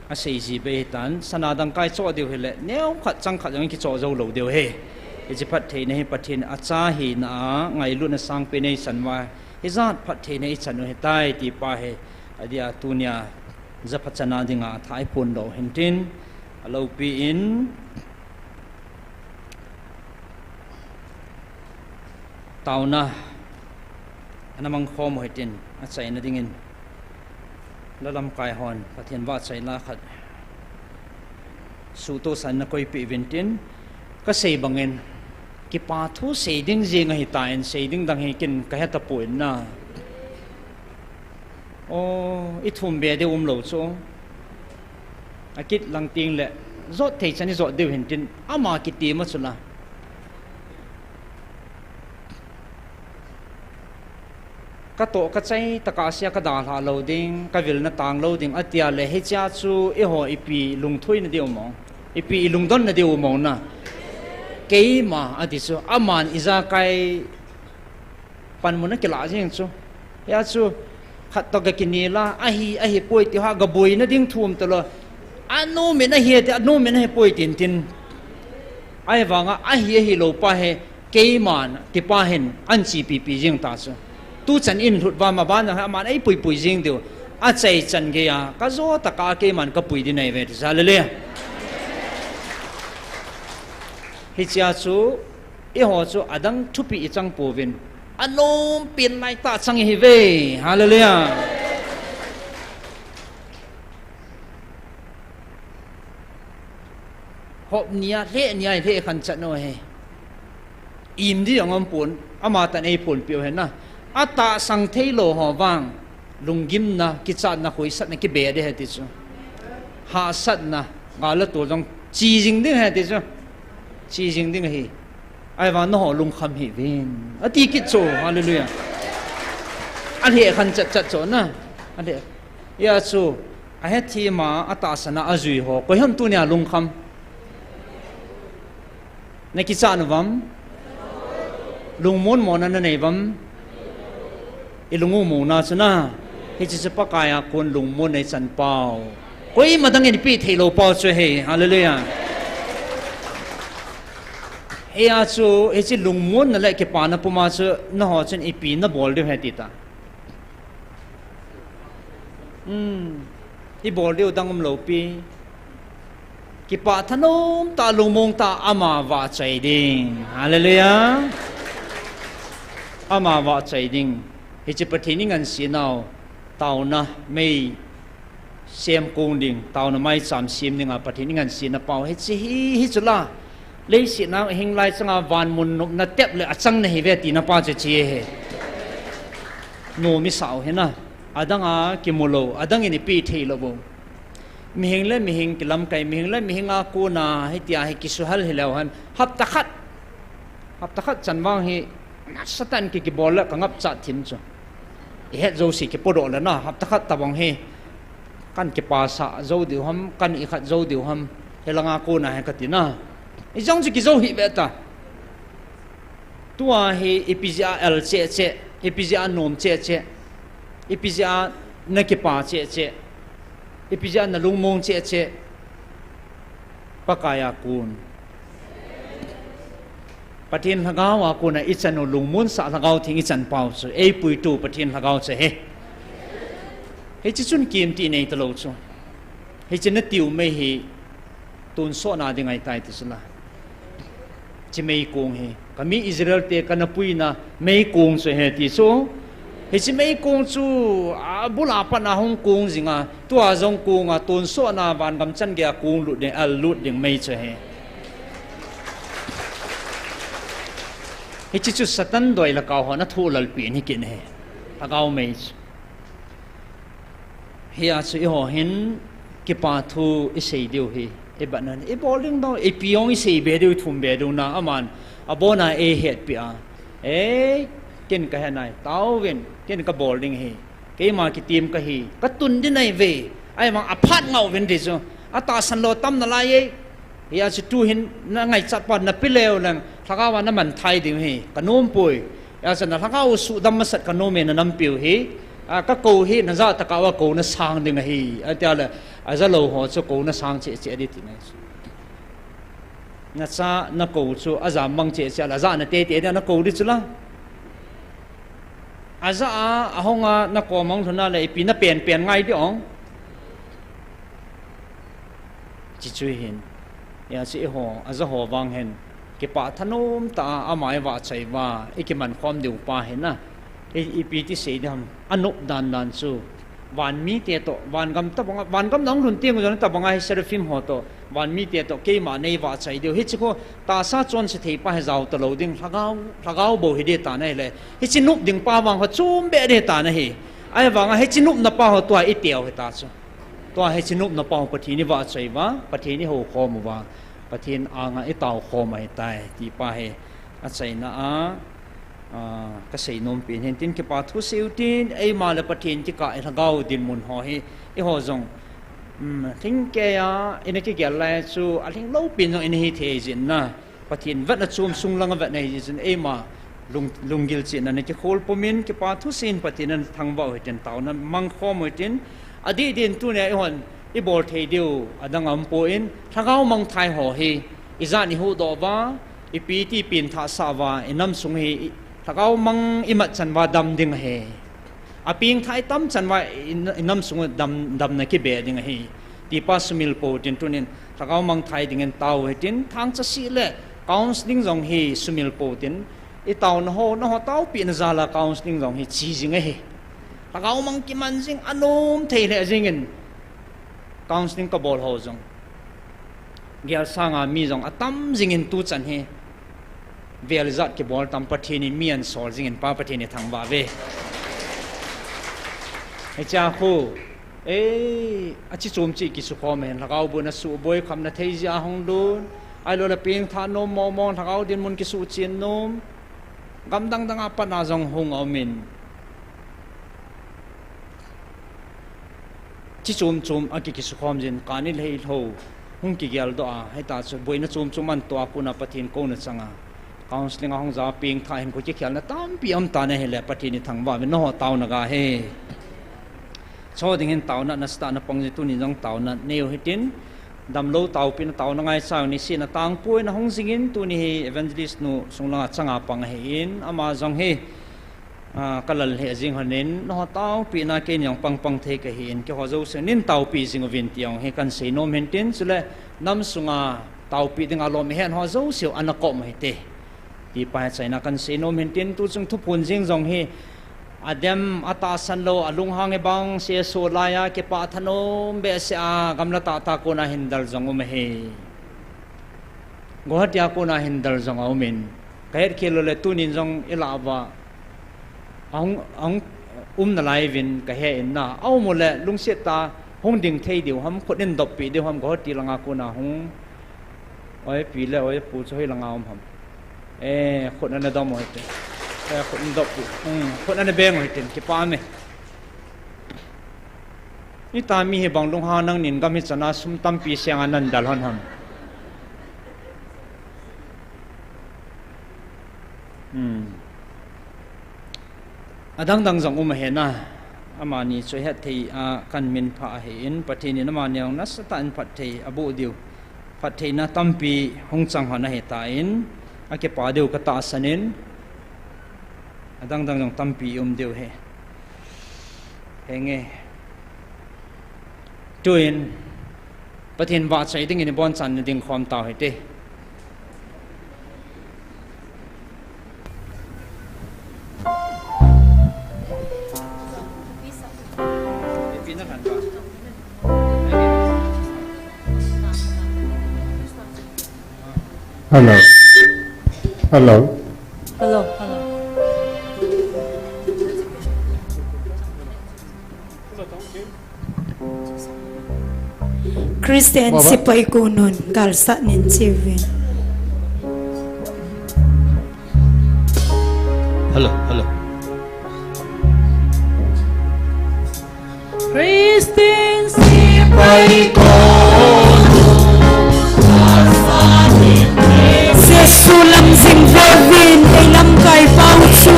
aseiji bei hitan, sana dangka ichoh diu hile, neokhat changkhat jong kichoh joulou diu ahi. Hiche phattheina hi Pathen acha hina a, ngailutna sangpen eichan uva, hijat phattheina ichan u ahitai, ti pa hi, adeh a tunia, japhachana dinga, athah iphondoh u hintin, aloupi in, taona, ana mangkhom u hitin, achaina dingin, la lamkai hon, Pathen vahchoila khat, suhtohsan nakoipeh uvin tin, kasei bangin, kipa thu sei ding jeng ahitan, sei ding dang hi ken kahetapoi na. O, ithum be diu umlou chu. Akit lang tengle, jot thei chan ijot diu hintin, ama kitem a chula. Katoh kachai tah a sea kadalhah lou ding, kavilna tanglou ding, atia le hichea chu eiho ipi lungthoina diu mo, ipi ilungdonna diu mo na. Keima ati chu, aman ijakai panmun akilah jeng chu. Hia chu, khat toh gakinel a, ahi, ahipoi tia gaboina ding thu umtalou. Anomin ahi ati, anomin ahipoi tin tin. Ahivanga, ahi, ahilou pa hi, keiman, tipa hin, ahin chepipi jeng ta chu. Tuchan in lhut uva maban jong hi, aman eipuipui jeng diu. Achaichan geiya, kajo tah a keiman kapui ding ahiuve ti chu, hallelujah. Hichea chu, eiho chu adang thupi ichang pouvin, anompen laitah chang ihiuve, hallelujah. Hop nia, lheh nia, lheh khan chat no he. Im di jong aum pon, ama tan ei ponpeh u hen na. Atahsang theilou ho vang, lunggimna, kichatna, khoisatna kibe di ahi ti chu. Hahsatna, gal le tol jong chi jing ding ahi ti chu. Chi jing ding ahi. Ahivang nangho lungkham hih uvin. Ati kit chu, hallelujah. Alheh khan chat chat chu na. Alheh. Hia chu, ahethem a, atahsan a, ajui ho. Koi ham tunia lungkham? Na kichat uvam? Lungmon mona na nei uvam? I lung u mona chu na. Hiche chu Pakai a kon lungmon nei chan pau. Koima dang in peh theilou pau chu ahi. Hallelujah. Hia chu, hiche lungmonna le kipana puma chu, nangho chun ipi na bol diu ahi ti ta. Hmm. I bol diu dang umlou pi. Kipah thanom tah, lungmong tah, ama vahchoi ding. Hallelujah. Ama vahchoi ding. Hiche Pathen i ngansena u, taona mei sem kong ding, taona maicham sem dinga Pathen i ngansena pau. Hiche hi, hichu la. Leiset a hing lai changa van mun nopna tep le achang nahi uve tina pa chu hiche ahi. Nom i sa u ahi na. Adang a kimu lou, adang in i peh theilou u. Mihing le mihing kilamkai, mihing le mihing a kona, hitia hi kisuhal hileu hen. Hapta khat. Hapta khat chan vang hi, nasatah in ki, kibol le ka ngapcha thim chu. I het jouse kipodoh le na, hapta khat tabang hi. Kan kipasah jou diu ham, kan ikhat jou diu ham. Hilanga kona hi kati na. Ijong chu kijou hih ve ta. Tua hi ipi jeh a el cheh cheh, ipi jeh a nom cheh cheh, ipi jeh a na kipah cheh cheh, ipi jeh a na lungmong cheh cheh, Pakai a kon. Pathen Lhagao a kona i chan u lungmonsah Lhagao Theng i chan pau chu, ei puitu Pathen Lhagao chu ahi. Hiche chun kihemti nei talou chu. Hiche na tiu mei hi, tonsotna ding ahitai ti chu la. Hiche meikong hi. Ka mi Israel te ka na puina meikong chu ahi ti chu. Hiche meikong chu, abul a pat a hung kong jing a, tua jong kong a, tonsotna vangam chan gei a kong lut ding, al lut ding mei chu ahi. Hiche chu Satan doi le kau hon athoh lalpi in hi kin ahi. Lhagao mei chu. Hia chu eiho hin kipa thu i sei diu hi, i bat nan, i bol ding dong, ipi jong i sei be diu, i thum be diu na, aman, abona ei hetpi a. Ei, ken ka he nai, tauvin, ken ka bol ding hi, keima kitim ka hi, ka tun ding ahi ve, ahivang aphat ngau vin ti chu, atahsan lou tam nalai e, Hia chu tuhin na ngaichat pa na pe leu leng, Lhagao a na man thai ding hi, ka nom poi. Hia chu na Lhagao u sudam masat ka nom e na nampiu hi, a, ka kou hi, na jah tah a kou na sang ding ahi. Atia le, aja lou ho chu kou na sang cheh cheh ding ti nai chu. Na cha, na kou chu, aja mang cheh cheh le, aja na tete ding, na kou ding chu la. Aja a, ahung a, na kom a hung lhun a le, ipi na pen pen ngai ding ong. Hichu hin. Hia chu eiho, aja ho vang hin. Kipah thanom tah a, ama i vahchoi uva, i kiman khom diu pa hin a. I, ipi ti sei ding ham, anop dan dan chu. Van mite toh, vangam tabang a, vangam na hung lhun teng jong tabang a hi seraphim ho toh, van mite toh, keima nei vahchoi diu. Hichu khu, tahsa chonse thei pa hi jao talou ding, Lhagao, Lhagao bou hi ding ta na hi le. Hiche nop ding pa vang ho chom be ding ta na hi. Ahivang a hiche nopna pa ho tua i teu hi ta chu. Tua hiche nopna pa ho Pathen i vahchoi uva, Pathen i hou khom uva, Pathen anga i tao khom ahi tai, ti pa hi achaina a, a, ka sei nom pen hin tin kipa thu sei u tin, eima le Pathen kikah i Lhagao dinmun ho hi, eiho jong, um, lhingkei a, i na kigel lai chu, alhing lou pen jong i na hi thei jin na. Pathen vetna chom sung langa vetna hi jin eima lung, lunggil chihna na kikhol pum in kipa thu sei in Pathen in thangvah u hitin taona mang khom u hitin adih din tunia eihon i bol thei diu adang aum poi in Lhagao mangthai ho hi i jat i huhdoh uva i pi ti pen thah sah uva i nam sung hi i Lhagao mang i mat chan uva dam ding ahi. A pengthah i tam chan uva i, i nam sung u dam, damna kibe ding ahi. Ti pa sumil pou tin tunin Lhagao mangthai dingin tao u hitin thangcha sih le counseling jong hi sumil pou tin i taona ho, na ho taopeh na jal a counseling jong hi chi jing ahi. Lhagao mang kiman jing anom thei lheh jingin counseling ka bol ho jong. Gel sanga mi jong atam jingin tuchan hi vel jat kibol tam Pathen in mi ahin sol jingin Pa Pathen ithangvah uve. Hichea khu, eh, achi chom cheh kisukhom ahin, lhagao boina suhboi, khamna thei jeh a hung lhun, ahilouleh pengthah nom mong mong, lhagao dinmun kisuhchen nom, gam dang dang a pat a jong hung aumin. Chi chom chom a ki, kisukhom jin, kani lhei lho, hung kigeldoh a, hita chu boina chom chom ahin toh a kona Pathen kouna changa counselling a hung ja, pengthah hin khu kikhelna tampi aum tan ahile Pathen ithangvah uve, nangho taona ga hi. Cho ding hin taona nasatah a napang jin, tuni jong taona neiu hitin, damlou taopina taona ngaicha u nisin a tangpoi, nahung jingin tuni hi evangelist nu sung langa changa pang ahin, ama jong hi, ah, kalal lheh jing lhonin, nangho taopina kei jong pangpang thei kahin, keiho jouse nin taopi jing uvin ti jong hi kahin seinom hintin, chule nam sunga taopi dinga lom ihet ho jouseu ana kom u hite, ti pa hi achaina kahin seinom hintin, tuchung thuphon jeng jong hi adem, atahsan lou, alunghang hibang seso laiya kipah thanom behseh a gamla tahtah kona hin del jong um ahi. Guwahati a kona hin del jong aumin, kahetkhel loule tunin jong ilah uva ahung, ahung um nalai uvin kahe in na, aum uleh lungset tah a hung ding thei diu ham, khut in doppi diu ham, Guwahati langa kona hung, oi pi le oi pu chu hoi langa um ham. Eh, khut ana dom u hite. Eh, khut in doppi. Hmm, khut ana beng u hitin, kipah me. Ita mi hibang lunghang nangnin gam hichana sum tampi senga nan del lhon ham. Hmm. Adang dang jong um ahi na. Amani chu ihet thei a kahin minphah ahin, Pathen in amani jong nasatah in phatthei aboh diu, phattheina tampi hung chang lhon ahitan, akipa diu katahsan in, adang dang jong tampi um diu ahi. Henge. Tuin, Pathen vahchoi dingin ibonchan nading khom tau hite. Hello. Hello. Hello, hello. Christian Baba. Sepai kounun, galsat nin chevin. Hello, hello. Christian sepai kounun. Jesu lam jing veuvin, ei lamkai pau chu.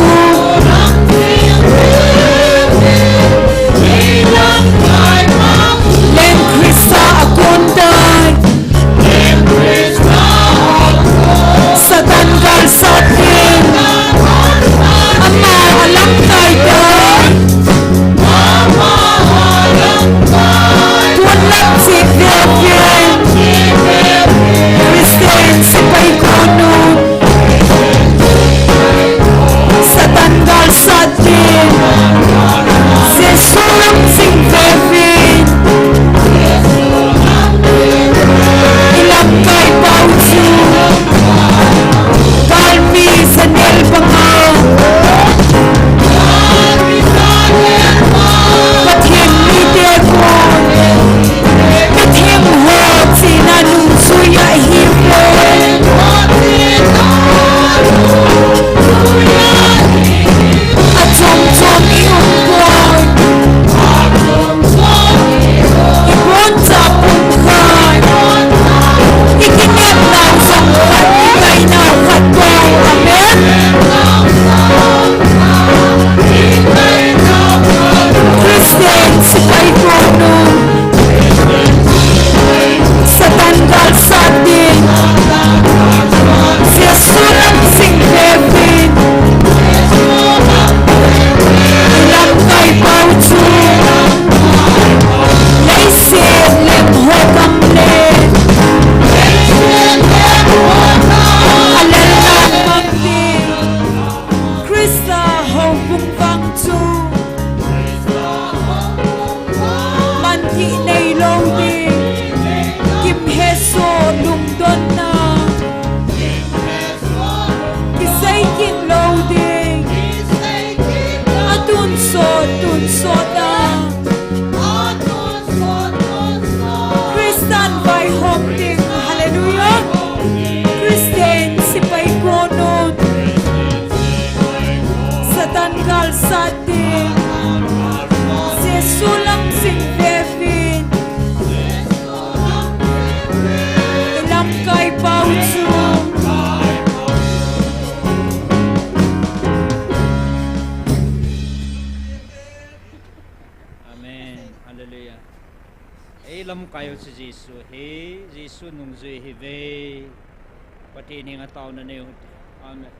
Leng Christa a kon tai. Satan galsat in, ama a lamkai tai. Tuan lam cheh Pai u chu Jesu hi, Jesu nungjui ihiuve. Pathen henga taona neiu hite. Amen.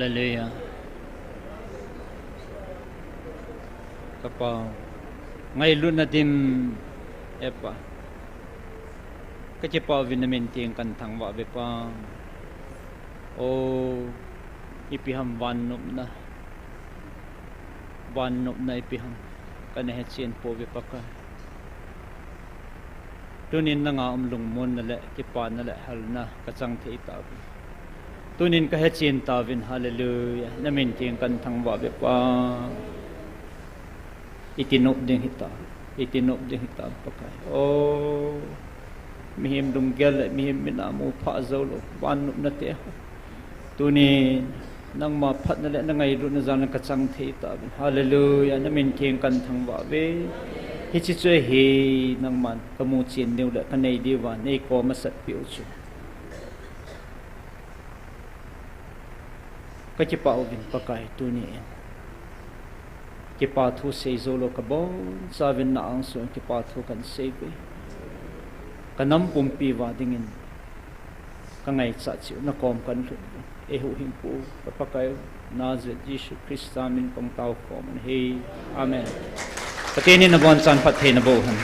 Hallelujah. Ka Pa, ngailutna dim, e Pa. Ka kipah uvin na min tieng kan thangvah uve Pa. O, ipi ham van nopna. Van nopna ipi ham. Ka na hechen pouve Pakai. Tunin nanga um lungmonna le kipana le halna ka chang thei tauve. Tunin ka hechen tauvin, hallelujah. Na min tieng kan thangvah uve Pa. Iti nop ding hita, iti nop ding hita Pakai. O, mihem lunggel le mihem mina mu pha jou lou, van nopna te. Tunin nangma phatna le na ngailutna jal in ka chang thei tauve. Hallelujah, na min tieng kan thangvah uve. Hiche chu ahi nangman ka mu chen diu le ka nei diuva nei kom asatpeh u chu. Ka kipah uvin Pakai tunin. Kipa thu sei jou lou ka bonchauvin na angsunga kipa thu kan sei uve. Ka nam pumpi uva dingin ka ngaichat cheh u na kom kan lhut uve. Ei huhhingpu ka Pakai u Nazareth Jesu Christa min kong tao khom u ahi. Amen. Pathen in na bonchan phatthei na boh hen.